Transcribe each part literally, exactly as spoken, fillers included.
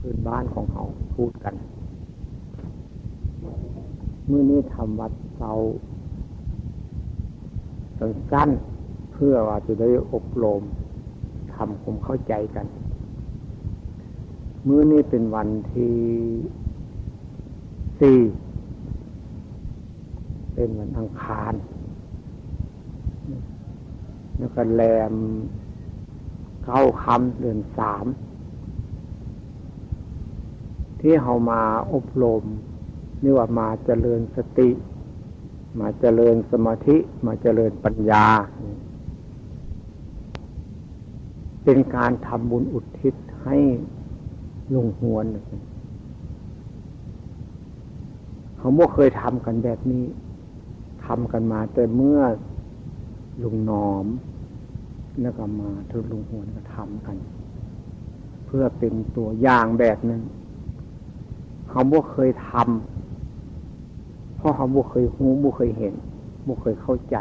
พื้นบ้านของเฮาพูดกัน มื้อนี้ทำวัดเช้าสั้นๆ เพื่อว่าจะได้อบรมทำความเข้าใจกัน มื้อนี้เป็นวันที่สี่ เป็นวันอังคาร แล้วก็แรมเก้าค่ำเดือนสาม ที่เฮามาอบรม หรือว่ามาเจริญสติ มาเจริญสมาธิ มาเจริญปัญญา เป็นการทำบุญอุทิศให้ลุงฮวน เฮาบ่เคยทำกันแบบนี้ ทำกันมาแต่เมื่อลุงหนอม แล้วก็มาถึงลุงฮวนก็ทำกัน เพื่อเป็นตัวอย่างแบบหนึ่ง เฮาบ่เคยทำ เพราะเฮาบ่เคยฮู้ บ่เคยเห็น บ่เคยเข้าใจ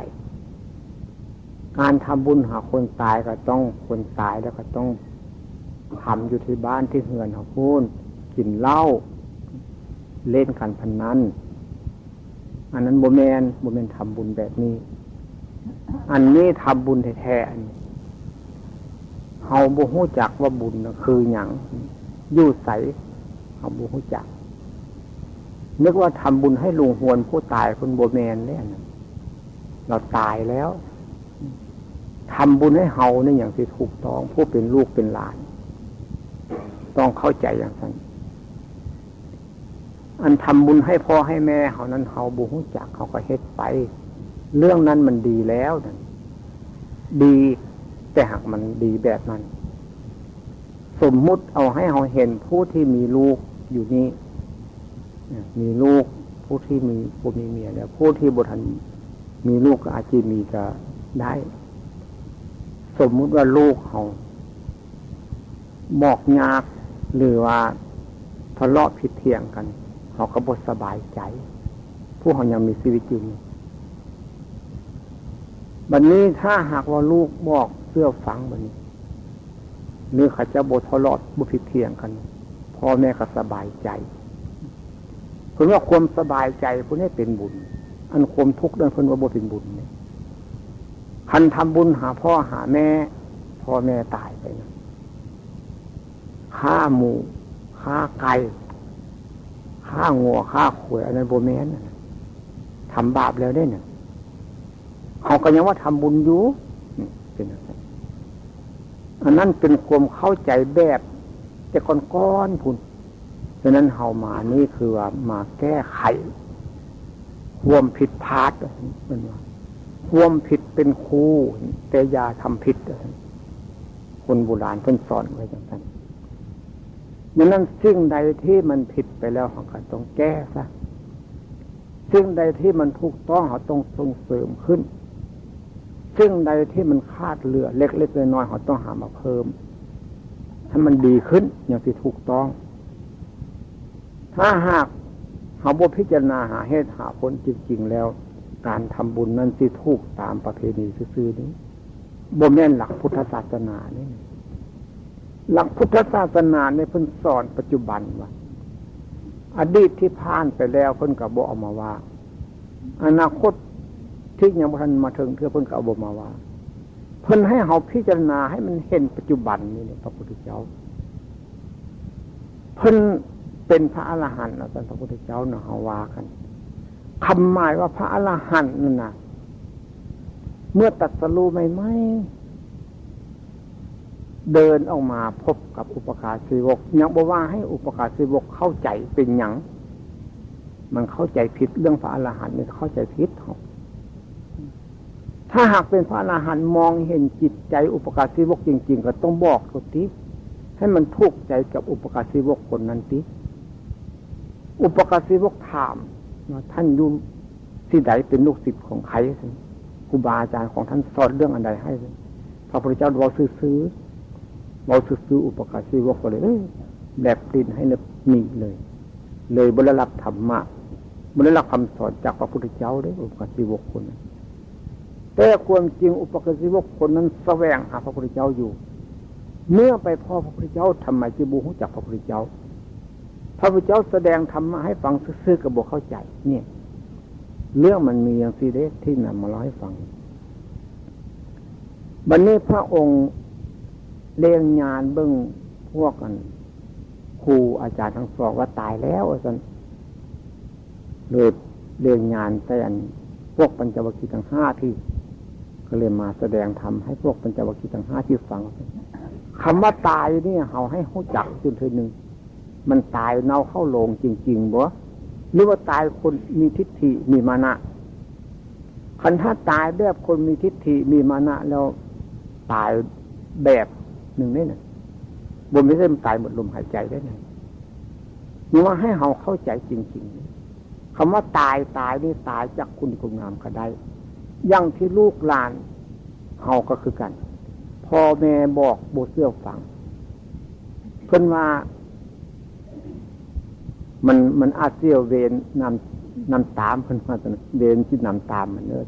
การทำบุญหาคนตายก็ต้อง คนตายแล้วก็ต้องทำอยู่ที่บ้านที่เฮือนเฮาพู้น กินเหล้า เล่นการพนัน อันนั้นบ่แม่น บ่แม่นทำบุญแบบนี้ อันนี้ทำบุญแท้ๆ อันนี้ เฮาบ่ฮู้จักว่าบุญน่ะคือหยัง อยู่ไส เฮาบ่ฮู้จัก นึกว่าทำบุญให้ลุงฮวนผู้ตาย เพิ่นบ่แม่นเด้ อันนั้น เราตายแล้ว ทำบุญให้เฮานี่อย่างที่ถูกต้อง ผู้เป็นลูกเป็นหลาน ต้องเข้าใจอย่างนั้น อันทำบุญให้พ่อให้แม่เฮานั้น เฮาบ่ฮู้จัก เฮาก็เฮ็ดไป เรื่องนั้นมันดีแล้วนั่น ดี แต่หากมันดีแบบนั้น สมมุติเอาให้เฮาเห็นผู้ที่มีลูกอยู่นี่ มีลูก ผู้ที่มี ผู้มีเมียแล้ว ผู้ที่บ่ทันมีลูกก็อาจจะมีก็ได้ สมมุติว่าลูกเฮาบอกยาก หรือว่าทะเลาะผิดเถียงกัน เฮาก็บ่สบายใจ ผู้เฮายังมีชีวิตอยู่นี่ บัดนี้ถ้าหากว่าลูกบอกเชื่อฟังบัดนี้ หรือเขาเจ้าบ่ทะเลาะบ่ผิดเถียงกัน พ่อแม่ก็สบายใจ เพิ่นว่าความสบายใจผู้นี้เป็นบุญ อันความทุกข์นั้นเพิ่นว่าบ่เป็นบุญเนี่ย คันทำบุญหาพ่อหาแม่ พ่อแม่ตายไปนะ ฆ่าหมู ฆ่าไก่ ฆ่างัว ฆ่าควาย อันนั้นบ่แม่นนะ ทำบาปแล้วเด้เนี่ย เขาก็ยังว่าทำบุญอยู่ นี่เป็นจั่งซั้น อันนั้นเป็นความเข้าใจแบบแต่ก่อนๆ พุ้น ฉะนั้นเฮามานี่คือว่ามาแก้ไข ความผิดพลาด เพิ่นว่า ความผิดเป็นครู แต่อย่าทำผิด คนโบราณเพิ่นสอนไว้จั่งซั้น ดังนั้นสิ่งใดที่มันผิดไปแล้ว เฮาก็ต้องแก้ซะ สิ่งใดที่มันถูกต้อง เฮาต้องส่งเสริมขึ้น สิ่งใดที่มันขาดเหลือเล็กๆ น้อยๆ เฮาต้องหามาเพิ่ม ให้มันดีขึ้นอย่างที่ถูกต้อง ถ้าหากเฮาบ่พิจารณาหาเหตุหาผลจริงๆ แล้ว การทำบุญนั้นสิถูกตามประเพณีซื่อๆ นี้ บ่แม่นหลักพุทธศาสนานี่ หลักพุทธศาสนาเนี่ยเพิ่นสอนปัจจุบันว่า อดีตที่ผ่านไปแล้วเพิ่นก็บ่เอามาว่า อนาคตที่ยังบ่ทันมาถึงเทื่อเพิ่นก็เอาบ่มาว่า เพิ่นให้เฮาพิจารณาให้มันเห็นปัจจุบันนี่เนี่ย พระพุทธเจ้า เพิ่นเป็นพระอรหันต์เนาะ ท่านพระพุทธเจ้าเนาะ เฮาว่ากัน คำหมายว่าพระอรหันต์นั่นน่ะ เมื่อตรัสรู้ใหม่ๆ เดินออกมาพบกับอุปการสีวก ยังบ่ว่าให้อุปการสีวกเข้าใจเป็นหยัง มันเข้าใจผิด เรื่องพระอรหันต์นี่เข้าใจผิด ถ้าหากเป็นพระอรหันต์มองเห็นจิตใจอุปการสีวกจริงๆ ก็ต้องบอกเขาติ ให้มันถูกใจกับอุปการสีวกคนนั้นติ อุปการสีวกถามว่า ท่านอยู่ที่ใด เป็นลูกศิษย์ของใคร ครูบาอาจารย์ของท่านสอนเรื่องอันใดให้ พระพุทธเจ้าเว้าซื่อๆ เว้าซื่อๆ อุปการสีวกก็เลย เอ้ย แลบลิ้นให้หนีเลย เลยบ่ได้รับธรรมะ บ่ได้รับคำสอนจากพระพุทธเจ้าเด้ อุปการสีวกคนนั้น แต่ความจริงอุปการสีวกคนนั้นแสวงหาพระพุทธเจ้าอยู่ เมื่อไปพ้อพระพุทธเจ้า ทำไมจึงบ่ฮู้จักพระพุทธเจ้า พระพุทธเจ้าแสดงธรรมะให้ฟังซื่อๆ ก็บ่เข้าใจ เนี่ย เรื่องมันมีอย่างซี้เด้ ที่นำมาเล่าให้ฟัง บัดนี้พระองค์เล็งญาณเบิ่งพวกอัน ครูอาจารย์ทั้งสองว่าตายแล้วว่าซั่น เลยเล็งญาณใส่อันพวกปัญจวัคคีย์ทั้งห้าที่ ก็เลยมาแสดงธรรมให้พวกปัญจวัคคีย์ทั้งห้าที่ฟัง คำว่าตายนี่เฮาให้ฮู้จักจุดเทื่อหนึ่ง มันตายเน่าเข้าโลงจริงๆ บ่ หรือว่าตายคนมีทิฏฐิมีมานะ คันถ้าตายแบบคนมีทิฏฐิมีมานะแล้ว ตายแบบหนึ่งนี่นะ บ่แม่นตายหมดลมหายใจได้นะ นี่ว่าให้เฮาเข้าใจจริงๆ คำว่าตาย ตายนี่ตายจากคุณคุณงามก็ได้ อย่างที่ลูกหลานเฮาก็คือกัน พ่อแม่บอกบ่เชื่อฟัง เพิ่นว่า มัน มันอาจสิเอาเวรนำ นำตาม เพิ่นว่าซั่น เวรสินำตามมันเด้อ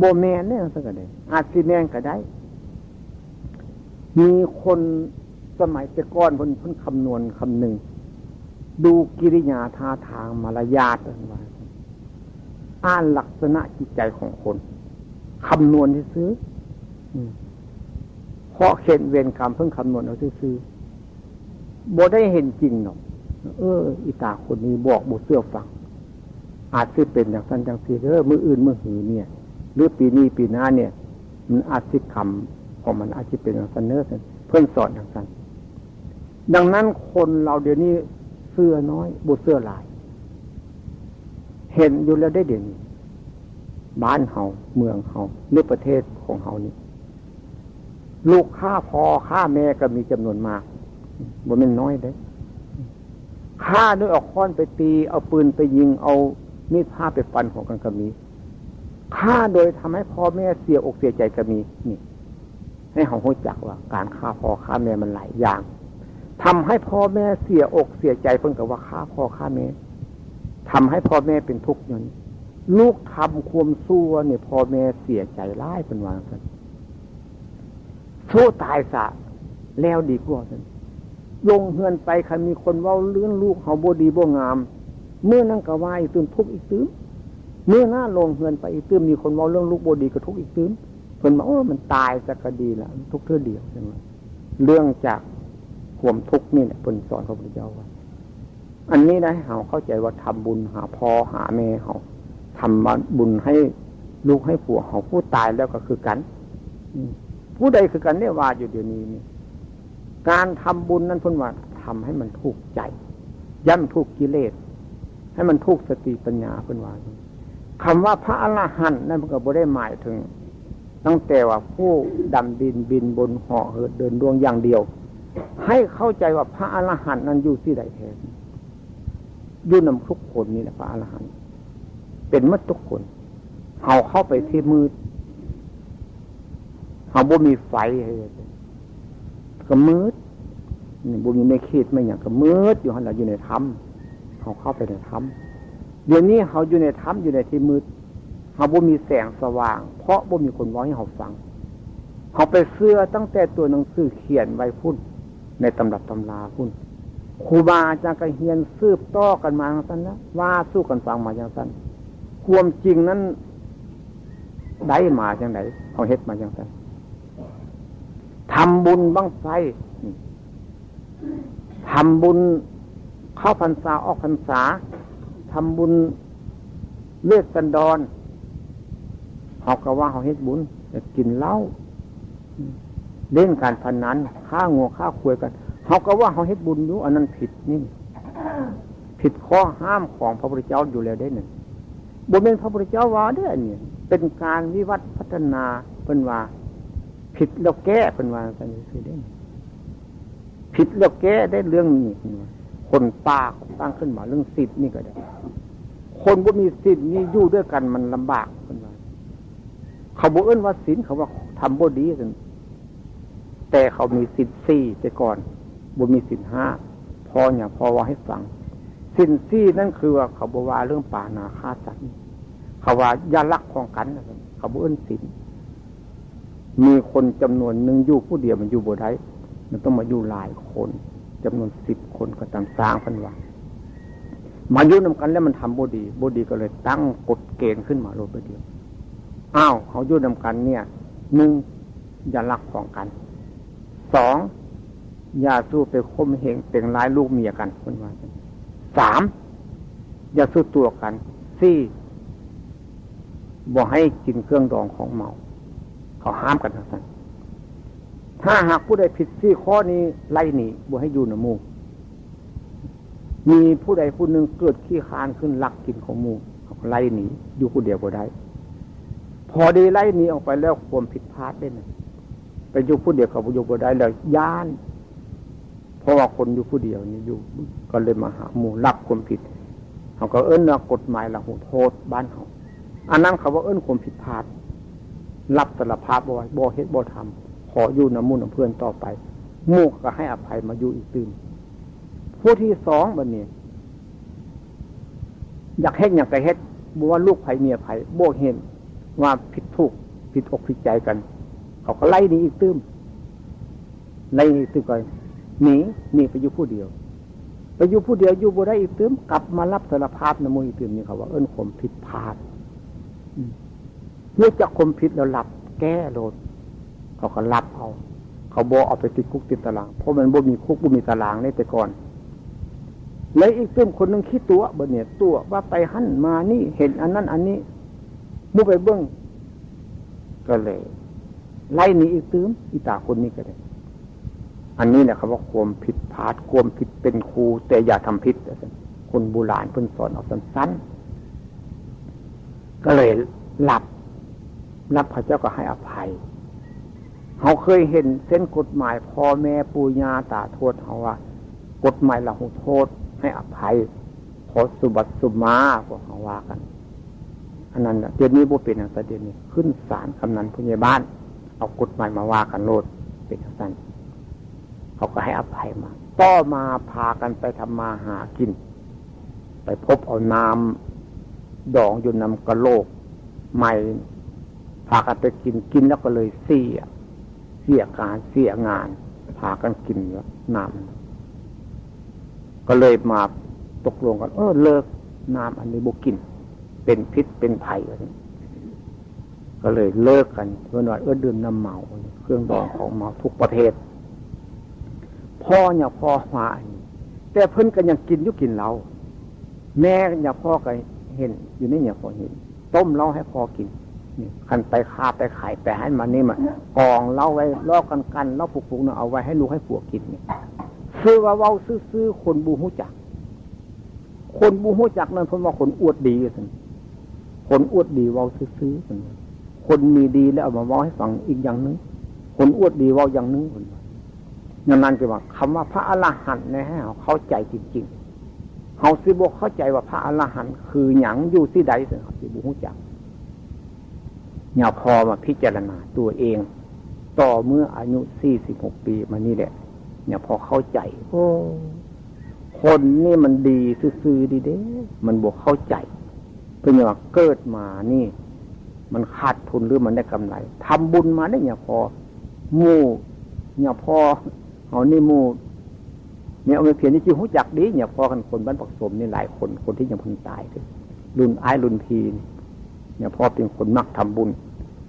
บ่แม่นเด้ ซั่นก็ได้ อาจสิแม่นก็ได้ มีคนสมัยแต่ก่อนเพิ่น เพิ่นคำนวณคำนึง ดูกิริยาท่าทางมารยาท เพิ่นว่า อ่านลักษณะจิตใจของคน คำนวณซื่อๆ อืม เพราะเขตเวรกรรมเพิ่งคำนวณเอาซื่อๆ บ่ได้เห็นจริงหรอก เออ อีตาคนนี้บอกบ่เชื่อฟัง อาจสิเป็นจั่งซั้นจั่งซี้เด้อ มื้ออื่นมื้อหือเนี่ย หรือปีนี้ปีหน้าเนี่ย มันอาจสิกรรมของมันอาจสิเป็นจั่งซั้นเด้อ เพิ่นสอนจั่งซั้น ดังนั้นคนเราเดี๋ยวนี้เชื่อน้อย บ่เชื่อหลาย เห็นอยู่แล้วได้เดี๋ยวนี้ บ้านเฮา เมืองเฮา ในประเทศของเฮานี่ ลูกฆ่าพ่อฆ่าแม่ก็มีจำนวนมาก บ่แม่นน้อยเด้ ฆ่าโดยเอาค้อนไปตี เอาปืนไปยิง เอามีดพระไปฟันของกันก็มี ฆ่าโดยทำให้พ่อแม่เสียอกเสียใจก็มี นี่ ให้เฮาฮู้จักว่าการฆ่าพ่อฆ่าแม่มันหลายอย่าง ทำให้พ่อแม่เสียอกเสียใจ เพิ่นก็ว่าฆ่าพ่อฆ่าแม่ ทำให้พ่อแม่เป็นทุกข์นั้น ลูกทำความชั่วเนี่ย พ่อแม่เสียใจหลาย เพิ่นว่าซั่น สู้ตายซะแล้วดีกว่าซั่น ลงเฮือนไปคันมีคนเว้าเรื่องลูกเฮาบ่ดีบ่งาม มื้อนั้นก็ว่าอีกตื่ม ทุกข์อีกตื่ม มื้อหน้าลงเฮือนไปอีกตื่ม มีคนเว้าเรื่องลูกบ่ดีก็ทุกข์อีกตื่ม เพิ่นว่า โอ้ มันตายซะก็ดีละ ทุกข์เทื่อเดียว เพิ่นว่า เรื่องจากความทุกข์นี่แหละ เพิ่นสอนพระพุทธเจ้าว่า อันนี้นะ ให้เฮาเข้าใจว่าทำบุญหาพ่อหาแม่เฮา ทำบุญให้ลูกให้ผัวเฮา ผู้ตายแล้วก็คือกัน อืม ผู้ใดคือกันเนี่ยว่าอยู่เดี๋ยวนี้นี่ การทำบุญนั้นเพิ่นว่าทำให้มันถูกใจ อย่าให้มันถูกกิเลส ให้มันถูกสติปัญญา เพิ่นว่า คำว่าพระอรหันต์นั้นเพิ่นก็บ่ได้หมายถึง ตั้งแต่ว่าผู้ดำดินบินบนเหาะเหินเดินดวงอย่างเดียว ให้เข้าใจว่าพระอรหันต์นั้นอยู่ที่ใดแท้ อยู่นำทุกคนนี่แหละ พระอรหันต์ เป็นหมดทุกคน เฮาเข้าไปที่มืด เฮาบ่มีไฟ ก็มืด นี่บ่มีไม้ขีดไม้หยังก็มืดอยู่หั่นล่ะ อยู่ในถ้ำ เฮาเข้าไปในถ้ำ เดี๋ยวนี้เฮาอยู่ในถ้ำ อยู่ในที่มืด เฮาบ่มีแสงสว่าง เพราะบ่มีคนเว้าให้เฮาฟัง เฮาไปเชื่อตั้งแต่ตัวหนังสือเขียนไว้พุ้น ในตำรับตำราพุ้น ครูบาอาจารย์ก็เฮียนสืบต่อกันมาจั่งซั้นนะ ว่าสู่กันฟังมาจั่งซั้น ความจริงนั้นได้มาจั่งใด เฮาเฮ็ดมาจั่งซั้น ทำบุญบั้งไฟ นี่ ทำบุญเข้าพรรษาออกพรรษา ทำบุญเวสสันดร เฮาก็ว่าเฮาเฮ็ดบุญ แต่กินเหล้า เล่นการพนัน ฆ่างัวฆ่าควายกัน เฮาก็ว่าเฮาเฮ็ดบุญอยู่ อันนั้นผิดนี่ ผิดข้อห้ามของพระพุทธเจ้าอยู่แล้วเด้นั่น บ่แม่นพระพุทธเจ้าว่าเด้อันนี้ เป็นการวิวัฒน์พัฒนา เพิ่นว่า ผิดแล้วแก้ เพิ่นว่าซั่นซื่อๆเด้ ผิดแล้วแก้ได้เรื่องนี้ เพิ่นว่า คนป่าตั้งขึ้นมาเรื่องศีลนี่ก็ได้ คนบ่มีศีลนี่อยู่ด้วยกันมันลำบาก เพิ่นว่า เขาบ่เอิ้นว่าศีล เขาว่าทำบ่ดีซั่น แต่เขามีศีลสี่แต่ก่อน บ่มีศีลห้า พ่อเนี่ย พ่อว่าให้ฟัง ศีลสี่นั่นคือว่าเขาบ่ว่าเรื่องปาณาฆ่าสัตว์ เขาว่าอย่าลักของกัน เขาบ่เอิ้นศีล มีคนจำนวนหนึ่งอยู่ผู้เดียวมันอยู่บ่ได้ มันต้องมาอยู่หลายคน จำนวนสิบคนก็ตามสร้าง เพิ่นว่า มาอยู่นำกันแล้วมันทำบ่ดี บ่ดีก็เลยตั้งกฎเกณฑ์ขึ้นมาโลดไปเดียว อ้าว เขาอยู่นำกันเนี่ย หนึ่ง อย่าลักของกัน สอง อย่าสู้ไปข่มเหงเต็งร้ายลูกเมียกัน เพิ่นว่า สาม อย่าสู้ตัวกัน สี่ บ่ให้กินเครื่องดองของเมา เขาห้ามกันทั้งนั้น ถ้าหากผู้ใดผิดสี่ข้อนี้ ไล่หนี บ่ให้อยู่นำหมู่ มีผู้ใดผู้หนึ่งเกิดขี้คร้านขึ้นลักกินของหมู่ เขาก็ไล่หนี อยู่ผู้เดียวบ่ได้ พอได้ไล่หนีออกไปแล้ว ความผิดพลาดได้นะ ไปอยู่ผู้เดียวเขาบ่อยู่บ่ได้แล้ว ย้าน เพราะว่าคนอยู่ผู้เดียวนี่อยู่ ก็เลยมาหาหมู่ รับความผิด เขาก็เอิ้นว่ากฎหมายละหุโทษบ้านเขา อันนั้นเขาว่าเอิ้นความผิดพลาด รับสารภาพว่าบ่เฮ็ดบ่ทำ ขออยู่นำหมู่นำเพื่อนต่อไป หมู่ก็ให้อภัยมาอยู่อีกตื่ม ผู้ที่สองบัดนี้ อยากเฮ็ดหยังก็เฮ็ด บ่ว่าลูกไผเมียไผ บ่เห็นว่าผิดถูก ผิดอกผิดใจกัน เขาก็ไล่หนีอีกตื่ม ไล่หนีอีกตื่มก็หนี หนีไปอยู่ผู้เดียว ไปอยู่ผู้เดียวอยู่บ่ได้อีกตื่ม กลับมารับสารภาพนำหมู่อีกตื่ม นี่เขาว่าเอิ้นความผิดพลาด อืม รู้จักความผิดแล้วรับแก้โลด เขาก็รับเอา เขาบ่เอาไปติดคุกติดตาราง เพราะมันบ่มีคุกบ่มีตารางในแต่ก่อน และอีกตื่มคนหนึ่งขี้ตั๋วบัดเนี่ย ตั๋วว่าไปหั่นมานี่ เห็นอันนั้นอันนี้ หมู่ไปเบิ่ง ก็เลย ไล่หนีอีกตื่ม อีตาคนนี้ก็ได้ อันนี้แหละครับว่าความผิดพลาด ความผิดเป็นครู แต่อย่าทำผิด คนโบราณเพิ่นสอนเอาสั้นๆ ก็เลยรับ รับ พระเจ้าก็ให้อภัย เขาเคยเห็นเส้นกฎหมายพ่อแม่ปู่ย่าตาทวดเขาว่า กฎหมายละหุโทษ ให้อภัย ขอสุบัติสุมา พวกเขาว่ากัน อันนั้นน่ะ เดี๋ยวนี้บ่เป็นอย่างนั้น เดี๋ยวนี้ขึ้นศาลกำนันผู้ใหญ่บ้าน เอากฎหมายมาว่ากันโลด เป็นอย่างนั้น เขาก็ให้อภัยมา ต่อมาพากันไปทำมาหากิน ไปพบเอาน้ำดองอยู่นำกะโหลกใหม่ พากันไปกิน กินแล้วก็เลยเสีย เสียการเสียงาน พากันกินน้ำ ก็เลยมาตกลงกัน เออ เลิกน้ำอันนี้บ่กิน เป็นพิษเป็นภัยว่าซั่น ก็เลยเลิกกัน เพิ่นว่า เออ ดื่มน้ำเมา เครื่องดองของเมาทุกประเภท พ่อเนี่ย พ่อว่าอันนี้ แต่เพิ่นก็ยังกินอยู่ กินเหล้า แม่เนี่ย พ่อก็เห็นอยู่นี่เนี่ย พ่อเห็น ต้มเหล้าให้พ่อกิน นี่ คันไปค้าไปขาย ไปหั้นมานี่มา กองเหล้าไว้ ลอกกันกัน เหล้าปุกๆ เนี่ย เอาไว้ให้ลูกให้ผัวกินนี่ คือว่าเว้าซื่อๆ คนบ่ฮู้จัก คนบ่ฮู้จักนั่นเพิ่นว่าคนอวดดีว่าซั่น คนอวดดีเว้าซื่อๆ เพิ่นว่า คนมีดีแล้วเอามาเว้าให้ฟังอีกอย่างหนึ่ง คนอวดดีเว้าอย่างหนึ่ง เพิ่นว่า ดังนั้นจึงว่าคำว่าพระอรหันต์เนี่ย ให้เราเข้าใจจริงๆ เราสิบ่เข้าใจว่าพระอรหันต์คือหยัง อยู่ที่ใด ซั่น เราสิบ่ฮู้จัก เนี่ย พอมาพิจารณาตัวเอง ต่อเมื่ออายุสี่สิบหกปีมานี่แหละ เนี่ย พอเข้าใจ โอ้ คนนี่มันดีซื่อๆ ดีเด้ มันบ่เข้าใจ เพิ่นว่าเกิดมานี่ มันขาดทุนหรือมันได้กำไร ทำบุญมาได้เนี่ย พอหมู่ เนี่ย พอเฮานี่หมู่ เนี่ย เอาไปเพียรนี่จิฮู้จักดี เนี่ย พอกันคนบ้านปักสมนี่หลายคน คนที่ยังเพิ่งตายเด้อ รุ่นอ้ายรุ่นพี่นี่ เนี่ย พอเป็นคนมักทำบุญ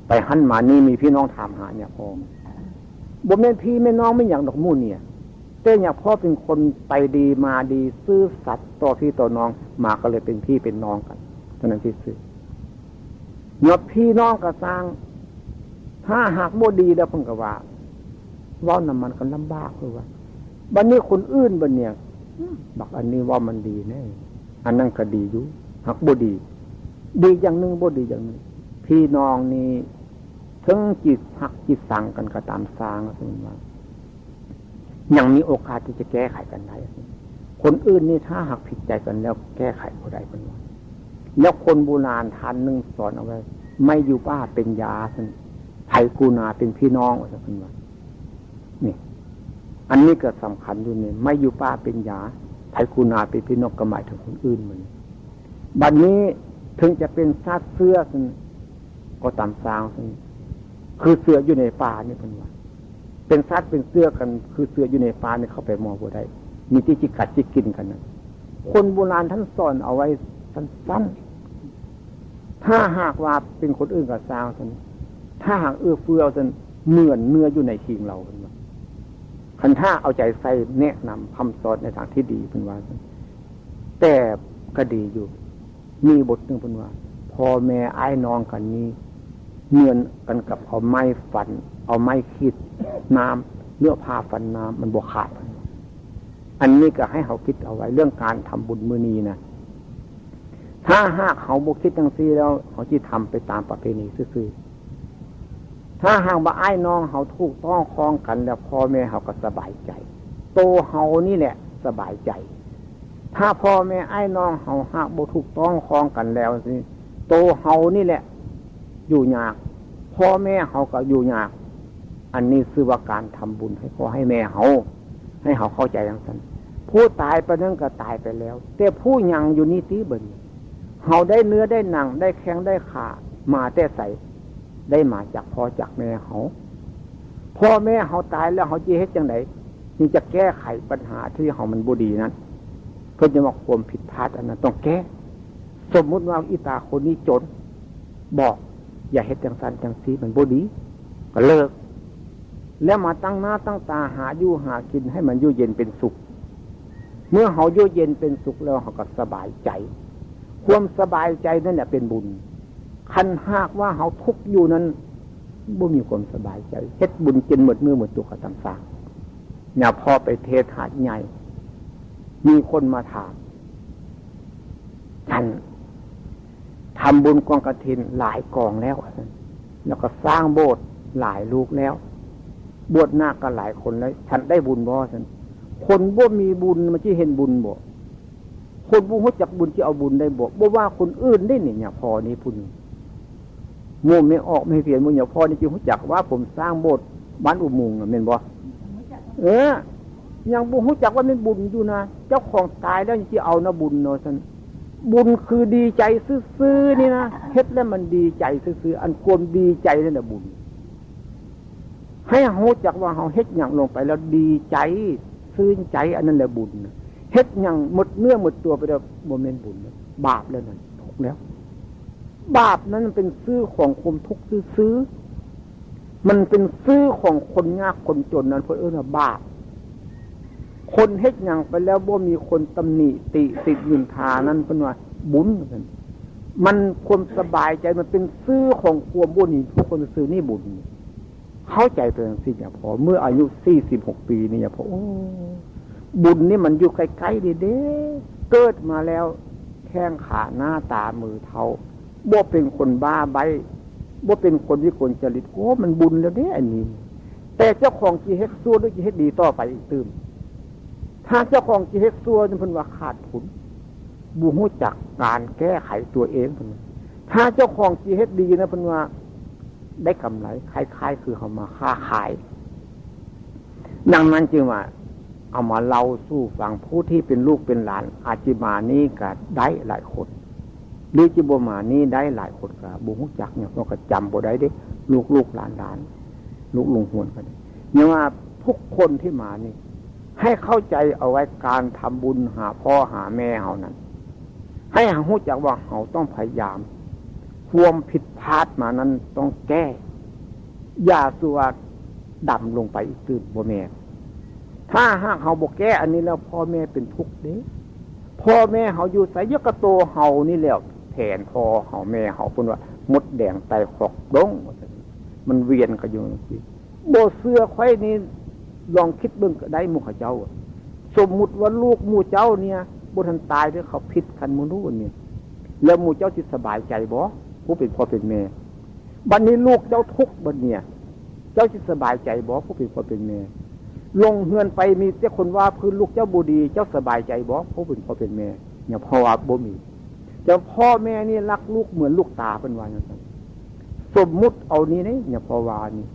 ไปหั้นมานี่มีพี่น้องถามหาเนี่ย พอ บ่แม่นพี่แม่นน้องแม่นหยังดอกหมู่เนี่ย แต่เนี่ย พอเป็นคนไปดีมาดี ซื่อสัตย์ต่อพี่ต่อน้อง มาก็เลยเป็นพี่เป็นน้องกัน เท่านั้นซื่อๆ เนี่ย พี่น้องก็ซ่าง ถ้าหากบ่ดีแล้วเพิ่นก็ว่า เว้านำมันก็ลำบากคือว่า บัดนี้คนอื่นบัดเนี่ย อืม บักอันนี้เว้ามันดีแน่ อันนั้นก็ดีอยู่ หากบ่ดี ดีอย่างหนึ่ง บ่ดีอย่างหนึ่ง พี่น้องนี่ ถึงจิตฮักจิตซังกันก็ตามซ่าง เพิ่นว่า ยังมีโอกาสที่จะแก้ไขกันได้ คนอื่นนี่ถ้าหากผิดใจกันแล้วแก้ไขบ่ได้ เพิ่นว่า แล้วคนโบราณท่านหนึ่งสอนเอาไว้ ไม้ยูบาเป็นยา ซั่น ไผกูนาเป็นพี่น้อง ว่าซั่น เพิ่นว่า นี่ อันนี้ก็สำคัญอยู่นี่ ไม้ยูบาเป็นยา ไผกูนาเป็นพี่น้อง ก็หมายถึงคนอื่นมัน บัดนี้ถึงจะเป็นสัตว์เสือ ซั่น ก็ตามซ่าง ซั่น คือเสืออยู่ในป่านี่ เพิ่นว่า เป็นสัตว์เป็นเสือกัน คือเสืออยู่ในป่านี่ เข้าไปมองบ่ได้ มีที่จิกัดจิกินกันนะ คนโบราณท่านสอนเอาไว้สั้นๆ ถ้าหากว่าเป็นคนอื่นก็ซ่างซั่น ถ้าหากเอื้อเฟื้อซั่น เหมือนเนื้ออยู่ในคิงเรา เพิ่นว่า คันถ้าเอาใจใส่แนะนำพร่ำสอนในทางที่ดี เพิ่นว่าซั่น แต่ก็ดีอยู่ มีบทหนึ่งเพิ่นว่า พ่อแม่อ้ายน้องกันนี้ เหมือนกันกับเอาไม้ฟัน เอาไม้ขีดน้ำ หรือเอาผ้าฟันน้ำ มันบ่ขาด อันนี้ก็ให้เฮาคิดเอาไว้เรื่องการทำบุญมื้อนี้นะ ถ้าหากเฮาบ่คิดจั่งซี้แล้ว เฮาสิทำไปตามประเพณีซื่อๆ ถ้าหากว่าอ้ายน้องเฮาถูกต้องครองกันแล้ว พ่อแม่เฮาก็สบายใจ โตเฮานี่แหละสบายใจ ถ้าพ่อแม่อ้ายน้องเฮาหากบ่ถูกต้องครองกันแล้วสิ โตเฮานี่แหละอยู่ยาก พ่อแม่เฮาก็อยู่ยาก อันนี้ชื่อว่าการทำบุญให้พ่อให้แม่เฮา ให้เฮาเข้าใจจั่งซั่น ผู้ตายไปนั้นก็ตายไปแล้ว แต่ผู้ยังอยู่นี่ติบัดนี้ เฮาได้เนื้อได้หนัง ได้แข้งได้ขามาแต่ไส ได้มาจากพ่อจากแม่เฮา พ่อแม่เฮาตายแล้ว เฮาสิเฮ็ดจั่งใด จึงจะแก้ไขปัญหาที่เฮามันบ่ดีนั้น เพิ่นจะว่าความผิดพลาดอันนั้นต้องแก้ สมมุติว่าอีตาคนนี้จน บอก อย่าเฮ็ดจั่งซั่นจั่งซี้ มันบ่ดี ก็เลิก แล้วมาตั้งหน้าตั้งตาหาอยู่หากินให้มันอยู่เย็นเป็นสุข เมื่อเฮาอยู่เย็นเป็นสุขแล้ว เฮาก็สบายใจ ความสบายใจนั่นแหละเป็นบุญ คันหากว่าเฮาทุกข์อยู่นั้น บ่มีความสบายใจ เฮ็ดบุญจนหมดมื้อหมดตัวก็ตามสร้าง เนี่ย พ่อไปเทศน์หาดใหญ่ มีคนมาถาม ท่านทำบุญกองกฐินหลายกองแล้ว แล้วก็สร้างโบสถ์หลายลูกแล้ว บวชนาคก็หลายคนแล้ว ท่านได้บุญบ่ ท่าน คนบ่มีบุญมันสิเห็นบุญบ่ คนบ่ฮู้จักบุญสิเอาบุญได้บ่ บ่ว่าคนอื่นได้นี่ เนี่ย พ่อนี่ผู้หนึ่ง หมู่แม่ออกแม่เพียร หมู่เนี่ย พ่อนี่สิฮู้จักว่าผมสร้างโบสถ์บ้านอุโมงค์น่ะ แม่นบ่ เออ ยังบ่ฮู้จักว่าแม่นบุญอยู่นะ เจ้าของตายแล้วยังสิเอานะบุญเนาะ ซั่น บุญคือดีใจซื่อๆ นี่นะ เฮ็ดแล้วมันดีใจซื่อๆ อันความดีใจนั่นแหละบุญ ให้ฮู้จักว่าเฮาเฮ็ดหยังลงไปแล้วดีใจ ซื่นใจ อันนั้นแหละบุญ เฮ็ดหยังหมดเนื้อหมดตัวไปแล้ว บ่แม่นบุญ บาปแล้วนั่น ทุกข์แล้ว บาปนั้นมันเป็นชื่อของความทุกข์ซื่อๆ มันเป็นชื่อของคนยากคนจนนั้น เพิ่นเอิ้นว่าบาป คนเฮ็ดหยังไปแล้วบ่มีคนตำหนิติตินินทานั้น เพิ่นว่าบุญ มันความสบายใจ มันเป็นชื่อของความบุญ นี่ ทุกคนซื่อๆ นี่บุญ เข้าใจไปจั่งซี้ เนี่ย พ่อ เมื่ออายุสี่สิบหกปีนี่ เนี่ย พ่อ โอ้ บุญนี่มันอยู่ใกล้ๆ เด้ๆ เกิดมาแล้ว แข้งขาหน้าตามือเท้า บ่เป็นคนบ้าใบ้ บ่เป็นคนวิกลจริต โอ้ มันบุญแล้วเด้ อันนี้ แต่เจ้าของสิเฮ็ดชั่วหรือสิเฮ็ดดีต่อไปอีกตื่ม ถ้าเจ้าของสิเฮ็ดชั่วนี่ เพิ่นว่าขาดทุน บ่ฮู้จักการแก้ไขตัวเอง เพิ่นว่า ถ้าเจ้าของสิเฮ็ดดีนะ เพิ่นว่าได้กำไร คล้ายๆ คือเฮามาค้าขาย ดังนั้นจึงว่า เอามาเล่าสู่ฟัง ผู้ที่เป็นลูกเป็นหลาน อาจสิมานี่ก็ได้หลายคน หรือสิบ่มานี่ได้หลายคน ก็บ่ฮู้จัก เนี่ย เฮาก็จำบ่ได้เด้ ลูกๆ หลานๆ ลูกลุงหวนก็ดี เนี่ย ว่าทุกคนที่มานี่ ให้เข้าใจเอาไว้ การทำบุญหาพ่อหาแม่เฮานั้น ให้เฮาฮู้จักว่าเฮาต้องพยายาม ความผิดพลาดมานั้นต้องแก้ อย่าสู่ว่าดำลงไปอีกตื่ม บ่แม่น ถ้าหากเฮาบ่แก้อันนี้แล้ว พ่อแม่เป็นทุกข์เด้ พ่อแม่เฮาอยู่ไส อยู่กับโตเฮานี่แหละ แทนพ่อเฮาแม่เฮา เพิ่นว่ามดแดงไต่คอกดง ว่าซั่น มันเวียนกันอยู่จั่งซี้ บ่เชื่อข้อยนี่ ลองคิดเบิ่งก็ได้ หมู่เขาเจ้าอะ สมมุติว่าลูกหมู่เจ้าเนี่ย บ่ทันตายเด้อ เขาผิดกันหมู่นู้นนี่ แล้วหมู่เจ้าสิสบายใจบ่ ผู้เป็นพ่อเป็นแม่ บัดนี้ลูกเจ้าทุกข์บัดเนี่ย เจ้าสิสบายใจบ่ ผู้เป็นพ่อเป็นแม่ ลงเฮือนไปมีแต่คนว่าพื้นลูกเจ้าบ่ดี เจ้าสบายใจบ่ ผู้เป็นพ่อเป็นแม่ เนี่ย เพราะว่าบ่มี แต่พ่อแม่นี่รักลูกเหมือนลูกตา เพิ่นว่าจั่งซั่น สมมุติเอานี่เด้ เนี่ย เพราะว่านี่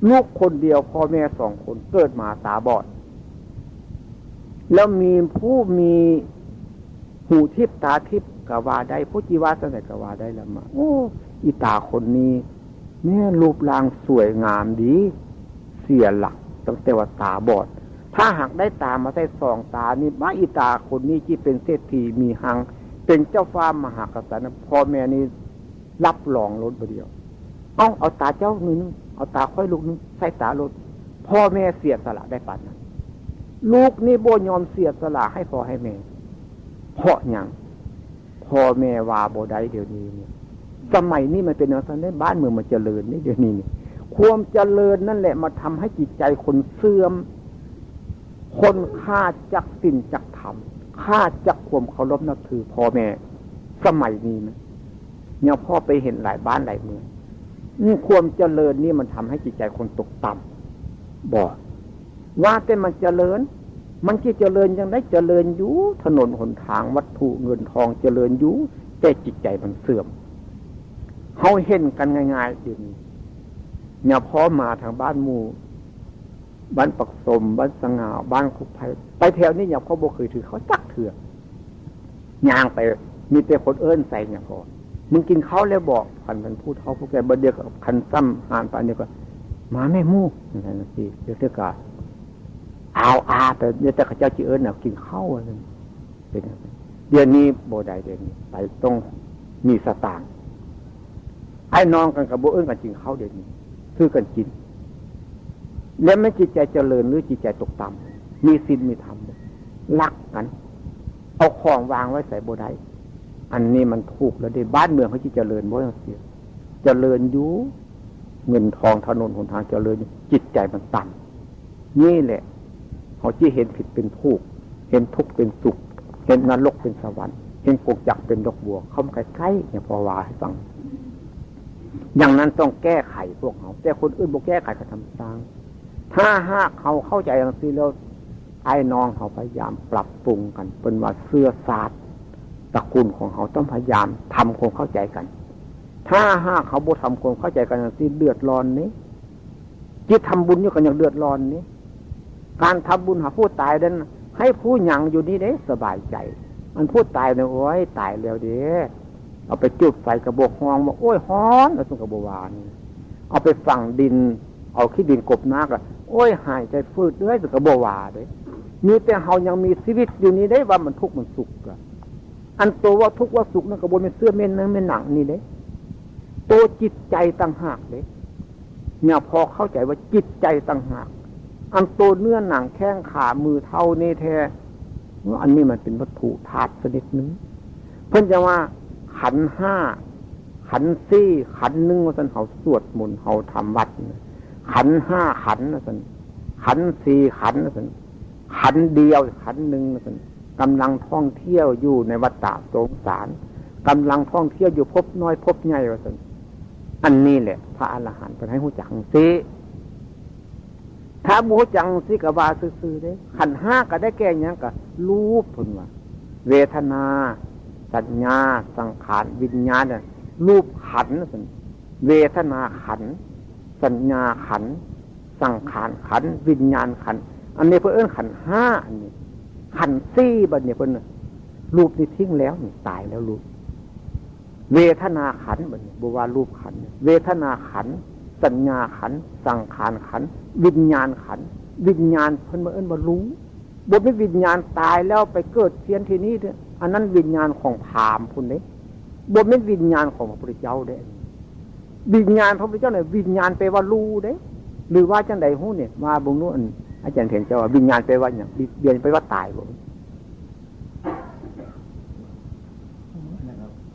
ลูกคนเดียว พ่อแม่สองคน เกิดมาตาบอด แล้วมีผู้มีหูทิพย์ตาทิพย์ก็ว่าได้ ผู้จิว่าจั่งใดก็ว่าได้ละมา โอ้ อีตาคนนี้ แม่รูปร่างสวยงามดี เสียหลักตั้งแต่ว่าตาบอด ถ้าหากได้ตามาใส่สองตานี่ ว่าอีตาคนนี้ที่เป็นเศรษฐีมีหัง เป็นเจ้าฟ้ามหากษัตริย์นะ พ่อแม่นี่รับรองโลดบ่เดียว เอา เอาตาเจ้าหน่อยหนึ่ง เอาตาข้อยลูกหนึ่ง ใส่ตาโลด พ่อแม่เสียสละได้ปานนั้น ลูกนี่บ่ยอมเสียสละให้พ่อให้แม่ เพราะหยัง พ่อแม่ว่าบ่ได้เดี๋ยวนี้เนี่ย สมัยนี้มันเป็นอย่างนั้นเด้ บ้านเมืองมันเจริญนี่เดี๋ยวนี้เนี่ย ความเจริญนั่นแหละมาทำให้จิตใจคนเสื่อม คนขาดจากศีลจากธรรม ขาดจากความเคารพนับถือพ่อแม่ สมัยนี้นะ เนี่ยพ่อไปเห็นหลายบ้านหลายเมือง อืม ความเจริญนี่มันทำให้จิตใจคนตกต่ำ บ่ ว่าแต่มันเจริญ มันสิเจริญจั่งใด เจริญอยู่ ถนนหนทาง วัตถุเงินทองเจริญอยู่ แต่จิตใจมันเสื่อม เฮาเห็นกันง่ายๆ เดี๋ยวนี้ เนี่ยพ่อมาทางบ้านหมู่ บ้านปักสม บ้านสง่า บ้านคุกไพ ไปแถวนี้เนี่ยพ่อบ่เคยถือเขาจักเทื่อ ย่างไป มีแต่คนเอิ้นใส่เนี่ยพ่อ มึงกินข้าวแล้วบ่ คันเป็นผู้เฒ่าผู้แก่ บ่เดียวกับคันซ้ำหานปานนี้ก็ มาแม่หมู่ นั่นน่ะสิ เดี๋ยวเทื่อก็ เอาอา แต่เดี๋ยวแต่เขาเจ้าสิเอิ้นน่ะ กินข้าวว่าซั่น เป็นจั่งซี้ เดี๋ยวนี้บ่ได้ เดี๋ยวนี้ไปต้องมีสตางค์ อ้ายน้องกันก็บ่เอิ้นกันกินข้าว เดี๋ยวนี้ ซื้อกันกิน แล้วมันจิตใจเจริญหรือจิตใจตกต่ำ มีศีลมีธรรมบ่ ลักกัน เอาของวางไว้ใส่บ่ได้ อันนี้มันถูกแล้วเด้ บ้านเมืองเขาสิเจริญบ่จั่งซี้ เจริญอยู่ เงินทองถนนหนทางเจริญอยู่ จิตใจมันต่ำ นี่แหละ เขาสิเห็นผิดเป็นถูก เห็นทุกข์เป็นสุข เห็นนรกเป็นสวรรค์ เห็นกงจักรเป็นดอกบัว เขามาใกล้ๆ เนี่ยพ่อว่าให้ฟัง อย่างนั้นต้องแก้ไขพวกเขา แต่คนอื่นบ่แก้ไขก็ทำสร้าง ถ้าหากเขาเข้าใจจั่งซี้แล้ว อ้ายน้องเขาพยายามปรับปรุงกัน เพิ่นว่าเชื้อชาติตระกูลของเขาต้องพยายามทำความเข้าใจกัน ถ้าหากเขาบ่ทำความเข้าใจกันจั่งซี้ เดือดร้อนนี่ จิตทำบุญอยู่กันยังเดือดร้อนนี่ การทำบุญหาผู้ตายนั้น ให้ผู้ยังอยู่นี่เด้สบายใจ อันผู้ตายเนี่ย โอ้ย ตายแล้วเด้ เอาไปจุดไฟกระบอกฮ้อง บอก โอ้ย ฮ้อน แล้วสุกระบวาน เอาไปฝังดิน เอาขี้ดินกลบหน้าก็ โอ้ย หายใจฟืดเด้อ สุกระบวาเด้ มีแต่เฮายังมีชีวิตอยู่นี่เด้ ว่ามันทุกข์มันสุขอะ อันตัวว่าทุกข์ว่าสุขนั่นก็บ่แม่นเสื้อแม่นเนื้อแม่นหนังนี่เด้ ตัวจิตใจต่างหากเด้ เนี่ยพอเข้าใจว่าจิตใจต่างหาก อันตัวเนื้อหนังแข้งขามือเท้านี่แท้ อันนี้มันเป็นวัตถุธาตุชนิดหนึ่ง เพิ่นจะว่าขันธ์ห้า ขันธ์สี่ ขันธ์หนึ่ง ว่าซั่น เฮาสวดมนต์ เฮาทำวัดนะ ขันธ์ห้าขันธ์ ว่าซั่น ขันธ์สี่ขันธ์ ว่าซั่น ขันธ์เดียว ขันธ์หนึ่ง ว่าซั่น กำลังท่องเที่ยวอยู่ในวัฏฏะสงสาร กำลังท่องเที่ยวอยู่ภพน้อยภพใหญ่ ว่าซั่น อันนี้แหละพระอรหันต์เพิ่นให้ฮู้จักจั่งซี้ ถ้าบ่ฮู้จักจั่งซี้ก็ว่าซื่อๆเด้ ขันธ์ห้าก็ได้แก่หยัง ก็รูป เพิ่นว่า เวทนา สัญญา สังขาร วิญญาณน่ะ รูปขันธ์ เวทนาขันธ์ สัญญาขันธ์ สังขารขันธ์ วิญญาณขันธ์ อันนี้เพิ่นเอิ้นขันธ์ห้า อันนี้ ขันธ์สี่ บัดนี้เพิ่นน่ะ รูปนี่ทิ้งแล้วนี่ ตายแล้วรูป เวทนาขันธ์ บัดนี้บ่ว่ารูปขันธ์ เวทนาขันธ์ สัญญาขันธ์ สังขารขันธ์ วิญญาณขันธ์ วิญญาณเพิ่นมาเอิ้นว่ารู้ บ่มีวิญญาณตายแล้วไปเกิดเพี้ยนที่นี่เด้อ อันนั้นวิญญาณของพราหมณ์พุ้นเด้ บ่แม่นวิญญาณของพระพุทธเจ้าเด้ วิญญาณพระพุทธเจ้าเนี่ย วิญญาณแปลว่ารู้เด้ หรือว่าจั่งใดฮู้เนี่ย ว่าเบิ่งดู อันอาจารย์เถรเจ้าว่าวิญญาณแปลว่าหยัง วิญญาณแปลว่าตายบ่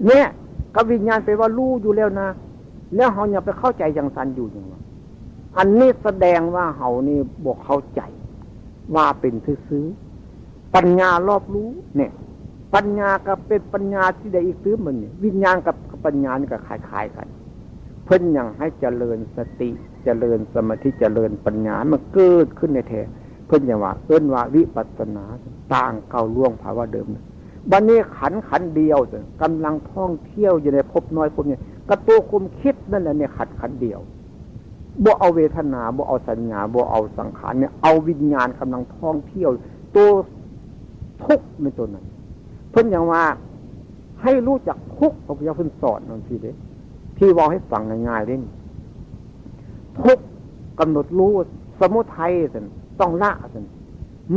เนี่ย ก็วิญญาณแปลว่ารู้อยู่แล้วนะ แล้วเฮายังไปเข้าใจจั่งซั้นอยู่หยังวะ อันนี้แสดงว่าเฮานี่บ่เข้าใจ ว่าเป็นซื่อๆ ปัญญารอบรู้เนี่ย ปัญญาก็เป็นปัญญาที่ใดอีกตื้มมันเนี่ย วิญญาณกับปัญญานี่ก็คล้ายๆกัน เพิ่นยังให้เจริญสติ เจริญสมาธิ เจริญปัญญา มันเกิดขึ้นในแท้ เพิ่นยังว่า เอิ้นว่าวิปัสสนา ต่างเก่าล่วงภาวะเดิมนะ บัดนี้ขันธ์ขันธ์เดียว กำลังท่องเที่ยวอยู่ในภพน้อยภพใหญ่ กระตัวความคิดนั่นแหละเนี่ย ขันธ์ขันธ์เดียว บ่เอาเวทนา บ่เอาสัญญา บ่เอาสังขารเนี่ย เอาวิญญาณกำลังท่องเที่ยว ตัวทุกข์ในตัวนั้น เพิ่นยังว่า ให้รู้จักทุกข์ พระพุทธเจ้าเพิ่นสอนจั่งซี้เด้ ที่เว้าให้ฟังง่ายๆเด้ ทุกข์กำหนดรู้ สมุทัยซั่น ต้องละซั่น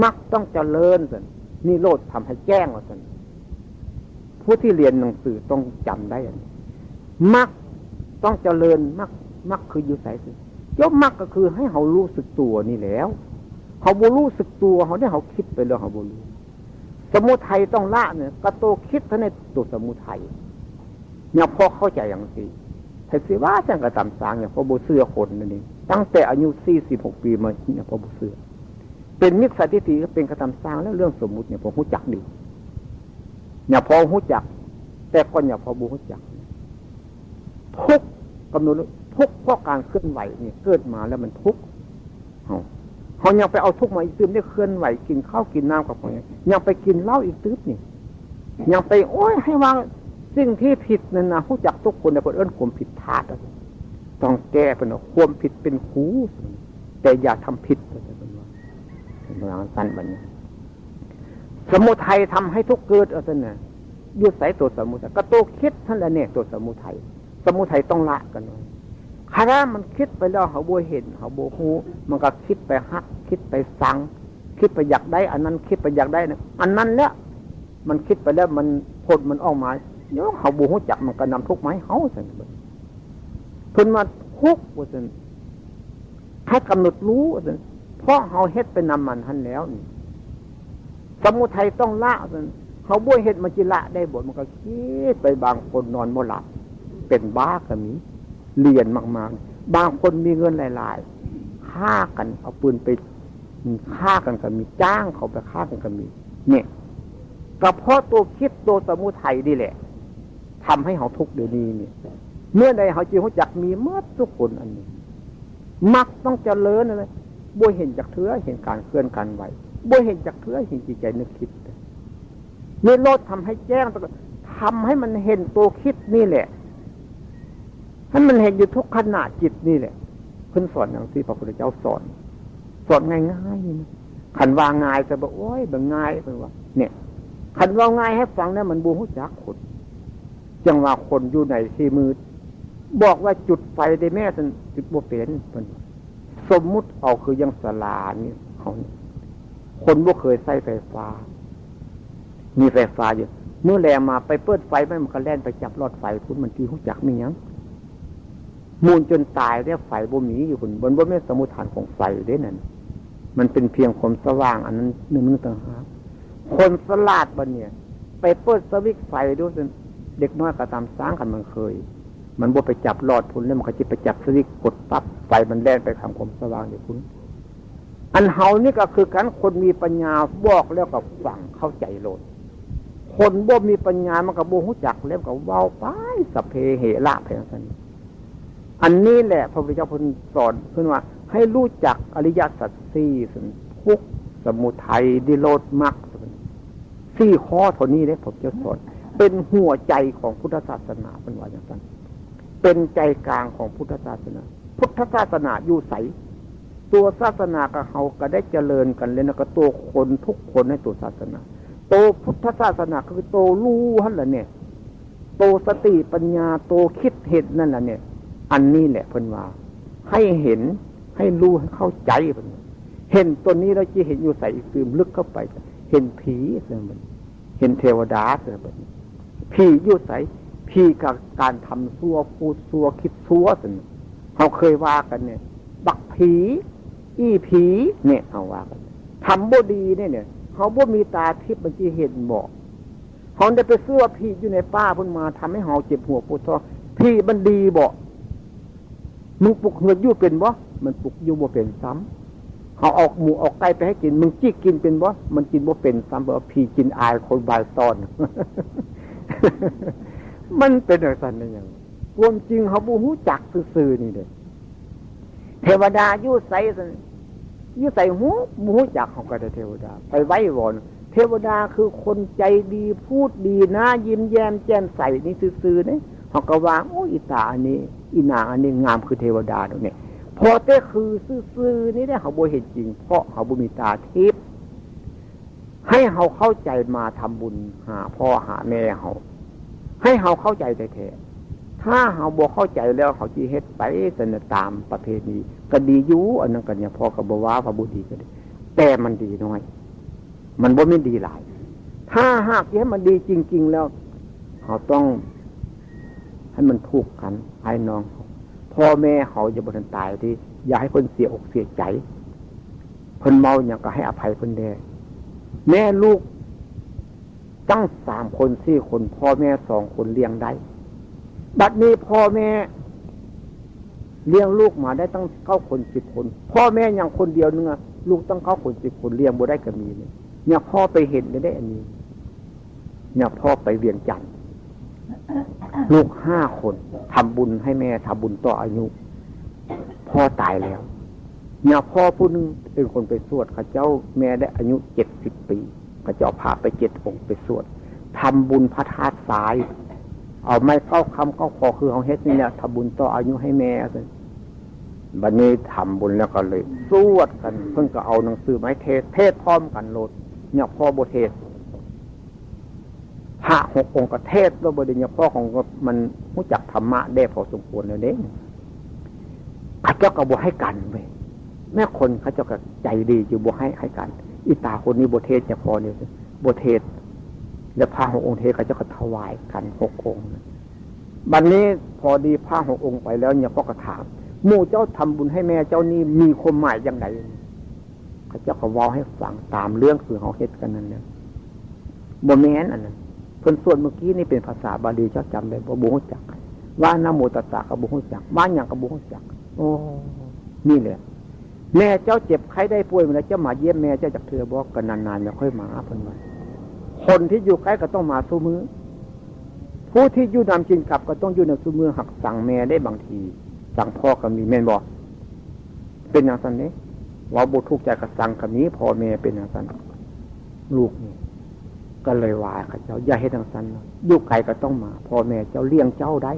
มรรคต้องเจริญสัน นิโรธทำให้แจ้งว่าสัน ผู้ที่เรียนหนังสือต้องจำได้อันนี้ มรรคต้องเจริญ มรรค มรรคคืออยู่ไสสิ เจ้ามรรคก็คือให้เขารู้สึกตัวนี่แล้ว เขาบ่รู้สึกตัว เขาได้เขาคิดไปแล้ว เขาบ่รู้ สมุทัยต้องละเนี่ย กะโตคิดเท่านั้นตัวสมุทัย เนี่ย พอเข้าใจอย่างนี้ ไผสิว่าจั่งกะตามสร้าง เนี่ย พอบ่เชื่อคนนั่นเอง ตั้งแต่อายุสี่สิบหกปีมา เนี่ย พอบ่เชื่อ เป็นมิจฉาทิฏฐิ เป็นกะตามสร้าง แล้วเรื่องสมมุติเนี่ย พอรู้จักดี เนี่ย พอรู้จัก แต่ก่อนเนี่ย พอบ่รู้จัก ทุกข์ กำหนดทุกข์เพราะการเคลื่อนไหวเนี่ย เกิดมาแล้วมันทุกข์ เฮา เฮายังไปเอาทุกข์มาอีกตื่ม ได้เคลื่อนไหว กินข้าวกินน้ำกับของ ยังไปกินเหล้าอีกตื่มนี่ ยังไป โอ้ย ให้ว่าสิ่งที่ผิดนั่นนะ รู้จักทุกคน แต่เพิ่นเอิ้นความผิดพลาดอะ ต้องแก้ เพิ่นว่าความผิดเป็นครู แต่อย่าทำผิด เพิ่นว่า เพิ่นว่าซั่นบัดนี้ สมุทัยทำให้ทุกข์เกิด เอาซั่นน่ะ อยู่ไสตัวสมุทัย กะโตคิดนั่นแหละเนี่ย ตัวสมุทัย สมุทัยต้องละกันไว้ คารามันคิดไปแล้ว เขาบ่เห็น เขาบ่รู้ มันก็คิดไปฮัก คิดไปสัง คิดไปอยากได้อันนั้น คิดไปอยากได้นะ อันนั้นแหละ มันคิดไปแล้ว มันผลมันออกมา เดี๋ยวเขาบ่รู้จัก มันก็นำทุกข์มาให้เขาซั่น เพิ่นว่าทุกข์ว่าซั่น ให้กำหนดรู้ว่าซั่น เพราะเขาเฮ็ดไปนำมันหั่นแล้วนี่ สมุทัยต้องละว่าซั่น เขาบ่เฮ็ดมันสิละได้บ่ มันก็คิดไป บางคนนอนบ่หลับ เป็นบ้าก็มี เรียนมากๆ บางคนมีเงินหลายๆ ฆ่ากัน เอาปืนไปฆ่ากันก็มี จ้างเขาไปฆ่ากันก็มี เนี่ย ก็เพราะตัวคิดตัวสมุทัยนี่แหละ ทำให้เขาทุกข์เดี๋ยวนี้นี่ เมื่อใดเขาสิรู้จัก มีหมดทุกคนอันนี้ มรรคต้องเจริญนั่นแหละ บ่เห็นจักเทื่อ เห็นการเคลื่อนการไหว บ่เห็นจักเทื่อ เห็นจิตใจนึกคิด นิโรธทำให้แจ้ง ทำให้มันเห็นตัวคิดนี่แหละ ให้มันเห็นอยู่ทุกขณะจิตนี่แหละ เพิ่นสอนอย่างที่พระพุทธเจ้าสอน สอนง่ายๆนี่นะ คันว่าง่ายก็บอก โอ้ย บ่ง่าย เพิ่นว่า เนี่ย คันว่าง่ายให้ฟังเนี่ย มันบ่รู้จักคน จั่งว่าคนอยู่ในที่มืด บอกว่าจุดไฟได้แม่ ซั่นจุดบ่เป็น เพิ่นว่า สมมุติเอาคืออย่างศาลานี่ เขานี่ คนบ่เคยใช้ไฟฟ้า มีไฟฟ้าอยู่ มื้อแลงมาไปเปิดไฟ มัน มันก็แล่นไปจับหลอดไฟพุ้น มันสิรู้จักมีหยัง มูนจนตายแล้ว ไฟบ่มีอยู่พุ้น มันบ่แม่นสมุฏฐานของไฟเด้นั่น มันเป็นเพียงความสว่างอันนั้นหนึ่งต่างหาก คนสลาดบัดเนี่ย ไปเปิดสวิตช์ไฟดูสิ เด็กน้อยก็ตามสร้างกันมันเคย มันบ่ไปจับหลอดพุ้น แล้วมันก็สิไปจับสวิตช์กดปั๊บ ไฟมันแล่นไปทางความสว่างอยู่พุ้น อันเฮานี่ก็คือกัน คนมีปัญญาบอกแล้วก็ฟังเข้าใจโลด คนบ่มีปัญญามันก็บ่รู้จัก แล้วก็เว้าไป สัพเพเหระไปจั่งซั้น อันนี้แหละพระพุทธเจ้าเพิ่นสอน เพิ่นว่าให้รู้จักอริยสัจสี่ ทุกข์ สมุทัย นิโรธ มรรค สี่ข้อเท่านี้เด้ พระพุทธเจ้าสอน เป็นหัวใจของพุทธศาสนา เพิ่นว่าจั่งซั้น เป็นใจกลางของพุทธศาสนา พุทธศาสนาอยู่ไส ตัวศาสนาก็เฮาก็ได้เจริญกันแล้วนะ ก็ตัวคนทุกคนในตัวศาสนา ตัวพุทธศาสนาคือตัวรู้หั่นล่ะเนี่ย ตัวสติปัญญา ตัวคิดเห็นนั่นล่ะเนี่ย อันนี้แหละเพิ่นว่า ให้เห็น ให้รู้ ให้เข้าใจ เพิ่นว่า เห็นตัวนี้แล้วจะเห็นอยู่ไสอีก ตื่มลึกเข้าไป เห็นผี เห็นเทวดา ผีอยู่ไส ผีกับการทำชั่ว พูดชั่ว คิดชั่ว ซั่น เฮาเคยว่ากันเนี่ย บักผี อีผี เนี่ย เฮาว่ากัน ทำบ่ดีเนี่ย เนี่ย เฮาบ่มีตาทิพย์มันสิเห็นบ่ เฮาได้ไปเชื่อว่าผีอยู่ในป่าพุ้นมาทำให้เฮาเจ็บหัวปวดท้อง ผีมันดีบ่ มึงปลุกเฮือนอยู่เป็นบ่ มันปลุกอยู่บ่เป็นซ้ำ เฮาเอาหมูเอาไก่ไปให้กิน มึงจิกกินเป็นบ่ มันกินบ่เป็นซ้ำ เพราะว่าผีกินอายคนบายซ่อน มันเป็นจั่งซั้นได้หยัง ความจริงเฮาบ่รู้จักซื่อๆนี่เด้ เทวดาอยู่ไสซั่น อยู่ไสฮู้ บ่รู้จัก เฮาก็ได้เทวดา ไปไหว้วอน เทวดาคือคนใจดี พูดดี หน้ายิ้มแย้มแจ่มใสนี่ซื่อๆเด้ เฮาก็ว่า โอ้ อีตาอันนี้ อีนางอันนี้งามคือเทวดาดอกเนี่ย พอแต่คือซื่อๆนี่เด้ เฮาบ่เห็นจริง เพราะเฮาบ่มีตาทิพย์ ให้เฮาเข้าใจมาทำบุญหาพ่อหาแม่เฮา ให้เฮาเข้าใจแท้ๆ ถ้าเฮาบ่เข้าใจแล้ว เฮาสิเฮ็ดไปซั่นน่ะ ตามประเพณี ก็ดีอยู่ อันนั้นก็เนี่ย พ่อก็บ่ว่า พระบุตรีก็ดี แต่มันดีน้อย มันบ่แม่นดีหลาย ถ้าหากจะให้มันดีจริงๆแล้ว เขาต้องให้มันผูกกัน อ้ายน้องเขา พ่อแม่เขาอย่าบ่ทันตายติ อย่าให้เพิ่นเสียอกเสียใจ เพิ่นเว้าหยังก็ให้อภัยเพิ่นแด่ แม่ลูกตั้งสามคนสี่คน พ่อแม่สองคนเลี้ยงได้ บัดนี้พ่อแม่เลี้ยงลูกมาได้ตั้งเก้าคนสิบคน พ่อแม่ยังคนเดียวนึงอะ ลูกตั้งเก้าคนสิบคนเลี้ยงบ่ได้ก็มีเนี่ย เนี่ยพ่อไปเห็นได้อันนี้ เนี่ยพ่อไปเวียงจันทน์ ลูกห้าคน ทำบุญให้แม่ ทำบุญต่ออายุ พ่อตายแล้ว เนี่ยพ่อผู้หนึ่งเป็นคนไปสวด เขาเจ้าแม่ได้อายุเจ็ดสิบปี เขาเจ้าพาไปเจ็ดองค์ไปสวด ทำบุญพระธาตุทราย เอาไม้เก้าคำเก้าคอคือเขาเฮ็ดนี่แหละ ทำบุญต่ออายุให้แม่ บัดนี้ทำบุญแล้วก็เลยสวดกัน เพิ่นก็เอาหนังสือมาให้เทศน์ เทศน์พร้อมกันโลด เนี่ยพ่อบ่เทศน์ พระหกองค์ก็เทศน์แล้ว บัดนี้เนี่ยพ่อของก็มันรู้จักธรรมะได้พอสมควรแล้วเด้ เขาเจ้าก็บ่ให้กันเว้ย แม่คนเขาเจ้าก็ใจดีอยู่ บ่ให้ให้กัน อีตาคนนี้บ่เทศน์ เนี่ยพ่อเนี่ยบ่เทศน์ แล้วพระหกองค์เทศน์ เขาเจ้าก็ถวายกันหกองค์ บัดนี้พอดีพระหกองค์ไปแล้ว เนี่ยพ่อก็ถาม หมู่เจ้าทำบุญให้แม่เจ้านี่มีความหมายอย่างไร เขาเจ้าก็เว้าให้ฟังตามเรื่องคือเขาเฮ็ดกันนั่นแหละ บ่แม่นอันนั้น เพิ่นสวดเมื่อกี้นี่เป็นภาษาบาลี เจ้าจำได้บ่ บ่ฮู้จัก ว่านะโมตัสสะก็บ่ฮู้จัก ว่าหยังก็บ่ฮู้จัก โอ้ นี่แหละ แม่เจ้าเจ็บไข้ได้ป่วยมาแล้ว เจ้ามาเยี่ยมแม่เจ้าจักเทื่อบ่ ก็นานๆ แล้วค่อยมา เพิ่นว่า คนที่อยู่ใกล้ก็ต้องมาซุมื้อ ผู้ที่อยู่นำกินกับก็ต้องอยู่นำซุมื้อ หักสังแม่ได้บางที สังพ่อก็มี แม่นบ่ เป็นจั่งซั้นเด้ เว้าบ่ถูกใจก็สังก็มี พ่อแม่เป็นจั่งซั้น ลูกนี่ ก็เลยว่าเขาเจ้า อย่าเฮ็ดจั่งซั้นนะ อยู่ไกลก็ต้องมา พ่อแม่เจ้าเลี้ยงเจ้าได้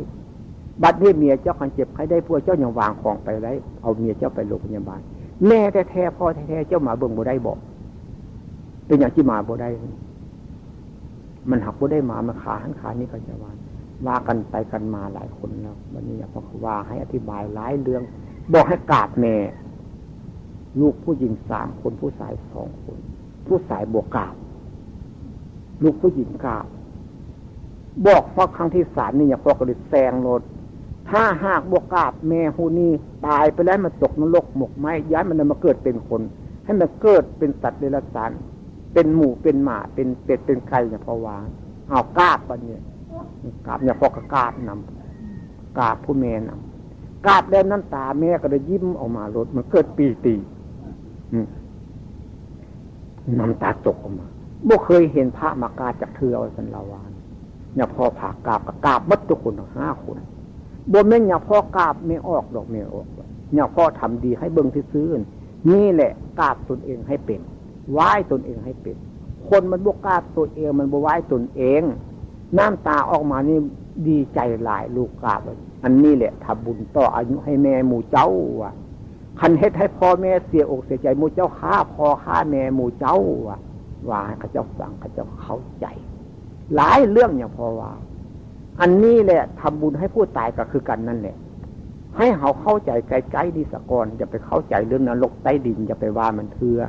บัดนี้เมียเจ้าคันเจ็บไข้ได้ป่วย เจ้ายังวางของไปได้ เอาเมียเจ้าไปโรงพยาบาล แม่แท้ๆ พ่อแท้ๆ เจ้ามาเบิ่งบ่ได้บ่ เป็นหยังสิมาบ่ได้ มันหักบ่ได้มา มาขาหั้นขานี่ เขาจะว่า ว่ากันไปกันมาหลายคนแล้ว บัดนี้เนี่ยพ่อก็ว่าให้อธิบายหลายเรื่อง บอกให้กราบแม่ ลูกผู้หญิงสามคน ผู้ชายสองคน ผู้ชายบ่กราบ ลูกผู้หญิงกราบ บอกฮอดครั้งที่สามนี่ เนี่ยพ่อก็เลยแซงโลด ถ้าหากบ่กราบแม่ผู้นี้ ตายไปแล้วมันตกนรกหมกไหม้ ย้ายมันมาเกิดเป็นคน ให้มันเกิดเป็นสัตว์เดรัจฉาน เป็นหมูเป็นหมา เป็นเป็ดเป็นไก่ เนี่ยพ่อว่า เอากราบบัดนี้ กราบ เนี่ยพ่อก็กราบนำ กราบผู้แม่นำ กราบแล้วน้ำตาแม่ก็ได้ยิ้มออกมาโลด มันเกิดปีติ อืม น้ำตาตกออกมา บ่เคยเห็นพระมากราบจักเทื่อ ว่าซั่น ลาวา เนี่ยพ่อพากราบก็กราบหมดทุกคนทั้งห้าคน บ่แม่นเนี่ยพ่อกราบแม่ออกดอก แม่ออกดอก เนี่ยพ่อทำดีให้เบิ่งซื่อๆ นี่แหละกราบตนเองให้เป็น ไหว้ตนเองให้เป็น คนมันบ่กราบตัวเอง มันบ่ไหว้ตนเอง น้ำตาออกมานี่ดีใจหลาย ลูกกราบ อันนี้แหละทำบุญต่ออายุให้แม่หมู่เจ้าว่ะ คันเฮ็ดให้พ่อแม่เสียอกเสียใจหมู่เจ้า ฆ่าพ่อฆ่าแม่หมู่เจ้าว่ะ ว่าให้เขาเจ้าฟัง เขาเจ้าเข้าใจ หลายเรื่องเนี่ยพ่อว่า อันนี้แหละทำบุญให้ผู้ตายก็คือกันนั่นแหละ ให้เขาเข้าใจใกล้ๆนี่สะก่อน อย่าไปเข้าใจเรื่องนรกใต้ดิน อย่าไปว่ามันเทื่อ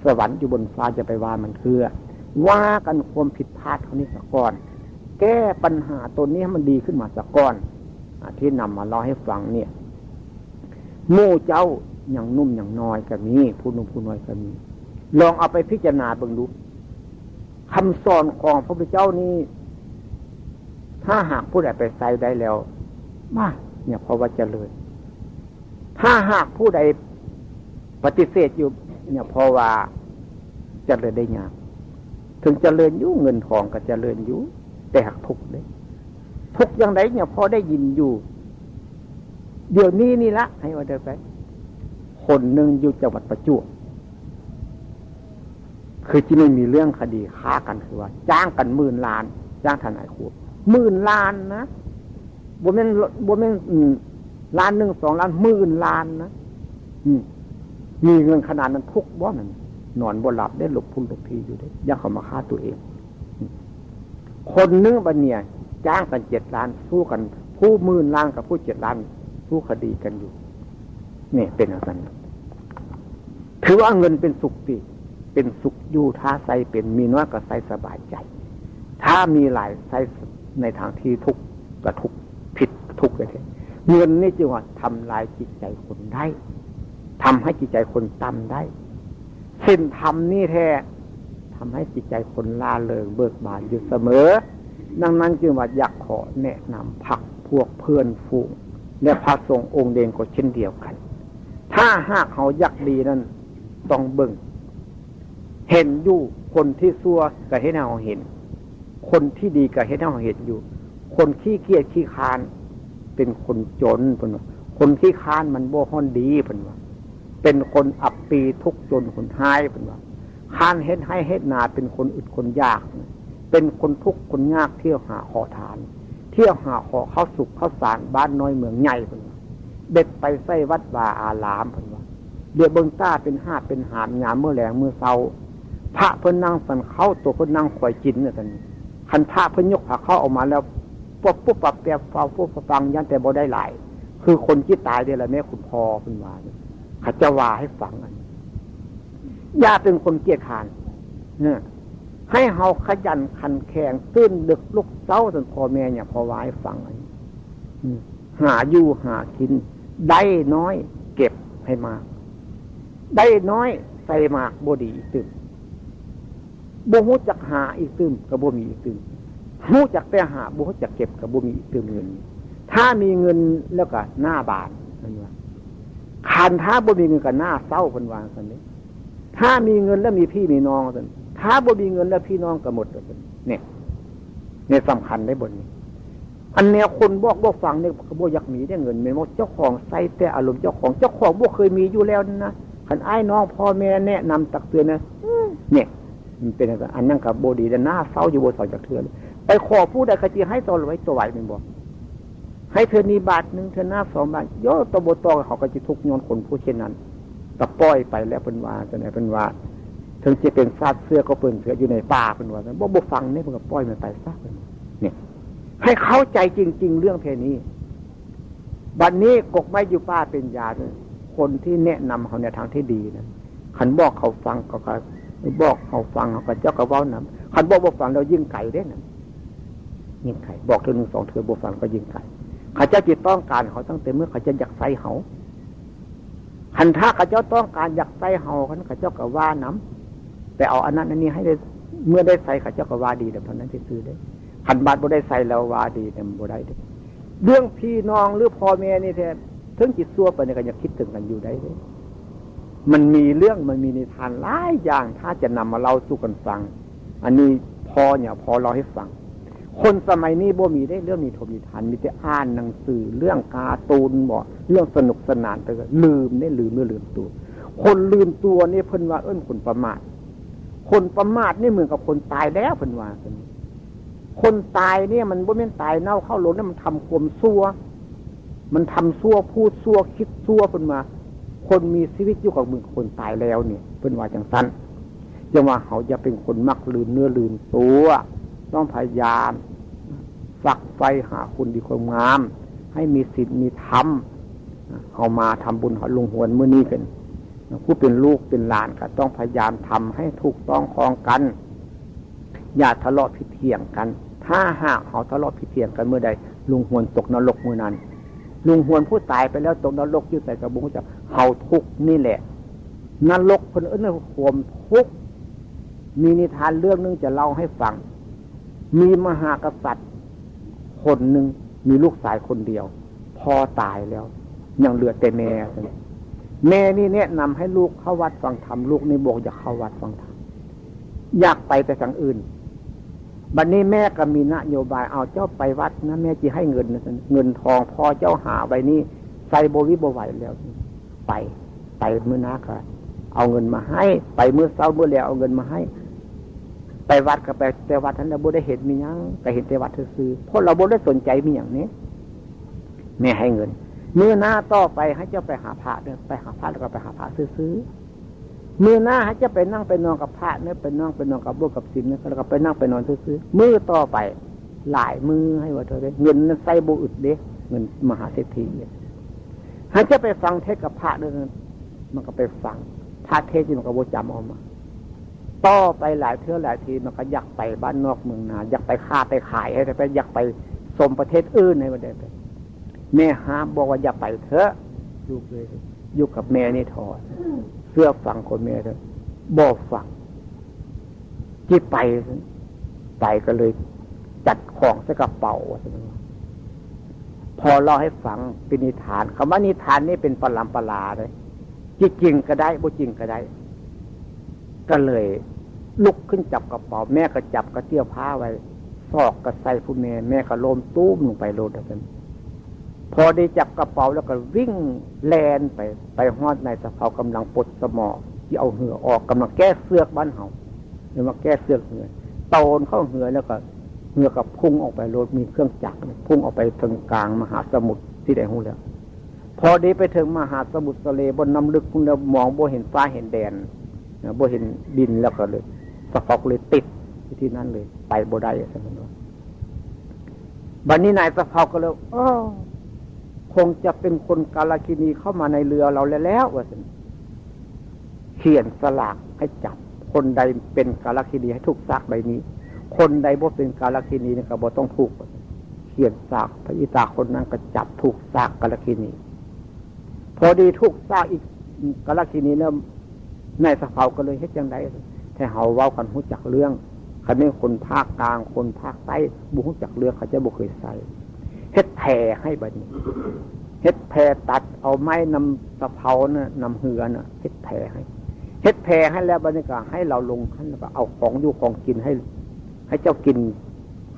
สวรรค์อยู่บนฟ้า อย่าไปว่ามันเทื่อ ว่ากันความผิดพลาดเขานี่สะก่อน แก้ปัญหาตนนี้ให้มันดีขึ้นมาสะก่อน อ่ะ ที่นำมาเล่าให้ฟังเนี่ย หมู่เจ้ายังหนุ่มยังน้อยก็มี ผู้หนุ่มผู้น้อยก็มี ลองเอาไปพิจารณาเบิ่งดู คำสอนของพระพุทธเจ้านี่ ถ้าหากผู้ใดไปใช้ได้แล้ว มา เนี่ยพ่อว่าเจริญ ถ้าหากผู้ใดปฏิเสธอยู่ เนี่ยพ่อว่าเจริญได้ยาก ถึงเจริญอยู่ เงินทองก็เจริญอยู่ แต่หากทุกข์เด้ ทุกข์อย่างใดเนี่ยพ่อได้ยินอยู่ เดี๋ยวนี้นี่ละ ให้ว่าเดินไป คนหนึ่งอยู่จังหวัดประจวบ คือที่ไม่มีเรื่องคดีฆ่ากัน คือว่าจ้างกันหมื่นล้าน จ้างทนายความหมื่นล้านนะ บ่แม่น บ่แม่น อืม ล้านหนึ่งสองล้าน หมื่นล้านนะ อืม มีเงินขนาดนั้นทุกข์บ่นั่น นอนบ่หลับได้ หลบพุ่นหลบผีอยู่ได้ ยังเขามาฆ่าตัวเอง อืม คนหนึ่งบัดเนี่ย จ้างกันเจ็ดล้าน สู้กัน ผู้หมื่นล้านกับผู้เจ็ดล้าน สู้คดีกันอยู่ นี่เป็นอย่างนั้น ถือว่าเงินเป็นสุขติ เป็นสุขอยู่ ถ้าใส่เป็น มีน้อยก็ใส่สบายใจ ถ้ามีหลายใส่ในทางที่ทุกข์ก็ทุกข์ ผิดทุกข์เลยทีเงินนี่จึงว่าทำลายจิตใจคนได้ ทำให้จิตใจคนต่ำได้ ศีลธรรมนี่แท้ทำให้จิตใจคนร่าเริงเบิกบานอยู่เสมอ ดังนั้นจึงว่าอยากขอแนะนำพรรคพวกเพื่อนฝูง และพระสงฆ์องค์เด่นก็เช่นเดียวกัน ถ้าหากเขาอยากดีนั้นต้องเบิ่ง เห็นอยู่ คนที่ชั่วก็เฮ็ดให้เราเห็น คนที่ดีก็เฮ็ดให้เราเห็นอยู่ คนขี้เกียจขี้คร้าน เป็นคนจนเพิ่นว่า คนขี้คร้านมันบ่ฮ้อนดีเพิ่นว่า เป็นคนอับปีทุกข์จนหนหายเพิ่นว่า คร้านเฮ็ดไฮ่เฮ็ดนา เป็นคนอึดคนอยาก เป็นคนทุกข์คนยาก เที่ยวหาขอทาน เที่ยวหาขอข้าวสุกข้าวสารบ้านน้อยเมืองใหญ่เพิ่นว่า เบ็ดไปใส่วัดวาอารามเพิ่นว่า เดี๋ยวเบิ่งตาเป็นหาบเป็นหามยามมื้อแลงมื้อเช้า พระเพิ่นนั่งสันเข้า ตัวเพิ่นนั่งคอยกินน่ะซั่น คันพระเพิ่นยกผ้าเข้าออกมาแล้ว ปุ๊บปุ๊บปับแป๊บ ฟ้าวปุ๊บปับปัง ยันแต่บ่ได้หลาย คือคนจิตตายเด้อล่ะแม่คุณพ่อเพิ่นว่า เขาจะว่าให้ฟังอันนี้ อย่าเป็นคนเกียจคร้าน เนี่ย ให้เฮาขยันขันแข็ง ตื่นดึกลุกเช้าซั่น พ่อแม่เนี่ย พ่อว่าให้ฟังอันนี้ อืม หาอยู่หากิน ได้น้อยเก็บให้มาก ได้น้อยใส่มาก บ่ดีอีกตื่ม บ่ฮู้จักหาอีกตื่ม ก็บ่มีอีกตื่ม ฮู้จักแต่หา บ่ฮู้จักเก็บ ก็บ่มีอีกตื่มเงิน ถ้ามีเงินแล้วก็หน้าบานเพิ่นว่า คันถ้าบ่มีเงินก็หน้าเศร้าเพิ่นว่าซั่นเด้ ถ้ามีเงินแล้วมีพี่มีน้องซั่น ถ้าบ่มีเงินแล้วพี่น้องก็หมดซั่น เนี่ย เนี่ยสำคัญได้บทนี้ อันแนวคนบอกบ่ฟังเนี่ยก็บ่อยากมีได้เงิน แม่นบ่ เจ้าของใส่แต่อารมณ์เจ้าของ เจ้าของบ่เคยมีอยู่แล้วนะ คันอ้ายน้องพ่อแม่แนะนำตักเตือนนะ เนี่ย มันเป็นจั่งซั้น อันนั้นก็บ่ดี แต่หน้าเศร้าอยู่ บ่เศร้าจักเทื่อเลย ไปขอผู้ใดก็สิให้ต่อไว้ต่อไว้ แม่นบ่ ให้เทื่อนี้บาทหนึ่ง เทื่อหน้าสองบาท โย ต่อบ่ต่อ เขาก็สิทุกข์ย้อนคนผู้เช่นนั้น ก็ปล่อยไปแล้วเพิ่นว่า จั่งใด๋เพิ่นว่า ถึงสิเป็นสัตว์เสือก็เป็นเสืออยู่ในป่าเพิ่นว่า บ่ บ่ฟังนี่ เพิ่นก็ปล่อยมันไปซะ เพิ่นว่า เนี่ย ให้เข้าใจจริงๆ เรื่องแค่นี้ บัดนี้กกไม้อยู่ป่าเป็นยาเนี่ย คนที่แนะนำเขาในทางที่ดีนะ คันบอกเขาฟังเขาก็ บอกเขาฟังเขาก็เจ้าก็เว้านำ คันบอกบ่ฟังแล้วยิ่งไกลเด้นะ ยิ่งไกล บอกเทื่อหนึ่งสองเทื่อบ่ฟังก็ยิ่งไกล เขาเจ้าสิต้องการเขาตั้งแต่เมื่อเขาเจ้าอยากใส่เขา คันถ้าเขาเจ้าต้องการอยากใส่เขา คันเขาเจ้าก็ว่านำ แต่เอาอันนั้นอันนี้ให้ได้ เมื่อได้ใส่เขาเจ้าก็ว่าดี แต่เท่านั้นซื่อๆ เด้ คันบาดบ่ได้ใส่แล้วว่าดีเนี่ยมันบ่ได้เด้ เรื่องพี่น้องหรือพ่อแม่นี่แท้ ถึงสิซั่วไปานใดก็ยังคิดถึงกันอยู่ได้เด้ มันมีเรื่อง มันมีนิทานหลายอย่าง ถ้าจะนำมาเล่าสู่กันฟัง อันนี้พ่อเนี่ย พ่อเล่าให้ฟัง คนสมัยนี้บ่มีได้เรื่องนิทมนิทาน มีแต่อ่านหนังสือ เรื่องการ์ตูนบ่ เรื่องสนุกสนานไปก็ลืมได้ ลืมเนื้อลืมตัว คนลืมตัวนี่เพิ่นว่าเอิ้นคนประมาท คนประมาทนี่เหมือนกับคนตายแล้วเพิ่นว่า คนตายเนี่ยมันบ่แม่นตายเน่าเข้าโลงนะ มันทำความซั่ว มันทำซั่ว พูดซั่ว คิดซั่ว เพิ่นว่า คนมีชีวิตอยู่กับมือคนตายแล้วเนี่ย เพิ่นว่าจั่งซั้น จั่งว่าเฮาอย่าเป็นคนมักลืมเนื้อลืมตัว ต้องพยายามฝักใฝ่หาคุณดีความงาม ให้มีศีลมีธรรม เฮามาทำบุญหอดลุงหวนมื้อนี้เป็น ผู้เป็นลูกเป็นหลานก็ต้องพยายามทำให้ถูกต้องคองกัน อย่าทะเลาะผิดเถียงกัน ถ้าหากเฮาทะเลาะผิดเถียงกันเมื่อใด ลุงหวนตกนรกมื้อนั้น ลุงหวนผู้ตายไปแล้วตกนรกอยู่ไสก็บ่ฮู้จัก เฮาทุกข์นี่แหละ นรกเพิ่นเอิ้นว่าความทุกข์ มีนิทานเรื่องหนึ่งจะเล่าให้ฟัง มีมหากษัตริย์คนหนึ่ง มีลูกชายคนเดียว พ่อตายแล้ว ยังเหลือแต่แม่ แม่นี่แนะนำให้ลูกเข้าวัดฟังธรรม ลูกนี่บอกอยากเข้าวัดฟังธรรม อยากไปแต่ทางอื่น บัดนี้แม่ก็มีนโยบาย เอาเจ้าไปวัดนะ แม่สิให้เงินนะ เงินทองพ่อเจ้าหาไว้นี่ ใส่บ่วิบ่ไหวแล้ว ไป ไปมื้อหน้าก็เอาเงินมาให้ ไปมื้อเช้ามื้อแลงเอาเงินมาให้ ไปวัดก็ไปแต่วัดนั้นแหละ บ่ได้เห็นมีหยัง ก็เห็นแต่วัดซื่อๆ เพราะเราบ่ได้สนใจมีหยังนี่ แม่ให้เงิน มื้อหน้าต่อไปให้เจ้าไปหาพระเด้อ ไปหาพระแล้วก็ไปหาพระซื่อๆ มื้อหน้าให้เจ้าไปนั่งไปนอนกับพระเด้อ ไปนั่งไปนอนกับโบสถ์กับศีลเด้อ แล้วก็ไปนั่งไปนอนซื่อๆ มื้อต่อไป หลายมื้อให้ว่าเถอะเด้ เงินนั้นใส่บ่อึดเด้ เงินมหาเศรษฐีเนี่ย ให้เจ้าไปฟังเทศน์กับพระเด้อ มันก็ไปฟัง พระเทศน์นี่มันก็บ่จำเอามา ต่อไปหลายเทื่อหลายทีมันก็อยากไปบ้านนอกเมืองนา อยากไปค้าไปขายให้ไป อยากไปชมประเทศอื่นให้มันได้ไป แม่ห้ามบอกว่าอย่าไปเถอะ ลูกเอ้ย อยู่กับแม่นี่เถอะ เชื่อฟังคนแม่เถอะ บ่ฟัง จิไป ไปก็เลยจัดของใส่กระเป๋า พอเล่าให้ฟังเป็นนิทาน คำว่านิทานนี่เป็นปรำปราเลย จิจริงก็ได้ บ่จริงก็ได้ ก็เลยลุกขึ้นจับกระเป๋า แม่ก็จับกระเตี้ยวผ้าไว้ ศอกก็ใส่ผู้แม่ แม่ก็ล้มตุ้มลงไปโลด พอได้จับกระเป๋าแล้วก็วิ่งแล่นไป ไปฮอดนายสะเภากำลังปลดสมอ ที่เอาเหือออก กำลังแก้เสือกบ้านเฮา เรียกว่าแก้เสือกเหือ โตนเข้าเหือแล้วก็ เหือก็พุ่งออกไปโลด มีเครื่องจักรเนี่ย พุ่งออกไปทางกลางมหาสมุทรที่ใดฮู้แล้ว พอดีไปถึงมหาสมุทรทะเล บนน้ำลึกพุ้นแล้ว มองบ่เห็นฟ้าเห็นแดนนะ บ่เห็นดิน แล้วก็เลย สะเภาก็เลยติดอยู่ที่นั่นเลย ไปบ่ได้ บัดนี้นายสะเภาก็เลย เออ คงจะเป็นคนกาลคิณีเข้ามาในเรือเราแล้ว ว่าซั่น เขียนสลากให้จับ คนใดเป็นกาลคิณีให้ถูกสากใบนี้ คนใดบ่เป็นกาลคิณีนี่ก็บ่ต้องถูก เขียนสาก พระอีตาคนนั้นก็จับถูกสากกาลคิณี พอดีถูกสากอีกกาลคิณีแล้ว นายสะเภาก็เลย เฮ็ดจั่งใด ถ้าเฮาเว้ากันฮู้จักเรื่อง คันแม่นคนภาคกลาง คนภาคใต้ บ่ฮู้จักเรื่อง เขาเจ้าบ่เคยใส่ เฮ็ดแพให้บัดนี้ เฮ็ดแพตัดเอาไม้นำสะเภาน่ะ นำเหือน่ะ เฮ็ดแพให้ เฮ็ดแพให้แล้วบัดนี้ก็ให้เราลงหั่น แล้วก็เอาของอยู่ของกินให้ ให้เจ้ากิน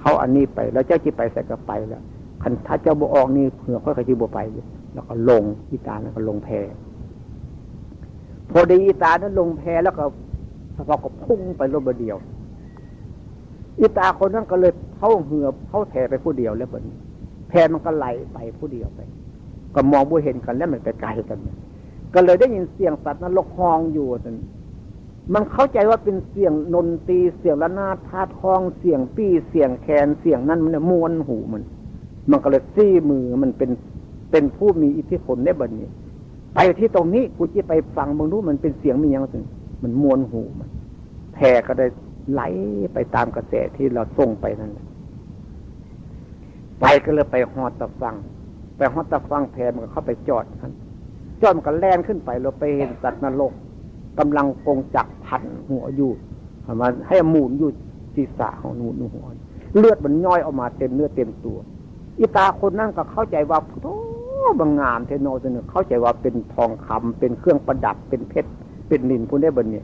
เขาอันนี้ไป แล้วเจ้าสิไปไสก็ไปแล้ว คันถ้าเจ้าบ่ออกนี่ เหือข้อยก็สิบ่ไป แล้วก็ลง อีตานั่นก็ลงแพ พอดีอีตานั้นลงแพแล้วก็ สะเภาก็พุ่งไปโลดบาดเดียว อีตาคนนั้นก็เลยเผาเหือเผาแพไปผู้เดียวแล้วบัดนี้ แพมันก็ไหลไปผู้เดียวไป ก็มองบ่เห็นกันแล้ว มันไปไกลกัน ก็เลยได้ยินเสียงสัตว์นรกฮ้องอยู่ว่าซั่น มันเข้าใจว่าเป็นเสียงดนตรี เสียงระนาดฟาดฮ้อง เสียงปี้ เสียงแคน เสียงนั้นมันเนี่ยม่วนหูมัน มันก็เลยซี้มือ มันเป็น เป็นผู้มีอิทธิพลในบัดนี้ ไปที่ตรงนี้ กูจะไปฟังเบิ่งดูมันเป็นเสียงมีหยังว่าซั่น มันม่วนหูมัน แพก็ได้ไหลไปตามกระแสที่เราส่งไปนั่นแหละ ไปก็เลยไปฮอดตะฝั่ง ไปฮอดตะฝั่ง แพมันก็เข้าไปจอดหั่น จอดมันก็แล่นขึ้นไป แล้วไปเห็นสัตว์นรกกำลังกงจักรพันหัวอยู่ ประมาณให้หมุนอยู่ศีรษะของหมุนอยู่หัว เลือดมันย้อยออกมาเต็มเนื้อเต็มตัว อีตาคนนั้นก็เข้าใจว่า โอ้ มันงามแท้เนาะ เข้าใจว่าเป็นทองคำ เป็นเครื่องประดับ เป็นเพชร เป็นนิลพุ้นได้บัดนี้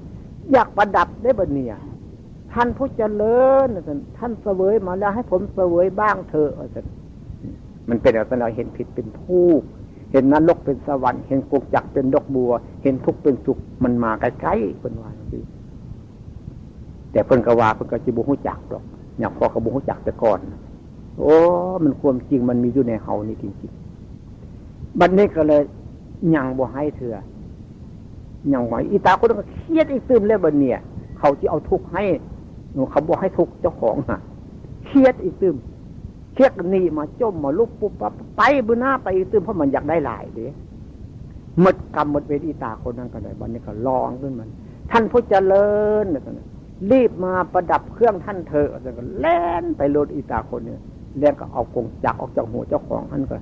อยากประดับได้บัดนี้ ท่านผู้เจริญ ท่านเสวยมาแล้ว ให้ผมเสวยบ้างเถอะ มันเป็นลักษณะเห็นผิดเป็นถูก เห็นนรกเป็นสวรรค์ เห็นกงจักรเป็นดอกบัว เห็นทุกข์เป็นสุข มันมาใกล้ๆ เพิ่นว่าจังซี้ แต่เพิ่นก็ว่า เพิ่นก็สิบ่ฮู้จักดอก อย่างพ่อก็บ่ฮู้จักแต่ก่อน โอ้ มันความจริงมันมีอยู่ในเฮานี่จริงๆ บัดนี้ก็เลยยังบ่ให้เทื่อ ยังบ่ให้ อีตาคนนั้นก็เครียดอีกตื่มแล้วบัดเนี่ย เขาสิเอาทุกข์ให้ เขาบ่ให้ทุกข์เจ้าของน่ะ เครียดอีกตื่ม เครียดหนีมาจมมาลุกปุ๊บปั๊บ ไปมื้อหน้าไปอีกตื่ม เพราะมันอยากได้หลายเด้ หมดกรรมหมดเวรอีตาคนนั้นก็ได้ บัดนี้ก็ร้องขึ้นมา ท่านผู้เจริญ รีบมาประดับเครื่องท่านเถอะ แล้วก็แล่นไปโลดอีตาคนเนี่ย แล้วก็เอากงจักรออกจากหัวเจ้าของ ท่านก็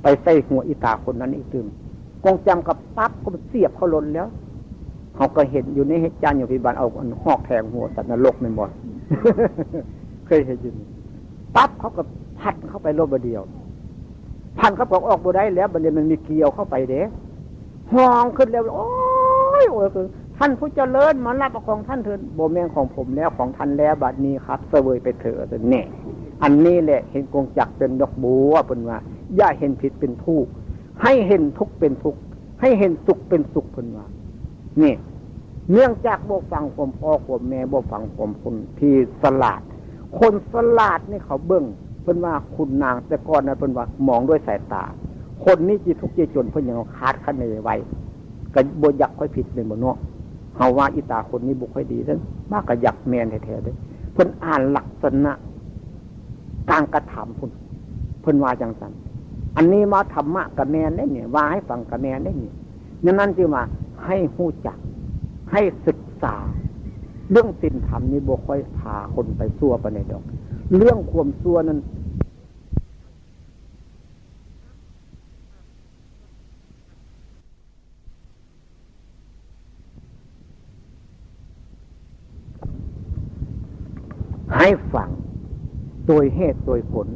ไปใส่หัวอีตาคนนั้นอีกตื่ม กงจักรก็ปั๊บก็เสียบเข้าโลดแล้ว เขาก็เห็นอยู่ในเหตุการณ์อยู่ปัจจุบัน เอาอันหอกแทงหัวสัตว์นรกแม่นบ่ เคยเห็นอยู่นี่ ปั๊บเขาก็พันเข้าไปโลดบาดเดียว พันเข้าไปออกบ่ได้แล้ว บัดนี้มันมีเกลียวเข้าไปเด้ ฮ้องขึ้นแล้ว โอ้ย โอ้ย ท่านผู้เจริญ มารับเอาของท่านเถิด บ่แม่นของผมแล้ว ของท่านแล้ว บัดนี้ครับ เสวยไปเถิด แน่ อันนี้แหละเห็นกงจักรเป็นดอกบัว เพิ่นว่า อย่าเห็นผิดเป็นถูก ให้เห็นทุกข์เป็นทุกข์ ให้เห็นสุขเป็นสุข เพิ่นว่า นี่ เนื่องจากบ่ฟังความพ่อความแม่ บ่ฟังความคนที่ฉลาด คนฉลาดนี่เขาเบิ่ง เพิ่นว่าขุนนางแต่ก่อนนะ เพิ่นว่ามองด้วยสายตา คนนี้สิทุกข์สิจน เพิ่นยังคาดคะเนไว้ ก็บ่อยากค่อยผิดแม่นบ่เนาะ เฮาว่าอีตาคนนี้บ่ค่อยดีเด้อ ว่าก็อยากแม่นแท้ๆเด้อ เพิ่นอ่านลักษณะการกระทำพุ้น เพิ่นว่าจังซั่น อันนี้มาธรรมะก็แม่นเด้นี่ ว่าให้ฟังก็แม่นเด้นี่ ดังนั้นจึงว่าให้ฮู้จัก ให้ศึกษา เรื่องศีลธรรมนี่บ่ค่อยพาคนไปซั่วปานใดดอก เรื่องความซั่วนั้น ให้ฟังโดยเหตุโดยผล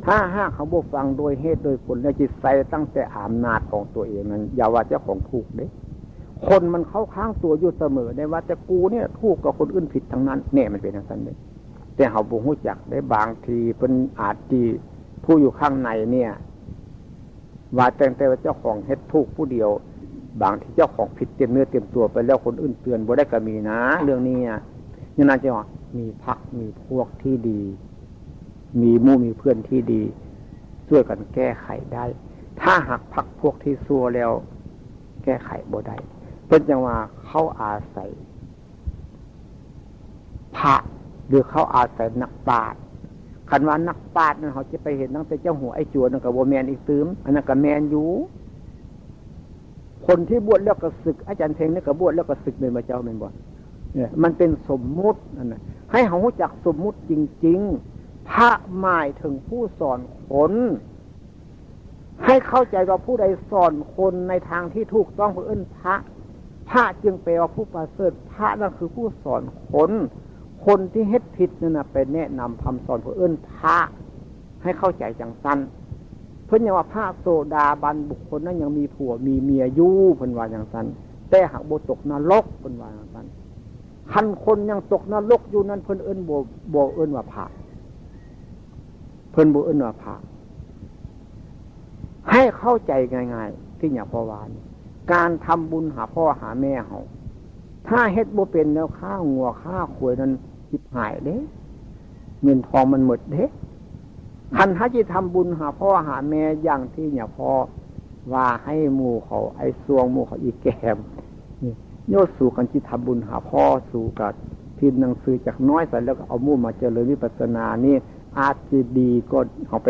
ถ้าหากเขาบ่ฟังโดยเหตุโดยผล แล้วจิตใส่ตั้งแต่อำนาจของตัวเองนั้น อย่าว่าเจ้าของถูกเด้ คนมันเข้าข้างตัวอยู่เสมอ ได้ว่าแต่กูเนี่ยถูก กับคนอื่นผิดทั้งนั้น เนี่ยมันเป็นอย่างนั้นเด้ แต่เขาบ่ฮู้จักได้ บางทีเพิ่นอาจสิผู้อยู่ข้างในเนี่ย ว่าตั้งแต่ว่าเจ้าของเฮ็ดถูกผู้เดียว บางทีเจ้าของผิดเต็มเนื้อเต็มตัวไปแล้ว คนอื่นเตือนบ่ได้ก็มีนะ เรื่องนี้อะ อย่างนั้นจะว่ามีพรรคมีพวกที่ดี มีหมู่มีเพื่อนที่ดี ช่วยกันแก้ไขได้ ถ้าหากพรรคพวกที่ซั่วแล้ว แก้ไขบ่ได้ เพิ่นจั่งว่าเขาอาศัย พระ หรือเขาอาศัยนักปราชญ์ คันว่านักปราชญ์นั้นเขาจะไปเห็นตั้งแต่เจ้าหัวไอ้จวนนั่นก็บ่แม่นอีกตื่ม อันนั้นก็แม่นอยู่ คนที่บวชแล้วก็สึก อาจารย์เพ็งนี่ก็บวชแล้วก็สึก แม่นบ่เจ้า แม่นบ่ เนี่ย มันเป็นสมมุตินั่นน่ะ ให้เขารู้จักสมมุติจริงๆ พระหมายถึงผู้สอนคน ให้เข้าใจว่าผู้ใดสอนคนในทางที่ถูกต้อง เพิ่นเอิ้นพระ พระจึงแปลว่าผู้ประเสริฐ พระนั่นคือผู้สอนคน คนที่เฮ็ดผิดนั่นน่ะไปแนะนำพร่ำสอน เพิ่นเอิ้นพระ ให้เข้าใจจั่งซั้น เพิ่นยังว่าพระโสดาบันบุคคลนั้นยังมีผัวมีเมียอยู่ เพิ่นว่าจั่งซั้น แต่หากบ่ตกนรก เพิ่นว่าจั่งซั้น คันคนยังตกนรกอยู่นั้น เพิ่นเอิ้นบ่ บ่เอิ้นว่าพระ เพิ่นบ่เอิ้นว่าพระ ให้เข้าใจง่ายๆ ที่หลวงพ่อว่านี่ การทำบุญหาพ่อหาแม่เฮา ถ้าเฮ็ดบ่เป็นแล้ว ฆ่างัวฆ่าควายนั้นชิบหายเด้ เงินทองมันหมดเด้ คันถ้าสิทำบุญหาพ่อหาแม่อย่างที่หลวงพ่อว่า ให้หมู่เขา ไอ้ซวงหมู่เขาอีแกมนี่ โยสู คันสิทำบุญหาพ่อ สูก็พิมพ์หนังสือจักน้อยใส่ แล้วก็เอาหมู่มาเจริญวิปัสสนานี่ อาจสิดีก็เอาไป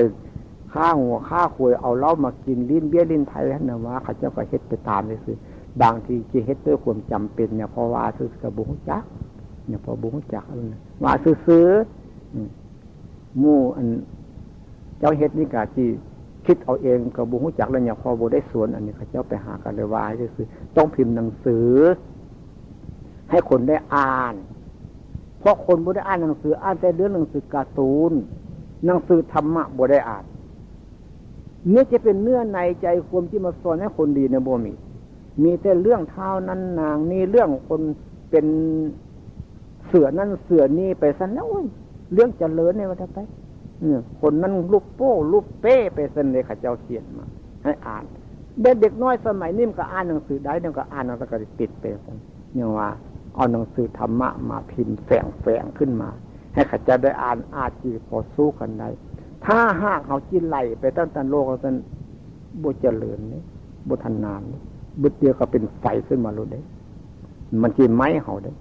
ฆ่างัวฆ่าควาย เอาเหล้ามากิน ลิ้นเบียร์ลิ้นไพร่หั่นน่ะ ว่าเขาเจ้าก็เฮ็ดไปตามซื่อๆ บางทีสิเฮ็ดด้วยความจำเป็นเนี่ย เพราะว่าซื่อๆ ก็บ่ฮู้จัก เนี่ย พอบ่ฮู้จัก ว่าซื่อๆ อืม หมู่อันเจ้าเฮ็ดนี่ก็สิคิดเอาเอง ก็บ่ฮู้จักแล้วเนี่ย พอบ่ได้สอน อันนี้เขาเจ้าไปหากันเลยว่าซื่อๆ ต้องพิมพ์หนังสือ ให้คนได้อ่าน เพราะคนบ่ได้อ่านหนังสือ อ่านแต่เรื่องหนังสือการ์ตูน หนังสือธรรมะบ่ได้อ่าน เนี่ยจะเป็นเนื้อในใจความที่มาสอนให้คนดีเนี่ยบ่มี มีแต่เรื่องท้าวนั้นนางนี่ เรื่องคนเป็นเสือนั่นเสือนี่ไปซั่นแล้ว โอ้ย เรื่องเจริญเนี่ยว่าจะไป เออ คนนั้นรูปโป้รูปเป้ไปซั่นเลย เขาเจ้าเขียนมา ให้อ่าน เด็กเด็กน้อยสมัยนี้มันก็อ่านหนังสือได้ มันก็อ่านแล้วก็ติดไปซั่น ยังว่าเอาหนังสือธรรมะมาพิมพ์แฝงๆ ขึ้นมา ให้เขาเจ้าได้อ่าน อาจสิพอสู้กันได้ ถ้าหากเขาจิไหลไปตั้งแต่โลกแล้วนั้น บ่เจริญนี่ บ่ทันนานนี่ บึดเดียวก็เป็นไฟขึ้นมาโลดเด้ มันสิไหม้เขาเด้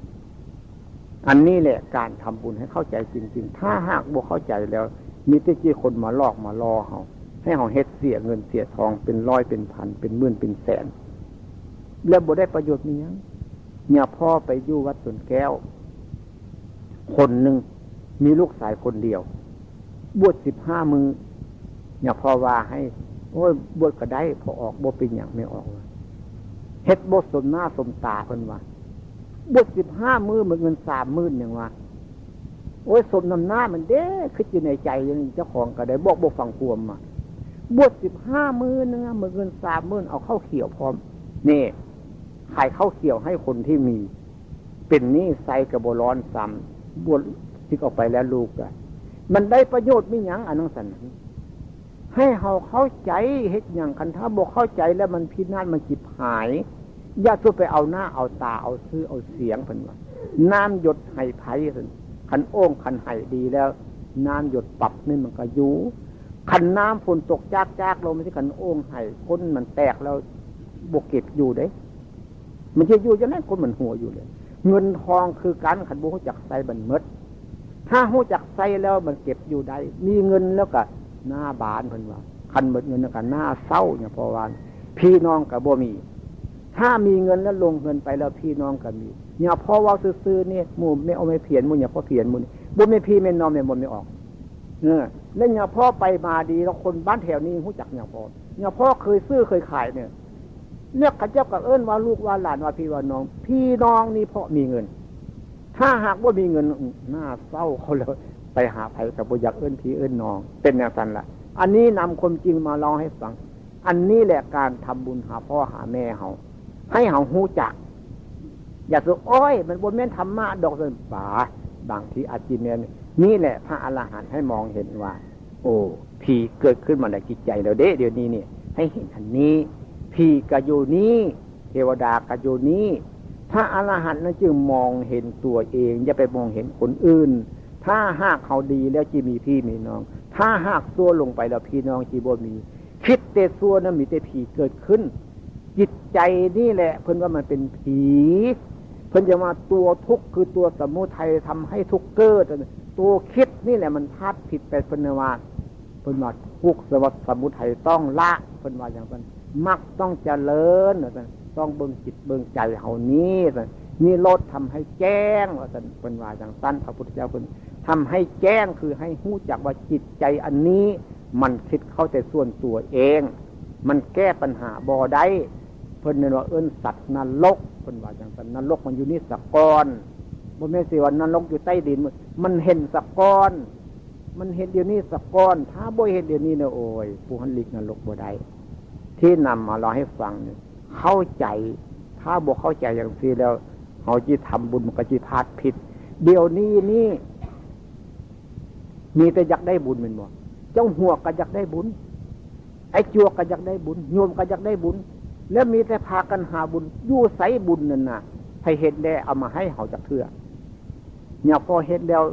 อันนี้แหละการทำบุญให้เข้าใจจริงๆ ถ้าหากบ่เข้าใจแล้ว มีแต่จิคนมาหลอกมาล่อเขา ให้เขาเฮ็ดเสียเงินเสียทองเป็นร้อยเป็นพัน เป็นหมื่นเป็นแสน แล้วบ่ได้ประโยชน์มีหยัง เนี่ย พ่อไปอยู่วัดสวนแก้ว คนหนึ่ง มีลูกชายคนเดียว บวชสิบห้ามื้อ เนี่ย พ่อว่าให้ โอ้ย บวชก็ได้ พอออกบ่เป็นหยัง ไม่ออกว่า เฮ็ดบ่สมหน้าสมตา เพิ่นว่า บวชสิบห้ามื้อ หมดเงินสามหมื่น หยังว่า โอ้ย สมน้ำหน้ามันเด้ คิดอยู่ในใจอยู่นี่ เจ้าของก็ได้บอกบ่ฟังความมา บวชสิบห้ามื้อนึงอะ หมดเงินสามหมื่น เอาข้าวเขียวพร้อม นี่ ขายข้าวเขียวให้คนที่มี เป็นหนี้ใส่ก็บ่ร้อนซ้ำ บวชสึกออกไปแล้วลูกอะ มันได้ประโยชน์มีหยัง อันนั้นสัน ให้เฮาเข้าใจ เฮ็ดหยัง คันถ้าบ่เข้าใจแล้วมันพินาศ มันฉิบหาย อย่าสู่ไปเอาหน้าเอาตา เอาชื่อเอาเสียง เพิ่นว่า น้ำหยดไหไผ ซั่น คันโอ่งคันไหดีแล้ว น้ำหยดปั๊บนี่มันก็อยู่ คันน้ำฝนตกจากๆ ลงมาที่คันโอ่งไหก้นมันแตกแล้ว บ่เก็บอยู่เด้ มันจะอยู่จั่งใด๋ คนมันหัวอยู่เลย เงินทองคือกัน คันบ่ฮู้จักใช้มันหมด ถ้าฮู้จักใช้แล้วมันเก็บอยู่ได้ มีเงินแล้วก็หน้าบาน เพิ่นว่า คันหมดเงินแล้วก็หน้าเศร้า เนี่ย เพราะว่าพี่น้องก็บ่มี ถ้ามีเงินแล้วลงเงินไปแล้วพี่น้องก็มี เนี่ย พ่อเว้าซื่อๆ นี่ หมู่แม่ออกแม่เพี้ยน หมู่เนี่ย พ่อเพี้ยน หมู่นี่ บ่แม่นพี่แม่นน้อง แม่นบ่แม่นออก เออ แล้วเนี่ย พ่อไปมาดี แล้วคนบ้านแถวนี้ฮู้จักเนี่ย พ่อ เนี่ย พ่อเคยซื้อเคยขายเนี่ย เนี่ย เขาเจ้าก็เอิ้นว่าลูกว่าหลาน ว่าพี่ว่าน้อง พี่น้องนี่เพราะมีเงิน ถ้าหากบ่มีเงิน อืม หน้าเศร้าเขาเลย ไปหาไผก็บ่อยากเอิ้นพี่เอิ้นน้อง เป็นจั่งซั้นล่ะ อันนี้นำความจริงมาเล่าให้ฟัง อันนี้แหละการทำบุญหาพ่อหาแม่เฮา ให้เฮาฮู้จัก อย่าสิ โอ๊ย มันบ่แม่นธรรมะดอก ซั่น ป๋า บางทีอาจสิแม่น นี่แหละพระอรหันต์ให้มองเห็นว่า โอ้ ผีเกิดขึ้นมาในจิตใจเราเด้ เดี๋ยวนี้นี่ ให้เห็นอันนี้ ผีก็อยู่นี่ เทวดาก็อยู่นี่ พระอรหันต์นั้นจึงมองเห็นตัวเอง อย่าไปมองเห็นคนอื่น ถ้าหากเขาดีแล้วจะมีพี่มีน้อง ถ้าหากชั่วลงไปแล้วพี่น้องจะบ่มี คิดแต่ชั่วนะ มีแต่ผีเกิดขึ้น จิตใจนี่แหละ เพิ่นว่ามันเป็นผี เพิ่นจะว่าตัวทุกข์คือตัวสมุทัยทำให้ทุกข์เกิด ตัวคิดนี่แหละมันพาผิดไป เพิ่นว่า เพิ่นว่าทุกข์สวัสสมุทัยต้องละ เพิ่นว่าอย่างนั้น มรรคต้องเจริญ ว่าซั่น ต้องเบิ่งจิตเบิ่งใจเฮานี้ ว่าซั่น นิโรธทำให้แจ้ง ว่าซั่น เพิ่นว่าอย่างนั้น พระพุทธเจ้าเพิ่นทำให้แจ้งคือให้ฮู้จักว่าจิตใจอันนี้ มันคิดเข้าแต่ส่วนตัวเอง มันแก้ปัญหาบ่ได้ เพิ่นเรียกว่าเอิ้นสัตว์นรก เพิ่นว่าอย่างนั้น นรกมันอยู่นี่สะก่อน บ่แม่นสิว่านรกอยู่ใต้ดิน มันเห็นสะก่อน มันเห็นเดี๋ยวนี้สะก่อน ถ้าบ่เห็นเดี๋ยวนี้นะ โอ้ย ผู้หันหลีกนรกบ่ได้ ที่นำมาเล่าให้ฟังนี่ เข้าใจ ถ้าบ่เข้าใจอย่างซี่แล้ว เฮาจิทำบุญมันก็จิพลาดผิด เดี๋ยวนี้นี่ มีแต่อยากได้บุญแม่นบ่ เจ้าหัวก็อยากได้บุญ ไอ้จวกก็อยากได้บุญ โยมก็อยากได้บุญ แล้วมีแต่พากันหาบุญ อยู่ไสบุญนั่นน่ะ ไผเฮ็ดแล้วเอามาให้เฮาจักเทื่อ เนี่ย พอเฮ็ดแล้ว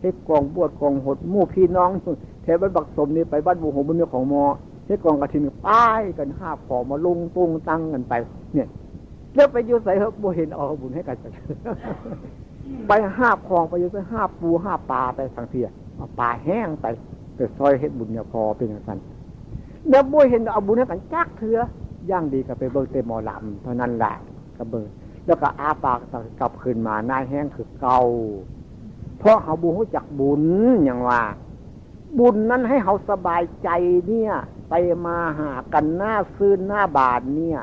เฮ็ดกองบวชกองหด หมู่พี่น้อง แถวบ้านบักสมนี่ ไปบ้านบุงหงบุญมีของมอ เฮ็ดกองกฐิน ป้ายกันหาบของมาลงตุงตังกันไป เนี่ย แล้วไปอยู่ไสเหอะ บ่เห็นเอาบุญให้กันจักเทื่อ ไปหาบของ ไปอยู่ไส หาบปูหาบปลาไปสังเทื่อ เอาปลาแห้งไป ไปซอยเฮ็ดบุญเนี่ย พอเป็นจั่งซั่น แล้วบ่เห็นเอาบุญให้กันจักเทื่อ อย่างดีก็ไปเบิ่งแต่หมอลำเท่านั้นแหละ ก็เบิ่ง แล้วก็อ้าปากกลับคืนมา หน้าแห้งคือเก่า เพราะเฮาบ่ฮู้จักบุญ หยังว่า บุญนั้นให้เฮาสบายใจเนี่ย ไปมาหากัน หน้าซื่นหน้าบานเนี่ย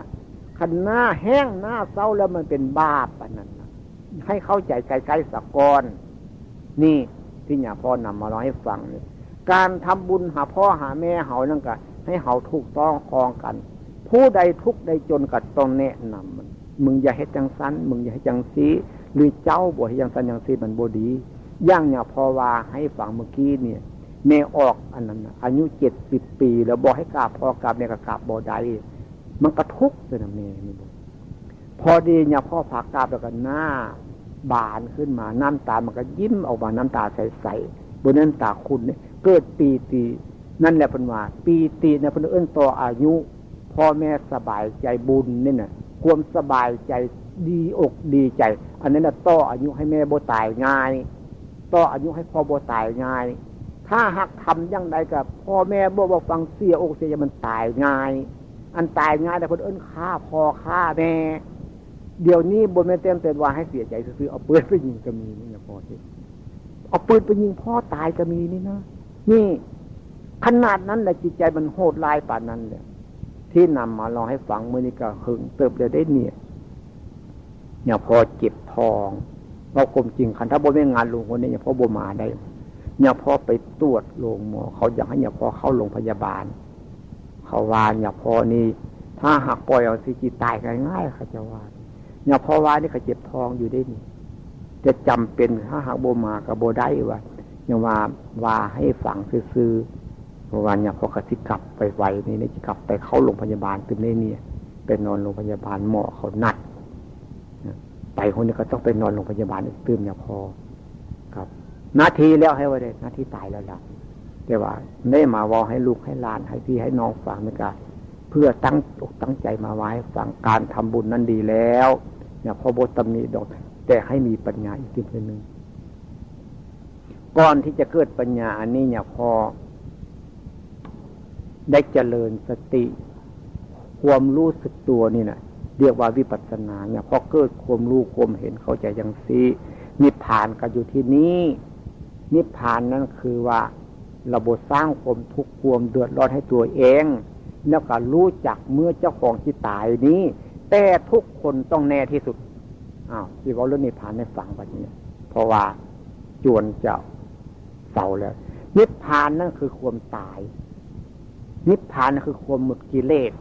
คันหน้าแห้งหน้าเศร้าแล้วมันเป็นบาป อันนั้นน่ะ ให้เข้าใจใกล้ๆ สะก่อน นี่ที่เนี่ย พ่อนำมาเล่าให้ฟังนี่ การทำบุญหาพ่อหาแม่เฮานั่นก็ให้เฮาถูกต้องครองกัน ผู้ใดทุกข์ใดจนก็ต้องแนะนำมัน มึงอย่าเฮ็ดจั่งซั้น มึงอย่าเฮ็ดจั่งซี้ หรือเจ้าบ่เฮ็ดจั่งซั้นจั่งซี้ มันบ่ดี อย่างเนี่ย พ่อว่าให้ฟังเมื่อกี้เนี่ย แม่ออกอันนั้นน่ะ อายุเจ็ดสิบปี แล้วบอกให้กราบพ่อกราบแม่ก็กราบบ่ได้ มันก็ทุกข์เลยนะแม่นี่ พอดีเนี่ย พ่อพากราบแล้วก็หน้าบานขึ้นมา น้ำตามันก็ยิ้มออกมา น้ำตาใสๆ บนน้ำตาคุณเนี่ย เกิดปีติ นั่นแหละเพิ่นว่า ปีติเนี่ย เพิ่นเอิ้นต่ออายุ พ่อแม่สบายใจ บุญนี่น่ะ ความสบายใจ ดีอกดีใจ อันนั้นน่ะต่ออายุให้แม่บ่ตายง่าย ต่ออายุให้พ่อบ่ตายง่าย ถ้าหากทำอย่างใดกับพ่อแม่บ่ บ่ฟัง เสียอกเสียใจ มันตายง่าย อันตายง่ายแล้วเพิ่นเอิ้นฆ่าพ่อฆ่าแม่ เดี๋ยวนี้บ่แม่นแต่ แต่ว่าให้เสียใจซื่อๆ เอาปืนไปยิงก็มีนี่นะพ่อ เฮ็ด เอาปืนไปยิงพ่อตายก็มีนี่นะ นี่ ขนาดนั้นแหละ จิตใจมันโหดร้ายปานนั้นแหละ ที่นำมาเล่าให้ฟังมื้อนี้ก็เหิงเติบแล้วเด้เนี่ย เนี่ย พ่อเจ็บท้อง เว้าความจริง คันถ้าบ่แม่นงานหลวงคนนี้ เนี่ย พ่อบ่มาได้ เนี่ย พ่อไปตรวจโรงหมอ เขาอยากให้เนี่ย พ่อเข้าโรงพยาบาล เขาว่าเนี่ย พ่อนี่ ถ้าหากปล่อยเอาสิจิตายง่ายๆ เขาจะว่า เนี่ย พ่อว่านี่ก็เจ็บท้องอยู่ได้นี่ จะจำเป็น ถ้าหากบ่มาก็บ่ได้ว่า ยังว่า ว่าให้ฟังซื่อๆ เพราะว่าเนี่ย พ่อก็สิกลับไปไวนี่ นี่สิกลับไปเข้าโรงพยาบาลตื่นได้เนี่ย ไปนอนโรงพยาบาล หมอเขานัด ไปคนนี้ก็ต้องไปนอนโรงพยาบาลอีกตื่นเนี่ย พ่อ ครับ นาทีแล้วให้ว่าได้ นาทีตายแล้วล่ะ แต่ว่าได้มาเว้าให้ลูกให้หลาน ให้พี่ให้น้องฟังนี่ก็ เพื่อตั้งอกตั้งใจมาว่าให้ฟัง การทำบุญนั้นดีแล้ว เนี่ย พ่อบ่ตำหนิดอก แต่ให้มีปัญญาอีกนิดนึง ก่อนที่จะเกิดปัญญาอันนี้เนี่ย พ่อได้เจริญสติ ความรู้สึกตัวนี่นะ เรียกว่าวิปัสสนาเนี่ย พอเกิดความรู้ความเห็นเข้าใจจังซี้ นิพพานก็อยู่ที่นี่ นิพพานนั่นคือว่า เราบ่สร้างความทุกข์ความเดือดร้อนให้ตัวเอง แล้วก็รู้จักเมื่อเจ้าของสิตายนี้ แต่ทุกคนต้องแน่ที่สุด อ้าว สิเว้าเรื่องนิพพานให้ฟังบัดนี้ เพราะว่าจวนจะเซาแล้ว นิพพานนั่นคือความตาย นิพพานนั่นคือความหมดกิเลส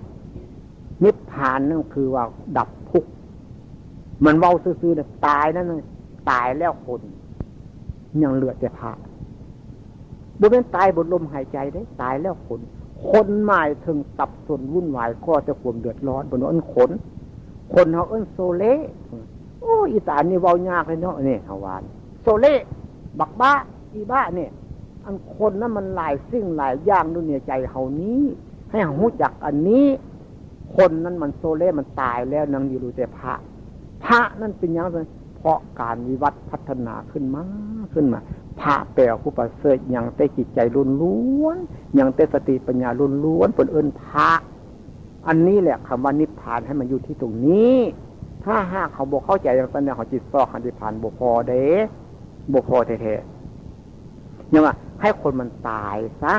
นิพพานนั่นคือว่าดับทุกข์ มันเว้าซื่อๆนะ ตายนั่นน่ะ ตายแล้วคน ยังเหลือแต่พระ บ่แม่นตายเบิดลมหายใจเด้ ตายแล้วคน คนหมายถึงสับสนวุ่นวาย ก่อแต่ความเดือดร้อน เพิ่นว่าอันคน คนเฮาเอิ้นโซเล โอ้ อีสานนี่เว้ายากเลยเนาะ นี่เฮาว่า โซเล บักบ้า อีบ้าเนี่ย อันคนนั้นมันหลายสิ่งหลายอย่างอยู่ในใจเฮานี้ ให้เฮารู้จักอันนี้ คนนั้นมันโซเล มันตายแล้ว ยังอยู่แต่พระ พระนั่นเป็นหยัง เพราะการวิวัฒน์พัฒนาขึ้นมา ขึ้นมา พระแปลว่าผู้ประเสริฐ ยังแต่จิตใจล้วนๆ ยังแต่สติปัญญาล้วนๆ เพิ่นเอิ้นพระ อันนี้แหละคำว่านิพพาน ให้มันอยู่ที่ตรงนี้ ถ้าหากเขาบ่เข้าใจจังซั่นเนี่ย เขาจิตซอกหานิพพานบ่พอเด้ บ่พอแท้ๆ ยังว่าให้คนมันตายซะ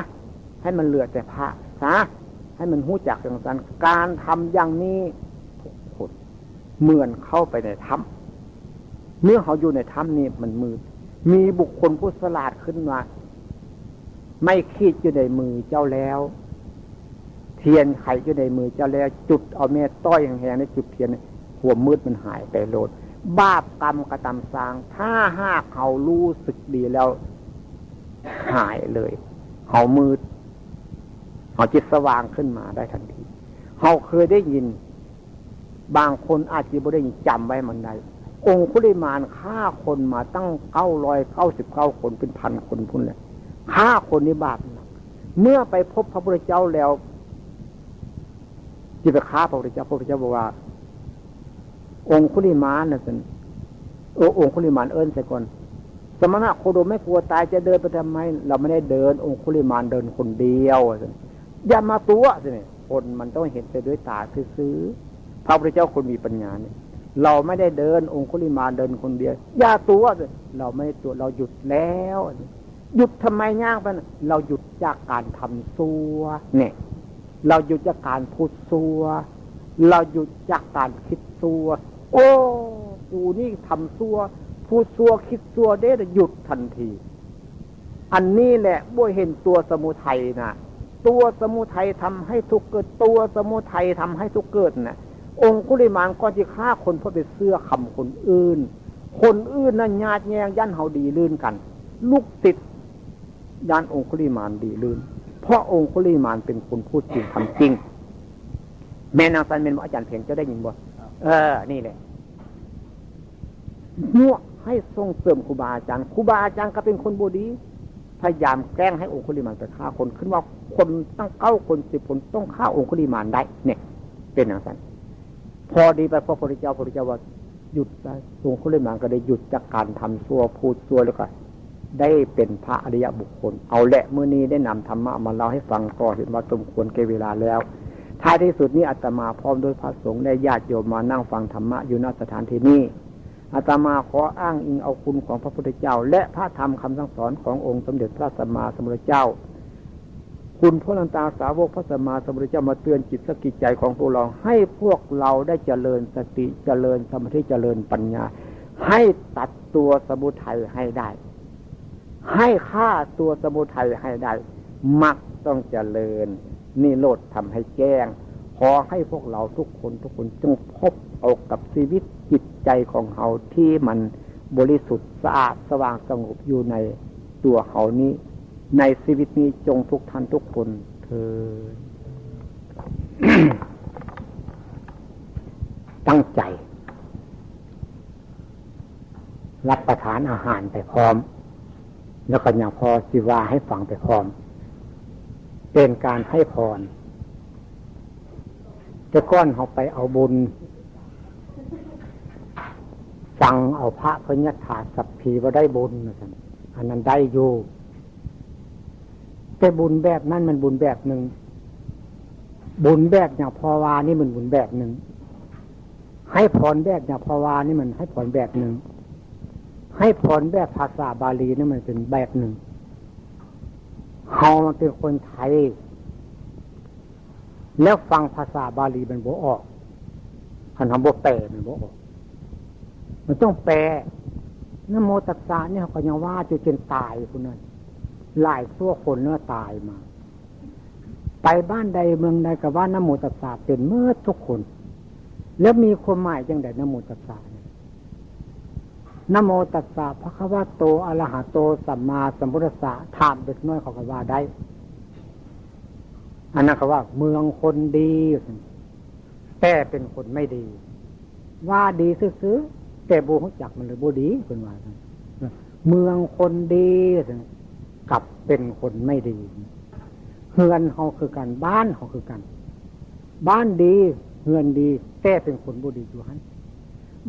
ให้มันเหลือแต่พระซะ ให้มันรู้จักจังซั่น การทำอย่างนี้ทุกคน เหมือนเข้าไปในถ้ำ เมื่อเขาอยู่ในถ้ำนี่มันมืด มีบุคคลผู้ฉลาดขึ้นมา ไม้ขีดอยู่ในมือเจ้าแล้ว เทียนไขอยู่ในมือเจ้าแล้ว จุดเอาแม่ต้อยแหงๆ ในจุดเทียน ความมืดมันหายไปโลด บาปกรรมกระทำสร้าง ถ้าหากเขารู้สึกดีแล้ว หายเลย เขามืด เขาจิตสว่างขึ้นมาได้ทันที เขาเคยได้ยิน บางคนอาจจะบ่ได้จำไว้มันได้ องคุลิมานฆ่าคนมาตั้งเก้าร้อยเก้าสิบเก้าคน เป็นพันคนพุ้นแหละ ฆ่าคนนี่บาปหนัก เมื่อไปพบพระพุทธเจ้าแล้ว จะไปฆ่าพระพุทธเจ้า พระพุทธเจ้าบอกว่า องคุลิมานนะท่าน เออ องคุลิมานเอิ้นใส่ก่อน สมณะโคดมไม่กลัวตาย จะเดินไปทำไม เราไม่ได้เดิน องคุลิมานเดินคนเดียว อย่ามาตัวสิเนี่ย คนมันต้องเห็นไปด้วยตาซื่อๆ พระพุทธเจ้าคนมีปัญญาเนี่ย เราไม่ได้เดิน องคุลิมานเดินคนเดียว อย่าตัวสิ เราไม่ได้ตัว เราหยุดแล้ว หยุดทำไมย่างไปนะ เราหยุดจากการทำชั่วเนี่ย เราหยุดจากการพูดชั่ว เราหยุดจากการคิดชั่ว โอ้ กูนี่ทำชั่ว พูดชั่ว คิดชั่วเด้ หยุดทันที อันนี้แหละบ่เห็นตัวสมุทัยนะ ตัวสมุทัยทำให้ทุกข์เกิด ตัวสมุทัยทำให้ทุกข์เกิดนะ องคุลิมานก็จะฆ่าคนเพราะไปเชื่อคำคนอื่น คนอื่นนั้นญาติแยงย่านเฮาดีลื่นกัน ลูกศิษย์ย่านองคุลิมานดีลื่น เพราะองคุลิมานเป็นคนพูดจริงทำจริง แม่นางสัน แม่นบ่ อาจารย์เพียง เจ้าได้ยินบ่ เออ นี่แหละ มั่วให้ส่งเสริมครูบาอาจารย์ ครูบาอาจารย์ก็เป็นคนบ่ดี พยายามแกล้งให้องคุลิมานไปฆ่าคน ขึ้นว่าคนตั้งเก้าคนสิบคนต้องฆ่าองคุลิมานได้ เนี่ย เป็นอย่างนั้น พอดีไปพบพระพุทธเจ้า พระพุทธเจ้าว่าหยุดได้ องคุลิมานก็ได้หยุดจากการทำชั่วพูดชั่ว แล้วก็ได้เป็นพระอริยบุคคล เอาแหละ มื้อนี้ได้นำธรรมะมาเล่าให้ฟัง ก็เห็นว่าสมควรแก่เวลาแล้ว ท้ายที่สุดนี้อาตมาพร้อมด้วยพระสงฆ์และญาติโยมมานั่งฟังธรรมะอยู่ณสถานที่นี้ อาตมาขออ้างอิงเอาคุณของพระพุทธเจ้า และพระธรรมคำสั่งสอนขององค์สมเด็จพระสัมมาสัมพุทธเจ้า คุณพระนันตาสาวกพระสัมมาสัมพุทธเจ้ามาเตือนจิตสะกิดใจของพวกเรา ให้พวกเราได้เจริญสติ เจริญสมาธิ เจริญปัญญา ให้ตัดตัวสมุทัยให้ได้ ให้ฆ่าตัวสมุทัยให้ได้ มรรคต้องเจริญ นิโรธทำให้แจ้ง ขอให้พวกเราทุกคน ทุกคนจงพบเอากับชีวิตจิตใจของเฮาที่มันบริสุทธิ์สะอาดสว่างสงบอยู่ในตัวเฮานี้ ในชีวิตนี้จงทุกท่านทุกคนเทอญ ตั้งใจ รับประทานอาหารไปพร้อม แล้วก็ยังพอสิว่าให้ฟังไปพร้อม เป็นการให้พร แต่ก่อนเขาไปเอาบุญ สั่งเอาพระเพิ่นยัตถาสัพพีว่าได้บุญว่าซั่น อันนั้นได้อยู่ แต่บุญแบบนั้นมันบุญแบบหนึ่ง บุญแบบอย่างพอว่านี่มันบุญแบบหนึ่ง ให้พรแบบเนี่ย เพราะว่านี่มันให้พรแบบหนึ่ง ให้พรแบบภาษาบาลีนี่มันเป็นแบบหนึ่ง เฮามันเป็นคนไทย แล้วฟังภาษาบาลีมันบ่ออก คันเฮาบ่แปลมันบ่ออก มันต้องแปล นะโมตัสสะเนี่ยเขาก็ยังว่าอยู่จนตายพุ้นนั่น หลายชั่วคนเนาะตายมา ไปบ้านใดเมืองใดก็ว่านะโมตัสสะเป็นเมิดทุกคน แล้วมีความหมายจั่งใดนะโมตัสสะเนี่ย นะโมตัสสะภะคะวะโตอะระหะโตสัมมาสัมพุทธัสสะ ถามเด็กน้อยเขาก็ว่าได้ อันนั้นเขาว่าเมืองคนดี แต่เป็นคนไม่ดี ว่าดีซื่อๆ แต่บ่ฮู้จักมันเลยบ่ดี เพิ่นว่า เมืองคนดี กลับเป็นคนไม่ดี เฮือนเฮาคือกัน บ้านเฮาคือกัน บ้านดี เฮือนดี แต่เป็นคนบ่ดีอยู่หั่น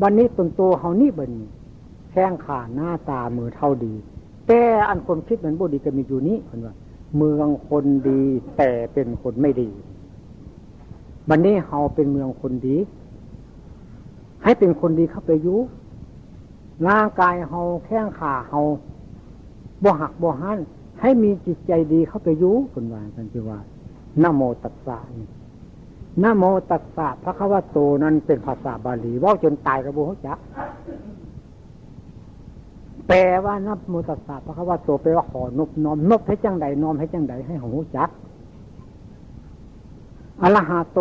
บัดนี้ตนโตเฮานี่บัดนี้ แข้งขาหน้าตามือเท้าดี แต่อันความคิดมันบ่ดีก็มีอยู่นี้ เพิ่นว่า เมืองคนดี แต่เป็นคนไม่ดี บัดนี้เฮาเป็นเมืองคนดี ให้เป็นคนดีเข้าไปอยู่ ร่างกายเฮา แข้งขาเฮา บ่หักบ่ห้าน ให้มีจิตใจดีเข้าไปอยู่ เพิ่นว่า ท่านจึงว่า นะโมตัสสะนี่ นะโมตัสสะภะคะวะโต นั้นเป็นภาษาบาลี เว้าจนตายก็บ่ฮู้จัก แปลว่านะโมตัสสะภะคะวะโต แปลว่าขอนบน้อม นบให้จั่งใด น้อมให้จั่งใด ให้เฮาฮู้จัก อะระหะโต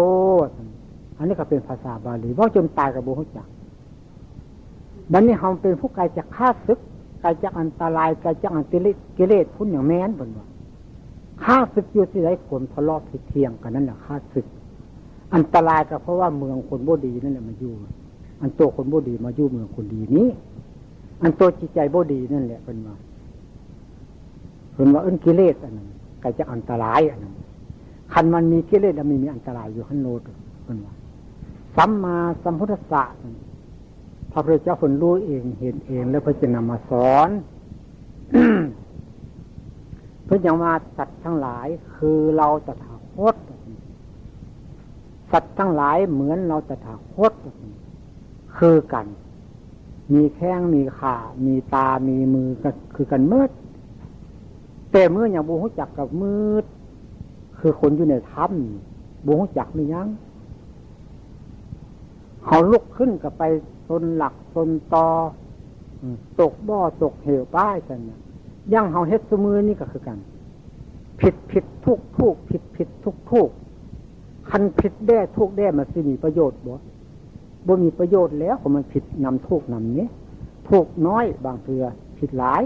อันนี้ก็เป็นภาษาบาลี เว้าจนตายก็บ่ฮู้จัก บัดนี้เฮาเป็นผู้ไกลจากข้าศึก ไกลจากอันตราย ไกลจากอันติลิกิเลส พุ้นอย่างแม่น เพิ่นว่า ข้าศึกอยู่ที่ใด ความทะเลาะผิดเถียงกันนั่นแหละข้าศึก อันตรายก็เพราะว่าเมืองคนบ่ดีนั่นแหละมาอยู่ อันตัวคนบ่ดีมาอยู่เมืองคนดีนี้ อันตัวจิตใจบ่ดีนั่นแหละ เพิ่นว่า เพิ่นว่าเอิ้นกิเลสอันนั้น ไกลจากอันตรายอันนั้น คันมันมีกิเลสแล้วมันมีอันตรายอยู่หั่นโลด เพิ่นว่า สัมมาสัมพุทธัสสะ พระพุทธเจ้าเพิ่นรู้เองเห็นเอง แล้วเพิ่นจะนำมาสอน เพิ่นยังว่าสัตว์ทั้งหลายคือเราตถาคต สัตว์ทั้งหลายเหมือนเราตถาคต คือกัน มีแข้งมีขา มีตา มีมือ ก็คือกันเมิด แต่เมื่อยังบ่ฮู้จักกับมืด คือคนอยู่ในถ้ำ บ่ฮู้จักมีหยัง เขาลุกขึ้นก็ไปซนหลักซนตอ อืม ตกบ่อตกเหวไปซั่นน่ะ อย่างเขาเฮ็ดซุมื้อนี้ก็คือกัน ผิดผิดถูกถูก ผิดผิดถูกถูก คันผิดแด้ถูกแด้มันสิมีประโยชน์บ่ บ่มีประโยชน์แล้ว เพราะมันผิดนำถูกนำนี้ ถูกน้อย บางเทื่อผิดหลาย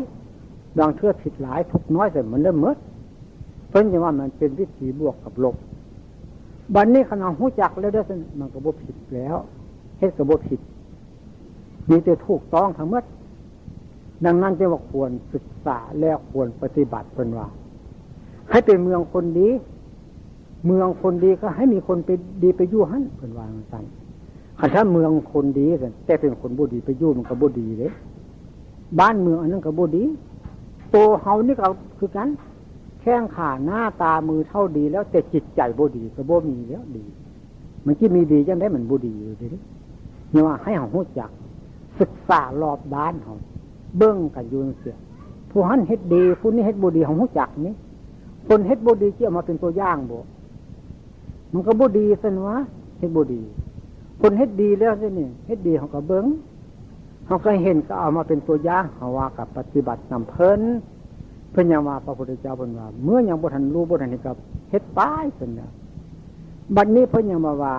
บางเทื่อผิดหลาย ถูกน้อย แต่มันเริ่มเมิด เพิ่นจะว่ามันเป็นวิถีบวกกับลบ บัดนี้คันเอาฮู้จักแล้วเด้อ มันก็บ่ผิดแล้ว เฮ็ดก็บ่ผิด มีแต่ถูกต้องทั้งหมด ดังนั้นจึงว่าควรศึกษาและควรปฏิบัติ เพิ่นว่า ให้เป็นเมืองคนดี เมืองคนดีก็ให้มีคนไปดีไปอยู่หั่น เพิ่นว่าจั่งซั่น คันถ้าเมืองคนดี แต่เป็นคนบ่ดีไปอยู่มันก็บ่ดีเด้ บ้านเมืองอันนั้นก็บ่ดี ตัวเฮานี่ก็คือกัน แข้งขาหน้าตามือเท้าดีแล้ว แต่จิตใจบ่ดีก็บ่มีแล้วดี มันสิมีดีจั่งใด๋ มันบ่ดีอยู่เด้ เนี่ยว่าให้เฮาฮู้จักศึกษารอบด้านเฮา เบิ่งกันอยู่จั่งซี้ ผู้หั้นเฮ็ดดี ผู้นี้เฮ็ดบ่ดี เฮาฮู้จักนี่ คนเฮ็ดบ่ดีสิเอามาเป็นตัวอย่างบ่ มันก็บ่ดีซั่นวะ เฮ็ดบ่ดี คนเฮ็ดดีแล้วซั่นนี่ เฮ็ดดีเฮาก็เบิ่ง เฮาก็เห็นก็เอามาเป็นตัวอย่าง เฮาว่าก็ปฏิบัตินำเพิ่น เพิ่นยังว่าพระพุทธเจ้าเพิ่นว่า เมื่อยังบ่ทันรู้บ่ทันเห็นก็เฮ็ดไปซั่นน่ะ บัดนี้เพิ่นยังมาว่า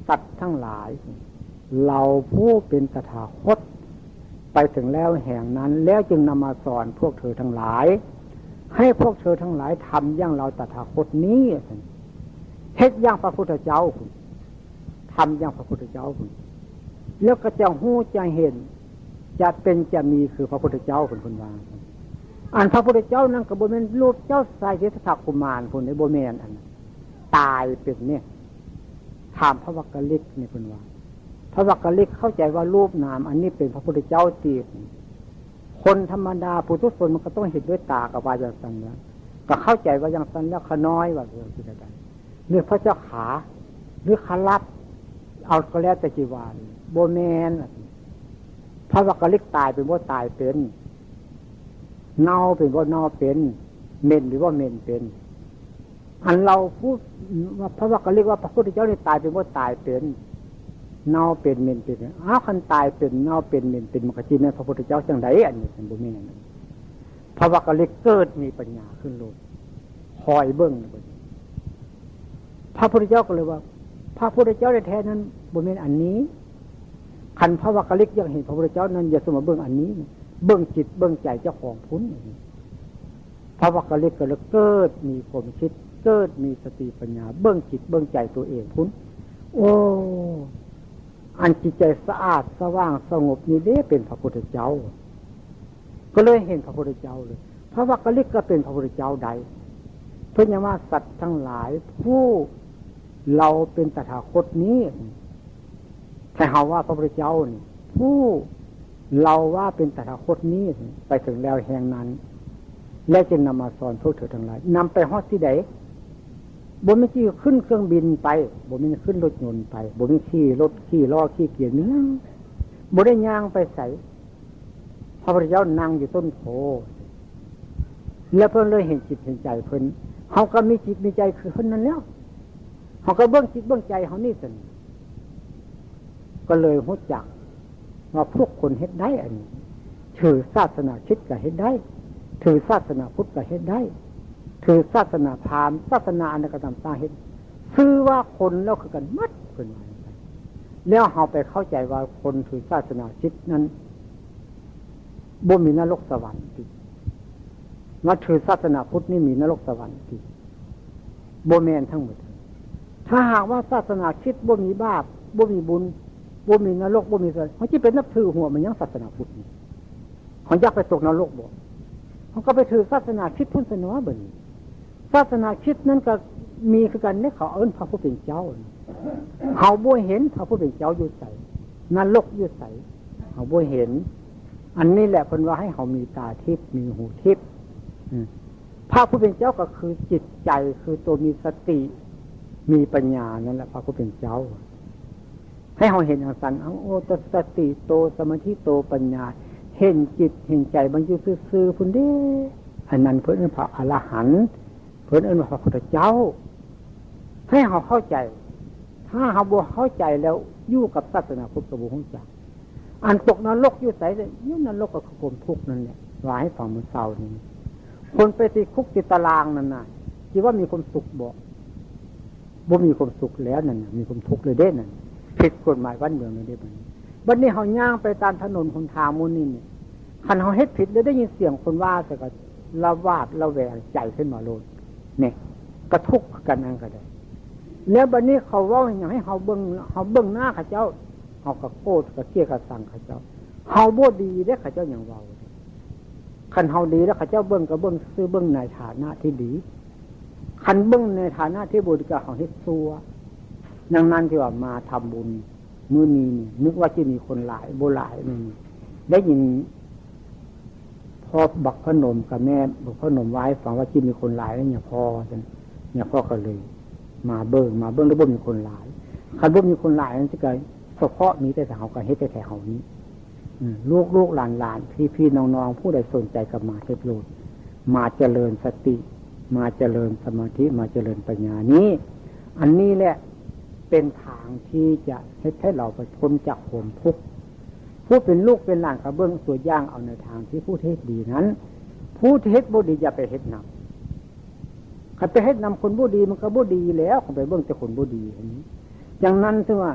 สัตว์ทั้งหลาย เราผู้เป็นตถาคต ไปถึงแล้วแห่งนั้น แล้วจึงนำมาสอนพวกเธอทั้งหลาย ให้พวกเธอทั้งหลายทำอย่างเราตถาคตนี้ เฮ็ดอย่างพระพุทธเจ้าพุ้น ทำอย่างพระพุทธเจ้าพุ้น แล้วก็จะฮู้จะเห็น จะเป็นจะมีคือพระพุทธเจ้าพุ้น เพิ่นว่า อันพระพุทธเจ้านั้นก็บ่แม่นรูปเจ้าชายสิทธัตถะกุมารพุ้นเด้ บ่แม่นอันนั้น ตายเป็นเนี่ย ถามพระวักกลิกนี่เพิ่นว่า พระวักกลิกเข้าใจว่ารูปนามอันนี้เป็นพระพุทธเจ้าติ คนธรรมดาปุถุชนมันก็ต้องเห็นด้วยตา ก็ว่าอย่างซั่นแล้ว ก็เข้าใจว่าอย่างซั่นแล้ว ข้าน้อยว่าอย่างซี่ก็ได้ หรือพระเจ้าข้า หรือข้ารับ เอาก็แล้วแต่สิว่านี่ บ่แม่น พระวักกะลิกตายเป็นบ่ตายเป็น เน่าเป็นบ่เน่าเป็น เหม็นหรือบ่เหม็นเป็น อันเราพูดว่าพระวักกะลิกว่าพระพุทธเจ้านี่ตายเป็นบ่ตายเป็น เน่าเป็นเหม็นเป็น อ้าว คันตายเป็น เน่าเป็นเหม็นเป็น มันก็สิแม่นพระพุทธเจ้าจั่งใด อันนี้มันบ่แม่น พระวักกะลิกเกิดมีปัญญาขึ้นโลด คอยเบิ่งนะบัดนี้ พระพุทธเจ้าก็เลยว่า พระพุทธเจ้าแท้ๆนั้นบ่แม่นอันนี้ คันพระวักกะลิกอยากเห็นพระพุทธเจ้านั้น อย่าสมมาเบิ่งอันนี้ เบิ่งจิตเบิ่งใจเจ้าของพุ้น พระวักกะลิกก็เลยเกิดมีความคิด เกิดมีสติปัญญา เบิ่งจิตเบิ่งใจตัวเองพุ้น โอ้ อันจิตใจสะอาดสว่างสงบนี่เด้เป็นพระพุทธเจ้า ก็เลยเห็นพระพุทธเจ้าเลย พระวักกะลิกก็เป็นพระพุทธเจ้าได้ เพิ่นยังว่าสัตว์ทั้งหลายผู้เราเป็นตถาคตนี้ ถ้าเฮาว่าพระพุทธเจ้านี่ ผู้เราว่าเป็นตถาคตนี้ ไปถึงแล้วแห่งนั้น และจึงนำมาสอนพวกเธอทั้งหลาย นำไปฮอดที่ใด บ่มีที่ขึ้นเครื่องบินไป บ่มีขึ้นรถยนต์ไป บ่มีขี่รถขี่ล้อขี่เกียร์มีหยัง บ่ได้ย่างไปไส พระพุทธเจ้านั่งอยู่ต้นโพธิ์ แล้วเพิ่นเลยเห็นจิตเห็นใจเพิ่น เฮาก็มีจิตมีใจคือเพิ่นนั่นแหล้ว เฮาก็เบิ่งจิตเบิ่งใจเฮานี่ซั่น ก็เลยฮู้จักว่าพวกคนเฮ็ดได้อันนี้ ถือศาสนาคริสต์ก็เฮ็ดได้ ถือศาสนาพุทธก็เฮ็ดได้ ถือศาสนาพราหมณ์ ศาสนาอันใดก็ตามสร้างเฮ็ด ชื่อว่าคนแล้วคือกันหมด เพิ่นว่าจั่งซั้น แล้วเฮาไปเข้าใจว่าคนถือศาสนาคริสต์นั้น บ่มีนรกสวรรค์ติ มาถือศาสนาพุทธนี่มีนรกสวรรค์ติ บ่แม่นทั้งหมด ถ้าหากว่าศาสนาคริสต์บ่มีบาป บ่มีบุญ บ่มีนรก บ่มีสวรรค์ เฮาสิไปนับถือหัวมันหยังศาสนาพุทธนี่ เฮาอยากไปตกนรกบ่ เฮาก็ไปถือศาสนาคริสต์พุ้นซะเนาะบัดนี้ ศาสนาคริสต์นั้นก็มีคือกันเด้ เขาเอิ้นพระผู้เป็นเจ้า เฮาบ่เห็นพระผู้เป็นเจ้าอยู่ไส นรกอยู่ไส เฮาบ่เห็น อันนี้แหละเพิ่นว่าให้เฮามีตาทิพย์ มีหูทิพย์ อืม พระผู้เป็นเจ้าก็คือจิตใจ คือตัวมีสติ มีปัญญานั่นแหละ พระผู้เป็นเจ้า ให้เฮาเห็นจั่งซั้น เอา โอตสติโต สมาธิโต ปัญญา เห็นจิตเห็นใจมันอยู่ซื่อๆพุ้นเด้ อันนั้นเพิ่นเอิ้นพระอรหันต์ เพิ่นเอิ้นว่าพระพุทธเจ้า ให้เฮาเข้าใจ ถ้าเฮาบ่เข้าใจแล้วอยู่กับศาสนาพุทธก็บ่ฮู้จัก อันตกนรกอยู่ไส อยู่นรกก็คือความทุกข์นั่นแหละ ว่าให้ฟังมื้อเช้านี้ คนไปติดคุกติดตารางนั่นน่ะ คิดว่ามีความสุขบ่ บ่มีความสุขแล้วนั่นน่ะ มีความทุกข์เลยเด้นั่น ผิดกฎหมายบ้านเมืองเลยเด้บัดนี้ บัดนี้เฮาย่างไปตามถนนหนทางหมู่นี้นี่ คันเฮาเฮ็ดผิดแล้วได้ยินเสียงคนว่าใส่ก็ระหวาดระแวงใจขึ้นมาโลด นี่ กระทุกข์กันนั่นก็ได้ แล้วบัดนี้เขาเว้าหยังให้เฮาเบิ่ง เฮาเบิ่งหน้าเขาเจ้า เฮาก็โกรธก็เกลียดก็ชังเขาเจ้า เฮาบ่ดีเด้เขาเจ้าหยังเว้า คันเฮาดีแล้วเขาเจ้าเบิ่งก็เบิ่งซื่อ เบิ่งในฐานะที่ดี คันเบิ่งในฐานะที่บ่ดีก็เฮาเฮ็ดชั่ว ดังนั้นที่ว่ามาทำบุญมื้อนี้นี่ นึกว่าสิมีคนหลาย บ่หลายนี่ ได้ยินพ่อบักพนมกับแม่บักพนมว่าให้ฟังว่าสิมีคนหลายแล้วเนี่ยพ่อ เนี่ยพ่อก็เลยมาเบิ่ง มาเบิ่งแล้วบ่มีคนหลาย คันบ่มีคนหลายนั่นสิก็เฉพาะมีแต่เฮาก็เฮ็ดแต่เฮานี้ อืม ลูกๆหลานๆ พี่ๆน้องๆ ผู้ใดสนใจก็มาเถิดโลด มาเจริญสติ มาเจริญสมาธิ มาเจริญปัญญานี้ อันนี้แหละเป็นทางที่จะเฮ็ดให้เราไปพ้นจากความทุกข์ ผู้เป็นลูกเป็นหลานก็เบิ่งตัวอย่างเอาในทางที่ผู้เฮ็ดดีนั้น ผู้เฮ็ดบ่ดีอย่าไปเฮ็ดนำ คันไปเฮ็ดนำคนบ่ดีมันก็บ่ดีแล้ว คันไปเบิ่งแต่คนบ่ดีอันนี้ อย่างนั้นถือว่า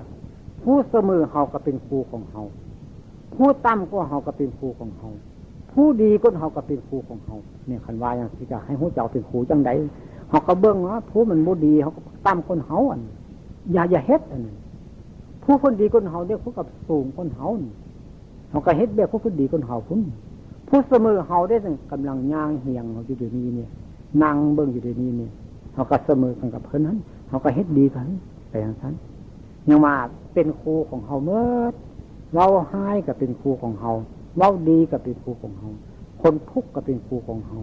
ผู้เสมอเฮาก็เป็นครูของเฮา ผู้ต่ำกว่าเฮาก็เป็นครูของเฮา ผู้ดีกว่าเฮาก็เป็นครูของเฮา เนี่ย คันว่าจั่งซี้ก็ให้ฮู้จักเป็นครูจั่งใด เฮาก็เบิ่งว่าผู้มันบ่ดี เฮาก็ต่ำกว่าเฮาอัน อย่า อย่าเฮ็ดอันนั้น ผู้เพิ่นดีกว่าเฮาเด้ ผู้ก็สูงกว่าเฮานี่ เฮาก็เฮ็ดแบบผู้เพิ่นดีกว่าเฮาพุ้น ผู้เสมอเฮาเด้ กำลังย่างเฮียงเฮาอยู่เดี๋ยวนี้เนี่ย นั่งเบิ่งอยู่เดี๋ยวนี้เนี่ย เฮาก็เสมอกันกับเพิ่นนั้น เฮาก็เฮ็ดดีกัน ไปจั่งซั้น ยังว่าเป็นครูของเฮาเมิด เว้าฮ้ายก็เป็นครูของเฮา เว้าดีก็เป็นครูของเฮา คนทุกข์ก็เป็นครูของเฮา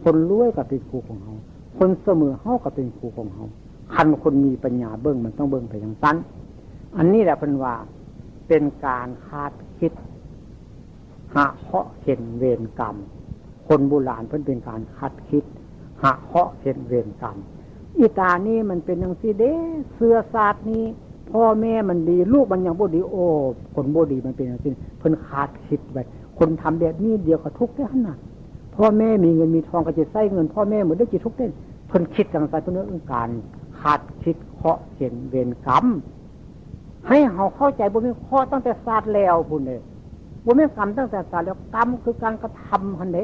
คนรวยก็เป็นครูของเฮา คนเสมอเฮาก็เป็นครูของเฮา คันคนมีปัญญาเบิ่งมันต้องเบิ่งไปจั่งซั้น อันนี้แหละเพิ่นว่าเป็นการคาดคิด หะเคราะห์เข็นเวรกรรม คนโบราณเพิ่นเป็นการคาดคิด หะเคราะห์เข็นเวรกรรม อีตานี่มันเป็นจั่งซี้เด้ เชื้อชาตินี้ พ่อแม่มันดี ลูกมันยังบ่ดี โอ้ คนบ่ดีมันเป็นจั่งซี้ เพิ่นคาดคิดไว้ คนทำแบบนี้เดี๋ยวก็ทุกข์เด้หั่นน่ะ พ่อแม่มีเงินมีทองก็จะใช้เงิน พ่อแม่หมดได้จะทุกข์เด้ เพิ่นคิดจั่งซั่น เพิ่นเรื่องการคาดคิดเคราะห์เข็นเวรกรรม ให้เฮาเข้าใจ บ่แม่นเคราะห์ตั้งแต่ชาติแล้วพุ้นเด้ บ่แม่นกรรมตั้งแต่ชาติแล้ว กรรมคือการกระทำหั่นเด้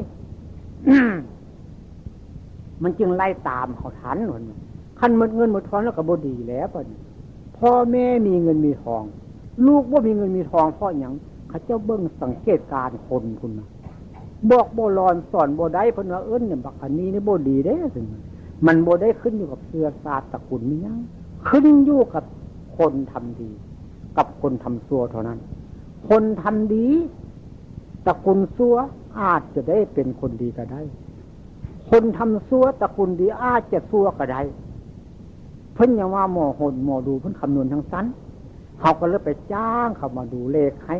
มันจึงไล่ตามเฮาทัน คันหมดเงินหมดทองแล้วก็บ่ดีแล้วบัดนี้ พ่อแม่มีเงินมีทอง ลูกบ่มีเงินมีทองเพราะหยัง เขาเจ้าเบิ่งสังเกตการณ์คนพุ้นน่ะ บอกบ่หลอนสอนบ่ได้ เพิ่นว่า เอิ้นเนี่ย บักอันนี้นี่บ่ดีเด้ มันบ่ได้ขึ้นอยู่กับเชื้อชาติตระกูลมีหยัง ขึ้นอยู่กับคนทำดี กับคนทำชั่วเท่านั้น คนทำดี ตระกูลชั่วอาจจะได้เป็นคนดีก็ได้ คนทำชั่วตระกูลดีอาจจะชั่วก็ได้ เพิ่นยังว่าหมอหนหมอดู เพิ่นคำนวณจั่งซั่น เฮาก็เลยไปจ้างเขามาดูเลขให้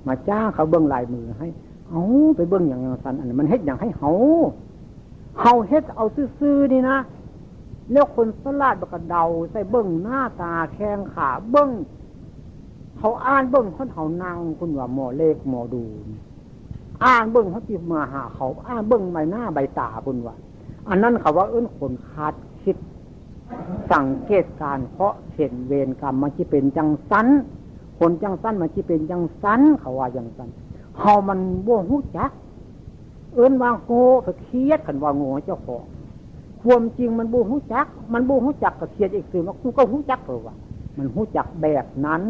มาจ้างเขาเบิ่งลายมือให้ เอาไปเบิ่งหยังจั่งซั่น อันนั้นมันเฮ็ดหยังให้เฮา เฮาเฮ็ดเอาซื่อๆนี่นะ แล้วคนฉลาดมันก็เดาใส่ เบิ่งหน้าตาแข้งขา เบิ่ง เขาอ่านเบิ่งคนเฮานั่งพุ้นว่า หมอเลขหมอดูนี่ อ่านเบิ่งเขาสิมาหาเขา อ่านเบิ่งใบหน้าใบตาพุ้นว่า อันนั้นเขาว่าเอิ้นคนคาดคิด สังเกตการณ์เคราะห์เข็นเวรกรรม มันสิเป็นจั่งซั่น คนจั่งซั่นมันสิเป็นจั่งซั่น เขาว่าจั่งซั่น เฮามันบ่ฮู้จัก เอิ้นว่าโง่ ก็เครียด คันว่าโง่เจ้าของ ความจริงมันบ่ฮู้จัก มันบ่ฮู้จักก็เครียดอีกซื่อ ว่ากูก็ฮู้จัก เพิ่นว่า มันฮู้จักแบบนั้น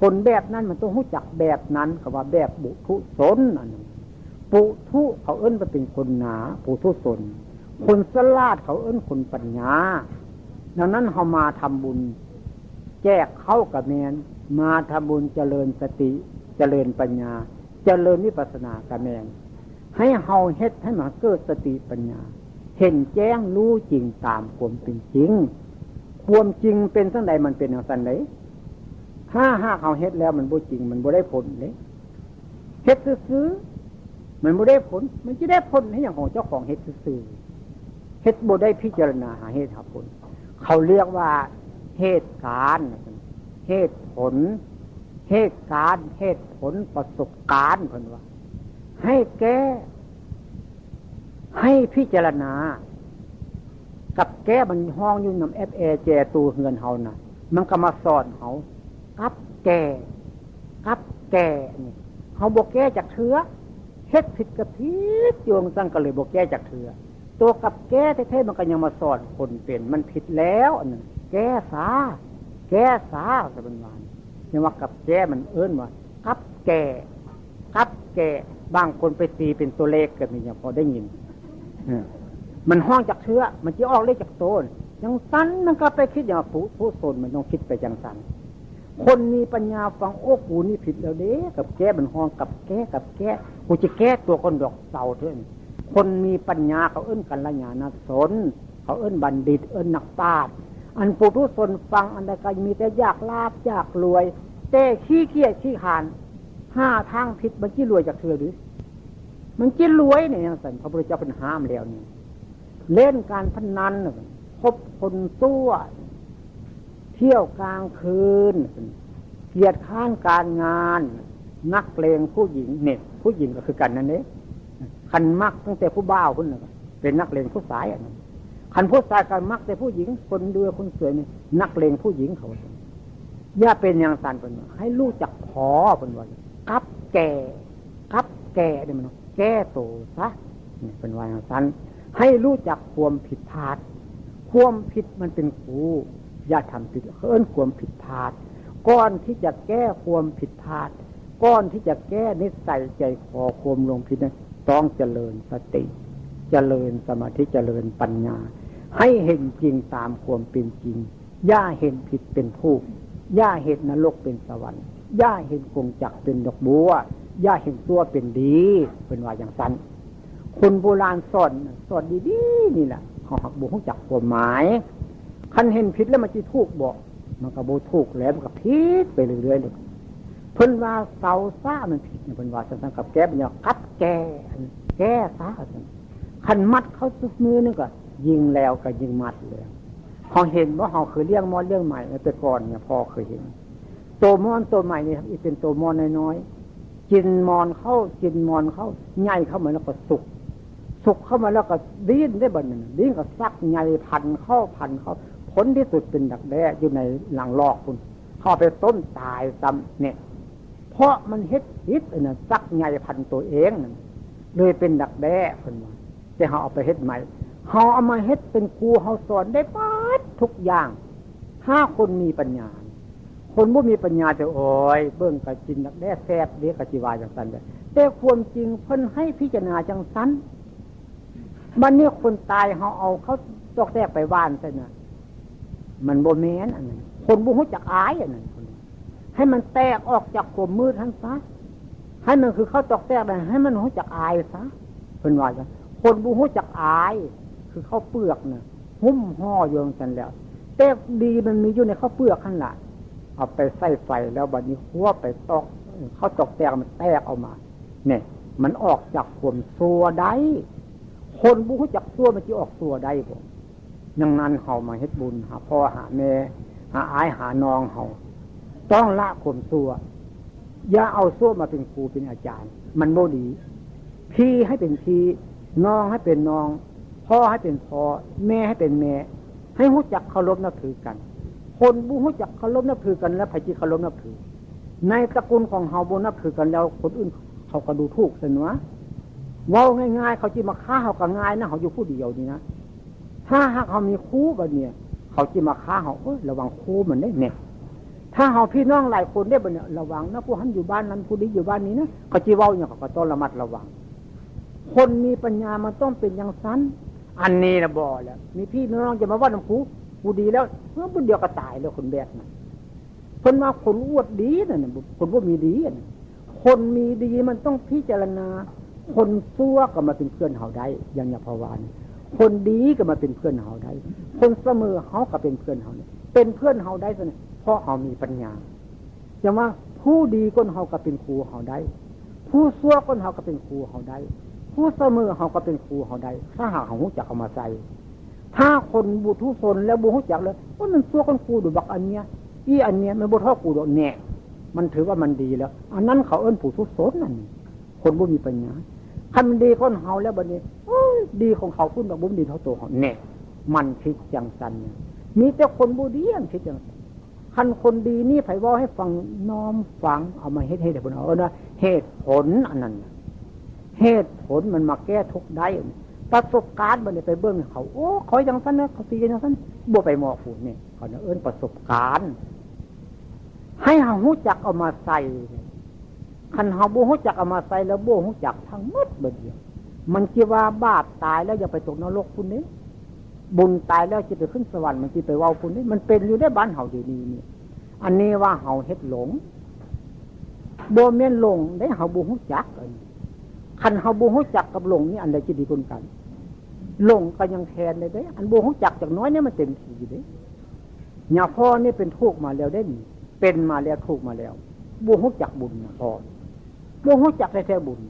คนแบบนั้นมันต้องฮู้จักแบบนั้น เขาว่าแบบปุถุชน อันนั้น ปุถุเขาเอิ้นว่าเป็นคนหนา ปุถุชน คนฉลาดเขาเอิ้นคนปัญญา ดังนั้นเฮามาทำบุญ แจกข้าวกะแม่น มาทำบุญเจริญสติ เจริญปัญญา เจริญวิปัสสนากะแม่น ให้เฮาเฮ็ดให้มันเกิดสติปัญญา เห็นแจ้งรู้จริงตามความเป็นจริง ความจริงเป็นจั่งใดมันเป็นจั่งซั่นเด้ ถ้าหากเฮาเฮ็ดแล้วมันบ่จริง มันบ่ได้ผลเด้ เฮ็ดซื่อๆ มันบ่ได้ผล มันสิได้ผลให้หยังของเจ้าของเฮ็ดซื่อๆ เฮ็ดบ่ได้พิจารณาหาเหตุหาผล เขาเรียกว่าเหตุการณ์ เหตุผล เหตุการณ์ เหตุผล ประสบการณ์ เพิ่นว่า ให้แก้ ให้พิจารณา กับแก้มันฮ้องอยู่นำแอปแอร์แจตูเฮือนเฮาน่ะ มันก็มาสอนเฮา กับแก้ กับแก้นี่ เฮาบ่แก้จักเทื่อ เฮ็ดผิดก็ผิดอยู่จั่งซั่น ก็เลยบ่แก้จักเทื่อ ตัวกับแก้แท้ๆ มันก็ยังมาสอนคนเป็น มันผิดแล้วอันนั้น แก้ซะ แก้ซะ แต่มันว่า ยังว่ากับแก้มันเอิ้นว่า กับแก้ กับแก้ บางคนไปตีเป็นตัวเลขก็มี ยังพอได้ยิน เออ มันฮ้องจักเทื่อ มันสิออกเลขจักโตน จั่งซั่นมันก็ไปคิดอย่างว่าปุถุชนมันต้องคิดไปจั่งซั่น คนมีปัญญาฟัง โอ้ กูนี่ผิดแล้วเด้ กับแก้มันฮ้อง กับแก้ กับแก้ กูจะแก้ตัวก่อนดอกเซาเถอะ คนมีปัญญาเขาเอิ้นกัลยาณชน เขาเอิ้นบัณฑิต เอิ้นนักปราชญ์ อันปุถุชนฟังอันใดก็มีแต่อยากลาภอยากรวย แต่ขี้เกียจขี้คร้าน หาทางผิด มันสิรวยจักเทื่อหรือ มันสิรวยเนี่ย จั่งซั่น พระพุทธเจ้าเพิ่นห้ามแล้วนี่ เล่นการพนันน่ะ คบคนชั่ว เที่ยวกลางคืน เกียจคร้านการงาน นักเลงผู้หญิงเนี่ย ผู้หญิงก็คือกันนั่นเอง คันมักตั้งแต่ผู้บ่าวพุ้นน่ะ เป็นนักเลงผู้ชายอันนั้น คันผู้ชายก็มักแต่ผู้หญิง คนดูคนสวยนี่ นักเลงผู้หญิงเขา อย่าเป็นอย่างซั่นเพิ่นว่า ให้รู้จักพอเพิ่นว่า กับแก้ กับแก้เนี่ยมันแก้โตซะ นี่เพิ่นว่าอย่างซั่น ให้รู้จักความผิดพลาด ความผิดมันเป็นครู อย่าทำผิด เอิ้นความผิดพลาด ก่อนที่จะแก้ความผิดพลาด ก่อนที่จะแก้นิสัยใจคอความหลงผิดนั้น ต้องเจริญสติ เจริญสมาธิ เจริญปัญญา ให้เห็นจริงตามความเป็นจริง อย่าเห็นผิดเป็นถูก อย่าเห็นนรกเป็นสวรรค์ อย่าเห็นกงจักรเป็นดอกบัว อย่าเห็นชั่วเป็นดี เพิ่นว่าอย่างซั่น คนโบราณสอน สอนดีๆ นี่แหละ เขาหากบ่ฮู้จักความหมาย คันเห็นผิดแล้วมันสิถูกบ่ มันก็บ่ถูกแล้ว มันก็ผิดไปเรื่อยๆเลย เพิ่นว่าเสาซ่ามันผิดเนี่ย เพิ่นว่าจั่งซั่น กับแก้ปัญหา กับแก้ แก้ซะ คันมัดเขาซุมื้อนึงก็ยิงแล้วก็ยิงมัดแล้ว เฮาเห็นบ่ เฮาเคยเลี้ยงมอนเลี้ยงไหมแต่ก่อนเนี่ย พ่อเคยเห็น โตมอนโตไหมนี่เป็นโตมอนน้อยๆ กินมอนเข้า กินมอนเข้า ใหญ่เข้ามาแล้วก็สุก สุกเข้ามาแล้วก็ดิ้นได้บัดนั้น ดิ้นก็ซักใยพันเข้าพันเข้า ผลที่สุดเป็นดักแด้อยู่ในหลังลอกพุ้น เขาเอาไปต้มตายซ้ำเนี่ย เพราะมันเฮ็ดผิดอันนั้น ซักใยพันตัวเองนั่น เลยเป็นดักแด้เพิ่นว่า แต่เฮาเอาไปเฮ็ดใหม่ เฮาเอามาเฮ็ดเป็นครู เฮาสอนได้เบิดทุกอย่าง ถ้าคนมีปัญญา คนบ่มีปัญญาจะ โอ้ย เบิ่งก็กินดักแด้แซ่บเด้ ก็สิว่าจั่งซั่นเด้ แต่ความจริงเพิ่นให้พิจารณาจั่งซั่น บัดนี้คนตายเฮาเอาเขาตอกแตกไปหว่านใส่น่ะ มันบ่แม่นอันนั้น คนบ่ฮู้จักอายอันนั้น ให้มันแตกออกจากความมืดหั้นซะ ให้มันคือเขาตอกแตกได้ ให้มันฮู้จักอายซะ เพิ่นว่าจั่ง คนบ่ฮู้จักอาย คือข้าวเปลือกน่ะ หุ้มห่ออยู่จั่งซั่นแล้ว แต่ดีมันมีอยู่ในข้าวเปลือกหั่นล่ะ เอาไปใส่ไฟแล้วบัดนี้หัวไปตอก เขาตอกแตกมันแตกออกมา เนี่ย มันออกจากความชั่วได้ คนบ่ฮู้จักชั่วมันสิออกชั่วได้บ่ ดังนั้นเฮามาเฮ็ดบุญ หาพ่อหาแม่ หาอ้ายหาน้องเฮา ต้องละความชั่ว อย่าเอาชั่วมาเป็นครูเป็นอาจารย์ มันบ่ดี พี่ให้เป็นพี่ น้องให้เป็นน้อง พ่อให้เป็นพ่อ แม่ให้เป็นแม่ ให้ฮู้จักเคารพนับถือกัน คนบ่ฮู้จักเคารพนับถือกันแล้วไผสิเคารพนับถือ ในตระกูลของเฮาบ่นับถือกันแล้ว คนอื่นเขาก็ดูถูกซั่นวะ เว้าง่ายๆ เขาสิมาฆ่าเฮาก็ง่ายนะ เฮาอยู่ผู้เดียวนี่นะ ถ้าหากเฮามีครูบัดเนี่ย เขาสิมาฆ่าเฮา เอ้ย ระวังครูมันเด้เนี่ย ถ้าเฮาพี่น้องหลายคนเด้บัดเนี่ย ระวังนะ ผู้หั้นอยู่บ้านนั้น ผู้นี้อยู่บ้านนี้นะ เขาสิเว้าหยังเขาก็ต้องระมัดระวัง คนมีปัญญามันต้องเป็นจั่งซั่น อันนี้นะบ่แล้ว มีพี่น้องจะมาเว้านำครู กูดีแล้ว เออ ผู้เดียวก็ตายแล้วคนแบบนั้น เพิ่นว่าคนอวดดีนั่นน่ะ คนบ่มีดีอะนะ คนมีดีมันต้องพิจารณา คนชั่วก็มาเป็นเพื่อนเฮาได้ อย่างหลวงพ่อว่านี่ คนดีก็มาเป็นเพื่อนเฮาได้ คนเสมอเฮาก็เป็นเพื่อนเฮาได้ เป็นเพื่อนเฮาได้ซั่น เพราะเฮามีปัญญา จั่งว่าผู้ดีกว่าเฮาก็เป็นครูเฮาได้ ผู้ชั่วกว่าเฮาก็เป็นครูเฮาได้ ผู้เสมอเฮาก็เป็นครูเฮาได้ ถ้าหากเฮาฮู้จักเอามาใส่ ถ้าคนบุทุชนแล้วบ่ฮู้จักเลย ว่ามันชั่วกว่ากูดอกบักอันเนี้ย อีอันเนี้ยมันบ่เท่ากูดอกแน่ มันถือว่ามันดีแล้ว อันนั้นเขาเอิ้นปุถุชนนั่น คนบ่มีปัญญา คันมันดีกว่าเฮาแล้วบัดนี้ โอ้ย ดีของเขาพุ้นดอก บ่ดีเท่าตัวเฮาแน่ มันคิดจั่งซั่นเนี่ย มีแต่คนบ่ดีมันคิดจั่งซั่น คันคนดีนี่ไผเว้าให้ฟัง น้อมฟัง เอามาเฮ็ด เฮ็ดให้เพิ่น เอานะ เหตุผลอันนั้นน่ะ เหตุผลมันมาแก้ทุกข์ได้ ประสบการณ์บัดนี้ไปเบิ่งเขา โอ้ เขาจั่งซั่นนะ เขาสิจั่งซั่น บ่ไปเหมาะผู้นี่ เขาน่ะเอิ้นประสบการณ์ ให้เฮาฮู้จักเอามาใส่ คันเฮาบ่ฮู้จักเอามาใส่แล้วบ่ฮู้จักทั้งหมดบัดเดียว มันสิว่าบาปตายแล้วอย่าไปตกนรกพุ้นเด้ บุญตายแล้วสิไปขึ้นสวรรค์ มันสิไปเว้าพุ้นเด้ มันเป็นอยู่ในบ้านเฮาเดี๋ยวนี้นี่ อันนี้ว่าเฮาเฮ็ดหลง บ่แม่นหลงเด้ เฮาบ่ฮู้จักอันนี้ คันเฮาบ่ฮู้จักกับหลงนี่อันใดสิดีกว่ากัน หลงก็ยังแทนได้เด้ อันบ่ฮู้จักจักน้อยเนี่ยมันเต็มที่เด้ หลวงพ่อนี่เป็นทุกข์มาแล้วเด้นี่ เป็นมาแล้วทุกข์มาแล้ว บ่ฮู้จักบุญหลวงพ่อ บ่ฮู้จักแท้ๆบุญ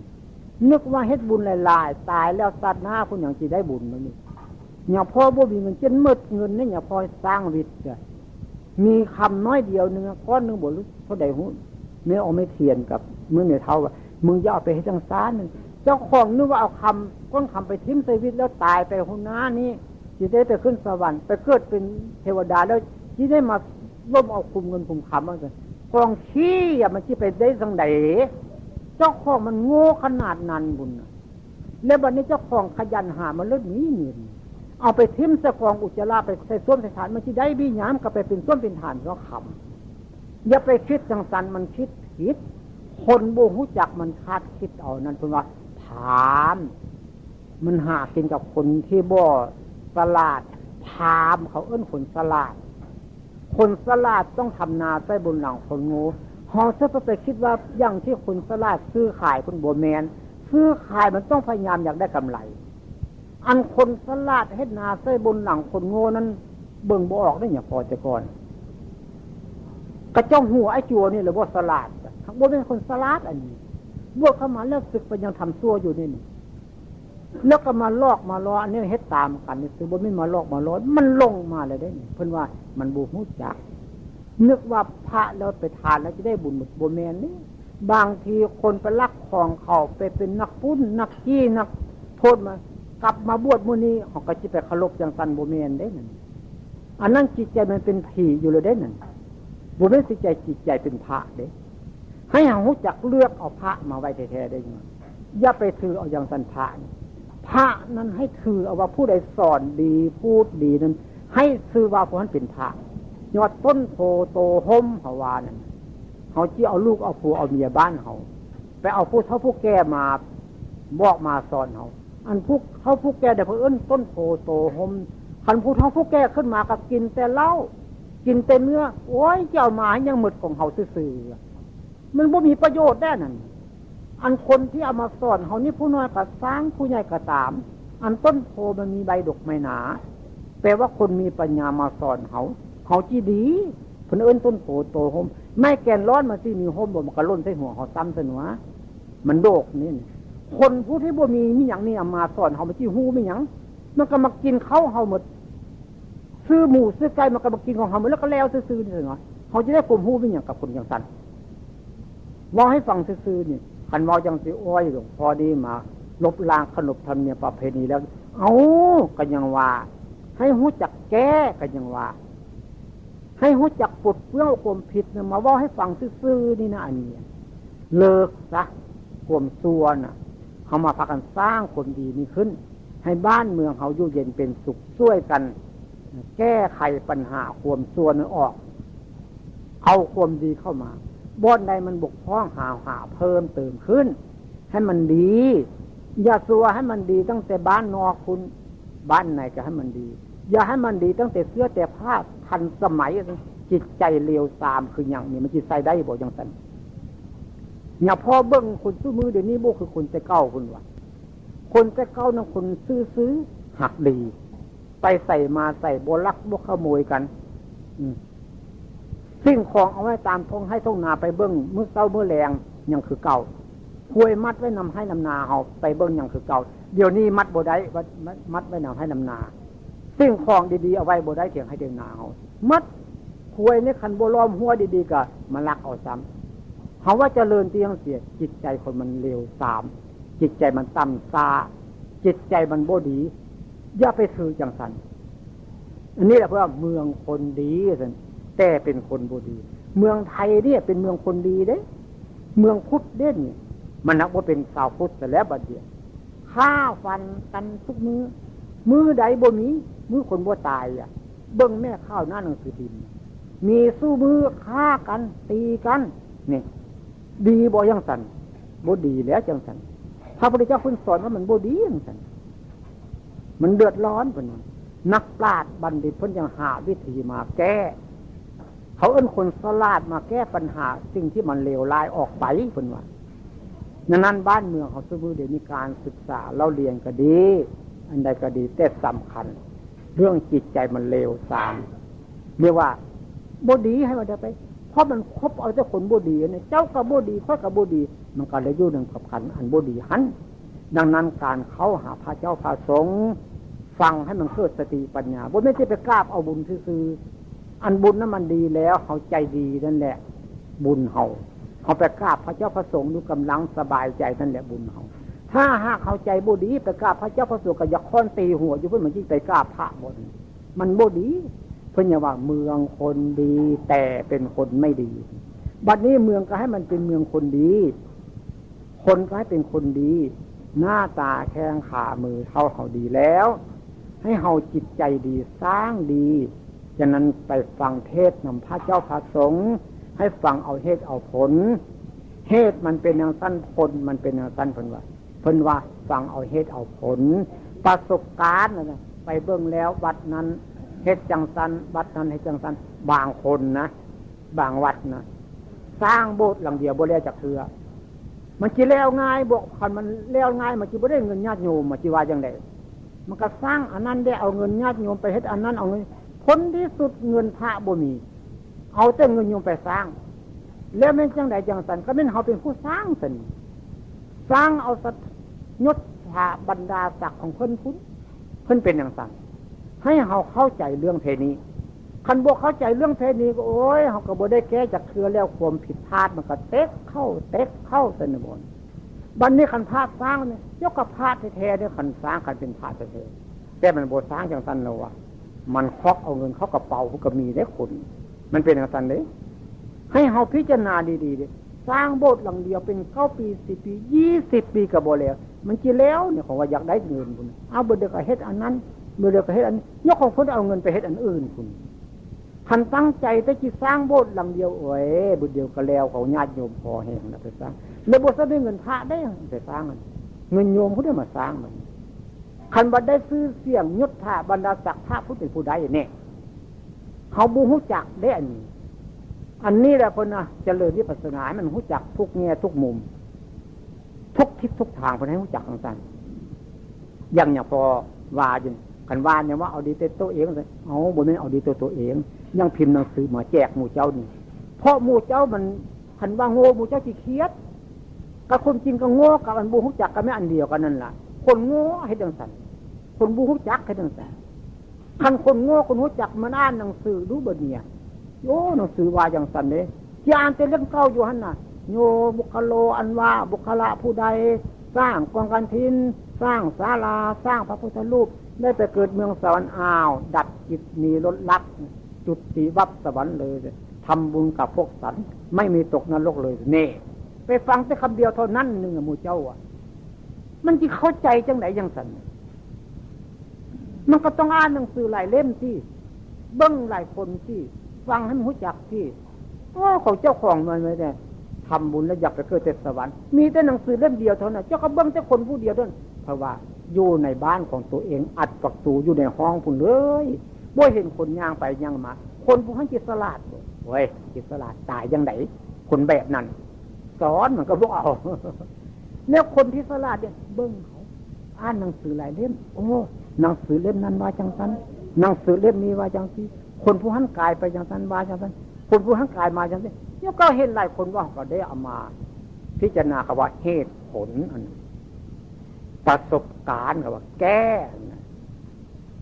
นึกว่าเฮ็ดบุญหลายๆ ตายแล้วชาติหน้าพุ้นหยังสิได้บุญมันนี่ หลวงพ่อบ่มีเงิน จนหมดเงินนี่ หลวงพ่อสร้างวัดจ้ะ มีคำน้อยเดียวหนึ่ง ก้อนหนึ่งบ่รู้เท่าใดฮู้ แม่ออกแม่เทียนกับมื้อแม่เฒ่าว่า มึงอย่าเอาไปเฮ็ดจั่งซั่น เจ้าของนึกว่าเอาคำ ก้อนคำไปทิ่มใส่วัดแล้วตายไปพุ้นนานี่ สิได้ไปขึ้นสวรรค์ ไปเกิดเป็นเทวดาแล้ว สิได้มาล้มเอาคุมเงินคุมคำว่าซั่น กองขี้อะ มันสิไปได้จั่งใด เจ้าของมันโง่ขนาดนั้นพุ้นน่ะ แล้วบัดนี้เจ้าของขยันหามันเลิศหนีเงิน เอาไปทิ่มใส่กองอุจจาระ ไปใส่ส้วมใส่ถ่าน มันสิได้บิยามก็ไปเป็นส้วมเป็นถ่านเจ้าคำ อย่าไปคิดจั่งซั่น มันคิดผิด คนบ่ฮู้จักมันคาดคิดเอา นั่นเพิ่นว่าพราหมณ์ มันหากินกับคนที่บ่ฉลาด พราหมณ์เขาเอิ้นคนฉลาด คนฉลาดต้องทำนาใส่บนหลังคนโง่ เฮาจะไปคิดว่าอย่างที่คนฉลาดซื้อขายพุ้น บ่แม่น ซื้อขายมันต้องพยายามอยากได้กำไร อันคนฉลาดเฮ็ดนาใส่บนหลังคนโง่นั้น เบิ่งบ่ออกเด้หลวงพ่อแต่ก่อน กะเจ้าฮู้ไอ้จั่วนี่แหละบ่สลาด บ่แม่นคนสลาดอันนี้ บวชเข้ามาแล้วสึกไปยังทำซั่วอยู่นี่นี่ แล้วก็มาลอกมาล้อ อันนี้เฮ็ดตามกันนี่ คือบ่แม่นมาลอกมาล้อ มันหลงมาแล้วเด้นี่ เพิ่นว่ามันบ่ฮู้จัก นึกว่าพระแล้วไปทานแล้วจะได้บุญ บ่แม่นนี่ บางทีคนไปลักของเขา ไปเป็นนักปุ้น นักจี้ นักโทษมา กลับมาบวชมื้อนี้ เขาก็สิไปเคารพจังซั่น บ่แม่นเด้นั่น อันนั้นจิตใจมันเป็นผีอยู่แล้วเด้นั่น บ่แม่นสิใจจิตใจเป็นพระเด้ ให้เฮารู้จักเลือกเอาพระมาไว้แท้ๆ ได้ยัง อย่าไปถือเอาอย่างสันพระนี่ พระนั้นให้ถือเอาว่าผู้ใดสอนดี พูดดีนั้น ให้ชื่อว่าผู้นั้นเป็นพระ ยอดต้นโพธิ์โตฮ่ม เฮาว่านั่น เฮาจิเอาลูกเอาผัวเอาเมียบ้านเฮา ไปเอาผู้เฒ่าผู้แก่มาบอกมาสอนเฮา อันผู้เฒ่าผู้แก่เดี๋ยวเพิ่นเอิ้นต้นโพธิ์โตฮ่ม คันผู้เฒ่าผู้แก่ขึ้นมาก็กินแต่เหล้า กินแต่เนื้อ โอ้ย จะเอามาให้ยังหมดของเฮาซื่อๆ มันบ่มีประโยชน์แน่นั่น อันคนที่เอามาสอนเฮานี่ผู้น้อยก็ซ่าง ผู้ใหญ่ก็ตาม อันต้นโพธิ์มันมีใบดกไม้หนา แปลว่าคนมีปัญญามาสอนเฮา เฮาจิดี เพิ่นเอิ้นต้นโพธิ์โตฮ่ม ไม้แก่นร้อนมันสิมีฮ่มบ่ มันก็หล่นใส่หัวเฮาซ้ำซะหนัว มันโดกนี่ คนผู้ที่บ่มีมีหยังนี่เอามาสอนเฮา มันสิฮู้มีหยัง มันก็มากินข้าวเฮาหมด ซื้อหมูซื้อไก่มันก็มากินของเฮาหมด แล้วก็แล้วซื่อๆ นี่เนาะ เฮาจะได้ความฮู้มีหยังกับคนจังซั่น เว้าให้ฟังซื่อๆ นี่ คันเว้าจังซี่ โอ้ย หลวงพ่อนี่มาลบล้างขนบธรรมเนียมประเพณีแล้ว เอ้า ก็ยังว่า ให้ฮู้จักแก้ ก็ยังว่า ให้ฮู้จักปลดเปลื้องความผิดนะ มาเว้าให้ฟังซื่อๆ นี่นะ อันนี้ เลิกซะ ความชั่วน่ะ เฮามาพากันสร้างความดีนี้ขึ้น ให้บ้านเมืองเฮาอยู่เย็นเป็นสุข ช่วยกัน แก้ไขปัญหาความชั่วนั้นออก เอาความดีเข้ามา บ่อนใดมันบกพร่อง หา หาเพิ่มเติมขึ้น ให้มันดี อย่าชั่วให้มันดีตั้งแต่บ้านนอกพุ้น บ้านในก็ให้มันดี อย่าให้มันดีตั้งแต่เสื้อแต่ผ้าทันสมัย จิตใจเลวทรามคือหยังนี่ มันสิใส่ได้บ่จังซั่น เนี่ย พอเบิ่งคนซุมื้อเดี๋ยวนี้บ่คือคนแต่เก่าพุ้นว่า คนแต่เก่านั้นคนซื่อๆ หักดี ไปใส่มาใส่บ่ลักบ่ขโมยกัน อืม สิ่งของเอาไว้ตามท้องไฮ่ท้องนาไปเบิ่ง มื้อเช้ามื้อแลงยังคือเก่า ควายมัดไว้นำไฮ่นำนาเฮาไปเบิ่งยังคือเก่า เดี๋ยวนี้มัดบ่ได้ มัด มัด มัดไว้นำไฮ่นำนา สิ่งของดีๆ เอาไว้บ่ได้เถียงไฮ่เถียงนาเฮา มัด ควายนี่คันบ่ล้อมหัวดีๆ ก็มาลักเอาซ้ำ เฮาว่าเจริญที่ยังเสีย จิตใจคนมันเลวทราม จิตใจมันต่ำซา จิตใจมันบ่ดี อย่าไปถือจังซั่น อันนี้แหละเพิ่นว่าเมืองคนดีซั่น แต่เป็นคนบ่ดี เมืองไทยเนี่ยเป็นเมืองคนดีเด้ เมืองพุทธเด้นี่ มันนักบ่เป็นชาวพุทธซะแล้วบัดเดี๋ยว ฆ่าฟันกันทุกมื้อ มื้อใดบ่มี มื้อคนบ่ตายอะ เบิ่งแม่ข่าวหน้าหนังสือพิมพ์ มีสู้มื้อ ฆ่ากัน ตีกัน นี่ ดีบ่จังซั่น บ่ดีแล้วจังซั่น พระพุทธเจ้าเพิ่นสอนว่ามันบ่ดีจังซั่น มันเดือดร้อนเพิ่นว่า นักปราชญ์บัณฑิตเพิ่นยังหาวิธีมาแก้ เขาเอิ้นคนสลาดมาแก้ปัญหาสิ่งที่มันเลวร้ายออกไปเพิ่นว่า ดังนั้นบ้านเมืองเฮาซุมื้อเดี๋ยวนี้การศึกษาเล่าเรียนก็ดี อันใดก็ดี แต่สำคัญ เรื่องจิตใจมันเลวทราม เรียกว่าบ่ดีให้มันได้ไป เพราะมันคบเอาแต่คนบ่ดีเนี่ย เจ้าก็บ่ดี ข้อยก็บ่ดี มันก็เลยอยู่ในกับขันอันบ่ดีหั้น ดังนั้นการเข้าหาพระเจ้าพระสงฆ์ ฟังให้มันเกิดสติปัญญา บ่แม่นสิไปกราบเอาบุญซื่อๆ อันบุญนั้นมันดีแล้ว เฮาใจดีนั่นแหละ บุญเฮา เฮาไปกราบพระเจ้าพระสงฆ์อยู่กำลังสบายใจนั่นแหละบุญเฮา ถ้าหากเฮาใจบ่ดี ไปกราบพระเจ้าพระสงฆ์ก็อยากค้อนตีหัวอยู่พุ้น มันสิไปกราบพระบ่นี่ มันบ่ดี เพิ่นยังว่าเมืองคนดี แต่เป็นคนไม่ดี บัดนี้เมืองก็ให้มันเป็นเมืองคนดี คนก็ให้เป็นคนดี หน้าตาแข้งขามือเท้าเฮาดีแล้ว ให้เฮาจิตใจดี สร้างดี ฉะนั้นไปฟังเทศน์นำพระเจ้าพระสงฆ์ ให้ฟังเอาเหตุเอาผล เหตุมันเป็นอย่างซั่น ผลมันเป็นอย่างซั่น เพิ่นว่า เพิ่นว่าฟังเอาเหตุเอาผล ประสบการณ์นั่นน่ะ ไปเบิ่งแล้ววัดนั้นเฮ็ดจังซั่น วัดนั้นเฮ็ดจังซั่น บางคนนะ บางวัดนะ สร้างโบสถ์หลังเดียวบ่แล้วจักเทื่อ มันสิแล้วง่ายบ่ คันมันแล้วง่าย มันสิบ่ได้เงินญาติโยม มันสิว่าจังได๋ มันก็สร้างอันนั้นได้ เอาเงินญาติโยมไปเฮ็ดอันนั้น เอาเงิน ผลที่สุดเงินพระบ่มี เอาแต่เงินโยมไปสร้าง แล้วแม่นจังใดจังสัน ก็แม่นเฮาเป็นผู้สร้างสัน สร้างเอาสัตยศถาบรรดาศักดิ์ของเพิ่นพุ้น เพิ่นเป็นจังสัน ให้เฮาเข้าใจเรื่องเพนี้ คันบ่เข้าใจเรื่องเพนี้ก็ โอ้ย เฮาก็บ่ได้แก้จักเทื่อ แล้วความผิดพลาดมันก็เต็กเข้า เต็กเข้าซั่นน่ะบ่ บัดนี้คันพลาดสร้างเนี่ย ยกกับพลาดแท้ๆเด้อ คันสร้าง คันเป็นพลาดแท้ๆ แต่มันบ่สร้างจังซั่นแล้ววะ มันควักเอาเงินเข้ากระเป๋าพุ้นก็มีเด้คน มันเป็นจังซั่นเด้ ให้เฮาพิจารณาดีๆเด้ สร้างโบสถ์หลังเดียวเป็นเก้าปี สิบปี ยี่สิบปีก็บ่แล้ว มันสิแล้วเนี่ย ของว่าอยากได้เงินพุ้น เอาเบิดเดียวก็เฮ็ดอันนั้น เบิดเดียวก็เฮ็ดอันนี้ ยกของเพิ่นเอาเงินไปเฮ็ดอันอื่นพุ้น คันตั้งใจแต่สิสร้างโบสถ์หลังเดียว โอ้ย เบิดเดียวก็แล้ว ของญาติโยมพอแฮงแล้วไปสร้าง แล้วบ่ทันได้เงินพระได้ไปสร้างมัน เงินโยมพุ้นได้มาสร้างมัน คันบ่ได้ชื่อเสียงยศถาบรรดาศักดิ์ พระพุ้นเป็นผู้ใดเนี่ย เฮาบ่ฮู้จักเด้อันนี้ อันนี้แหละเพิ่นนะ เจริญวิปัสสนาให้มันฮู้จักทุกแง่ทุกมุม ทุกทิศทุกทาง เพิ่นให้ฮู้จักจังซั่น อย่าง อย่างพอว่าอยู่ คันว่าเนี่ยว่าเอาดีแต่ตัวเอง เอา บ่แม่นเอาดีแต่ตัวเอง ยังพิมพ์หนังสือมาแจกหมู่เจ้านี่ เพราะหมู่เจ้ามัน คันว่าโง่หมู่เจ้าสิเครียด กับคนจริงก็โง่ กับอันบ่ฮู้จักก็แม่นอันเดียวกันนั่นล่ะ คนโง่เฮ็ดจังซั่น คนบ่ฮู้จักเฮ็ดจังซั่น คันคนโง่คนฮู้จักมันอ่านหนังสือดูบัดเนี่ย โอ้ หนังสือว่าจังซั่นเด้ สิอ่านแต่เรื่องเก่าอยู่หั่นน่ะ โยบุคคโล อันว่าบุคคละผู้ใด สร้างกองกฐิน สร้างศาลา สร้างพระพุทธรูป ได้ไปเกิดเมืองสวรรค์ อ้าว ดับจิตหนีรถลัก จุติวับสวรรค์เลย ทำบุญกับพวกสัน ไม่มีตกนรกเลย นี่ ไปฟังแต่คำเดียวเท่านั้นหนึ่งอะหมู่เจ้าอะ มันสิเข้าใจจังไดจังซั่น มันก็ต้องอ่านหนังสือหลายเล่มสิ เบิ่งหลายคนสิ ฟังให้มันฮู้จักสิ โอ้ ของเจ้าของมันไม่ได้ทำบุญแล้วอยากไปเกิดแต่สวรรค์ มีแต่หนังสือเล่มเดียวเท่านั้น เจ้าก็เบิ่งแต่คนผู้เดียวเท่านั้น เพราะว่าอยู่ในบ้านของตัวเอง อัดประตูอยู่ในห้องพุ้นเลย บ่เห็นคนย่างไปย่างมา คนผู้นั้นสิฉลาดบ่ โอ้ย สิฉลาดตายจังได คนแบบนั้น สอนมันก็บ่เอา แล้วคนที่ฉลาดเนี่ยเบิ่งเขา อ่านหนังสือหลายเล่ม โอ้ หนังสือเล่มนั้นว่าจังซั่น หนังสือเล่มนี้ว่าจังซี่ คนผู้หั้นกายไปจังซั่น ว่าจังซั่น คนผู้หั้นกายมาจังซี่ เนี่ยก็เห็นหลายคนว่า ก็ได้เอามาพิจารณา กับว่าเหตุผลอันนั้น ประสบการณ์ กับว่าแก้อันนั้น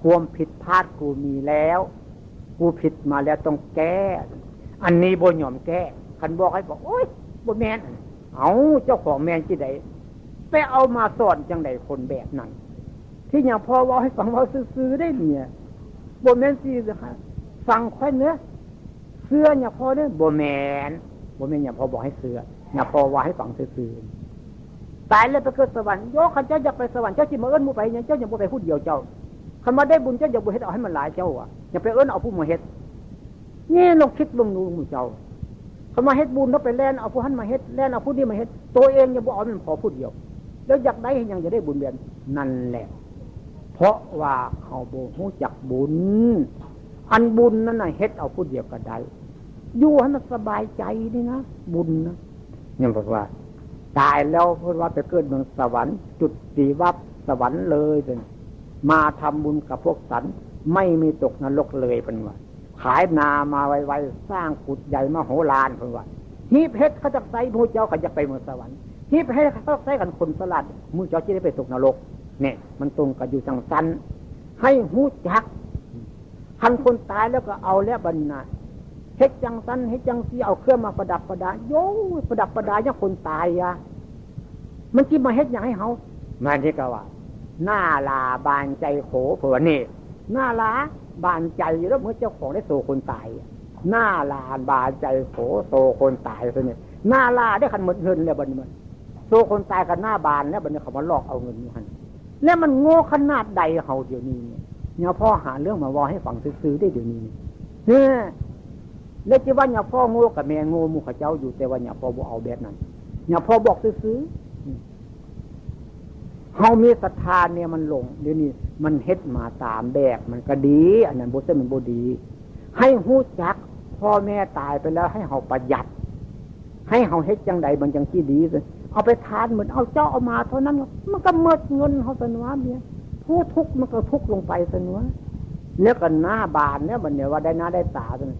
ความผิดพลาดกูมีแล้ว กูผิดมาแล้วต้องแก้ อันนี้บ่ยอมแก้ คันบอกให้บอก โอ๊ย บ่แม่น เอา เจ้าของแม่นที่ใด ไปเอามาสอนจังใดคนแบบนั้น ที่อย่างพ่อเว้าให้ฟัง เว้าซื่อๆได้เนี่ย บ่แม่นสิฟังค่อยเนื้อ เชื่อเนี่ยพ่อเนี่ย บ่แม่น บ่แม่นอย่างพ่อบอกให้เชื่อ เนี่ยพ่อว่าให้ฟังซื่อๆ ตายแล้วไปเกิดสวรรค์ โย คันเจ้าอยากไปสวรรค์ เจ้าสิมาเอิ้นหมู่ไปหยัง เจ้ายังบ่ไปผู้เดียวเจ้า คันมาได้บุญ เจ้ายังบ่เฮ็ดเอาให้มันหลาย เจ้าอะ ยังไปเอิ้นเอาผู้มาเฮ็ด นี่ลองคิดเบิ่งดูหมู่เจ้า คันมาเฮ็ดบุญแล้วไปแล่นเอาผู้หั้นมาเฮ็ด แล่นเอาผู้นี้มาเฮ็ด ตัวเองยังบ่เอามันพอผู้เดียว แล้วอยากได้หยัง จะได้บุญแบบนั้นแหละ เพราะว่าเขาบ่ฮู้จักบุญ อันบุญนั่นน่ะเฮ็ดเอาผู้เดียวก็ได้ อยู่ให้มันสบายใจนี่นะ บุญนะ เนี่ยบอกว่า ตายแล้วเพิ่นว่าไปเกิดเมืองสวรรค์ จุติวับสวรรค์เลยเพิ่น มาทำบุญกับพวกสัน ไม่มีตกนรกเลยเพิ่นว่า ขายนามาไวๆ สร้างกุฏิใหญ่มโหฬารเพิ่นว่า หีบเฮ็ดเขาจักใส่ หมู่เจ้าก็อยากไปเมืองสวรรค์ หีบเฮ็ดเขาจักใส่ กันคนฉลาด หมู่เจ้าสิได้ไปตกนรก เนี่ย มันตรงกันอยู่จังซั่น ให้ฮู้จัก คันคนตายแล้วก็เอาแล้วบัดนี้นะ เฮ็ดจังซั่น เฮ็ดจังซี่ เอาเครื่องมาประดับประดา โย้ย ประดับประดาอย่างคนตายอะ มันสิมาเฮ็ดหยังให้เฮา มันนี่ก็ว่า หน้าหล่าบานใจโข เพิ่นว่านี่ หน้าหล่าบานใจแล้วเมื่อเจ้าของได้โซคนตาย หน้าหล่าบานใจโข โซคนตายเพิ่นนี่ หน้าหล่าได้คันหมดเงินแล้วบัดนี้มัน โซคนตายก็หน้าบานแล้วบัดนี้เขามาหลอกเอาเงินอยู่หั่น แล้วมันโง่ขนาดใดเฮาเดี๋ยวนี้เนี่ย เนี่ยพ่อหาเรื่องมาเว้าให้ฟังซื่อๆได้เดี๋ยวนี้เนี่ย เออ แล้วจะว่าเนี่ยพ่อโง่กับแม่โง่หมู่เขาเจ้าอยู่ แต่ว่าเนี่ยพ่อบ่เอาแบบนั้น เนี่ยพ่อบอกซื่อๆ เฮามีศรัทธาเนี่ยมันหลง เดี๋ยวนี้มันเฮ็ดมาตามแบบมันก็ดี อันนั้นบ่ใช่มันบ่ดี ให้ฮู้จักพ่อแม่ตายไปแล้วให้เฮาประหยัด ให้เฮาเฮ็ดจังใดมันจังสิดี เอาไปทานหมด เอาเจ้าเอามาเท่านั้น มันก็หมดเงินเฮาซั่นว่าเนี่ย ผู้ทุกข์มันก็ทุกข์ลงไปซั่นว่า แล้วก็หน้าบานเนี่ยบัดเนี่ยว่าได้หน้าได้ตาซั่น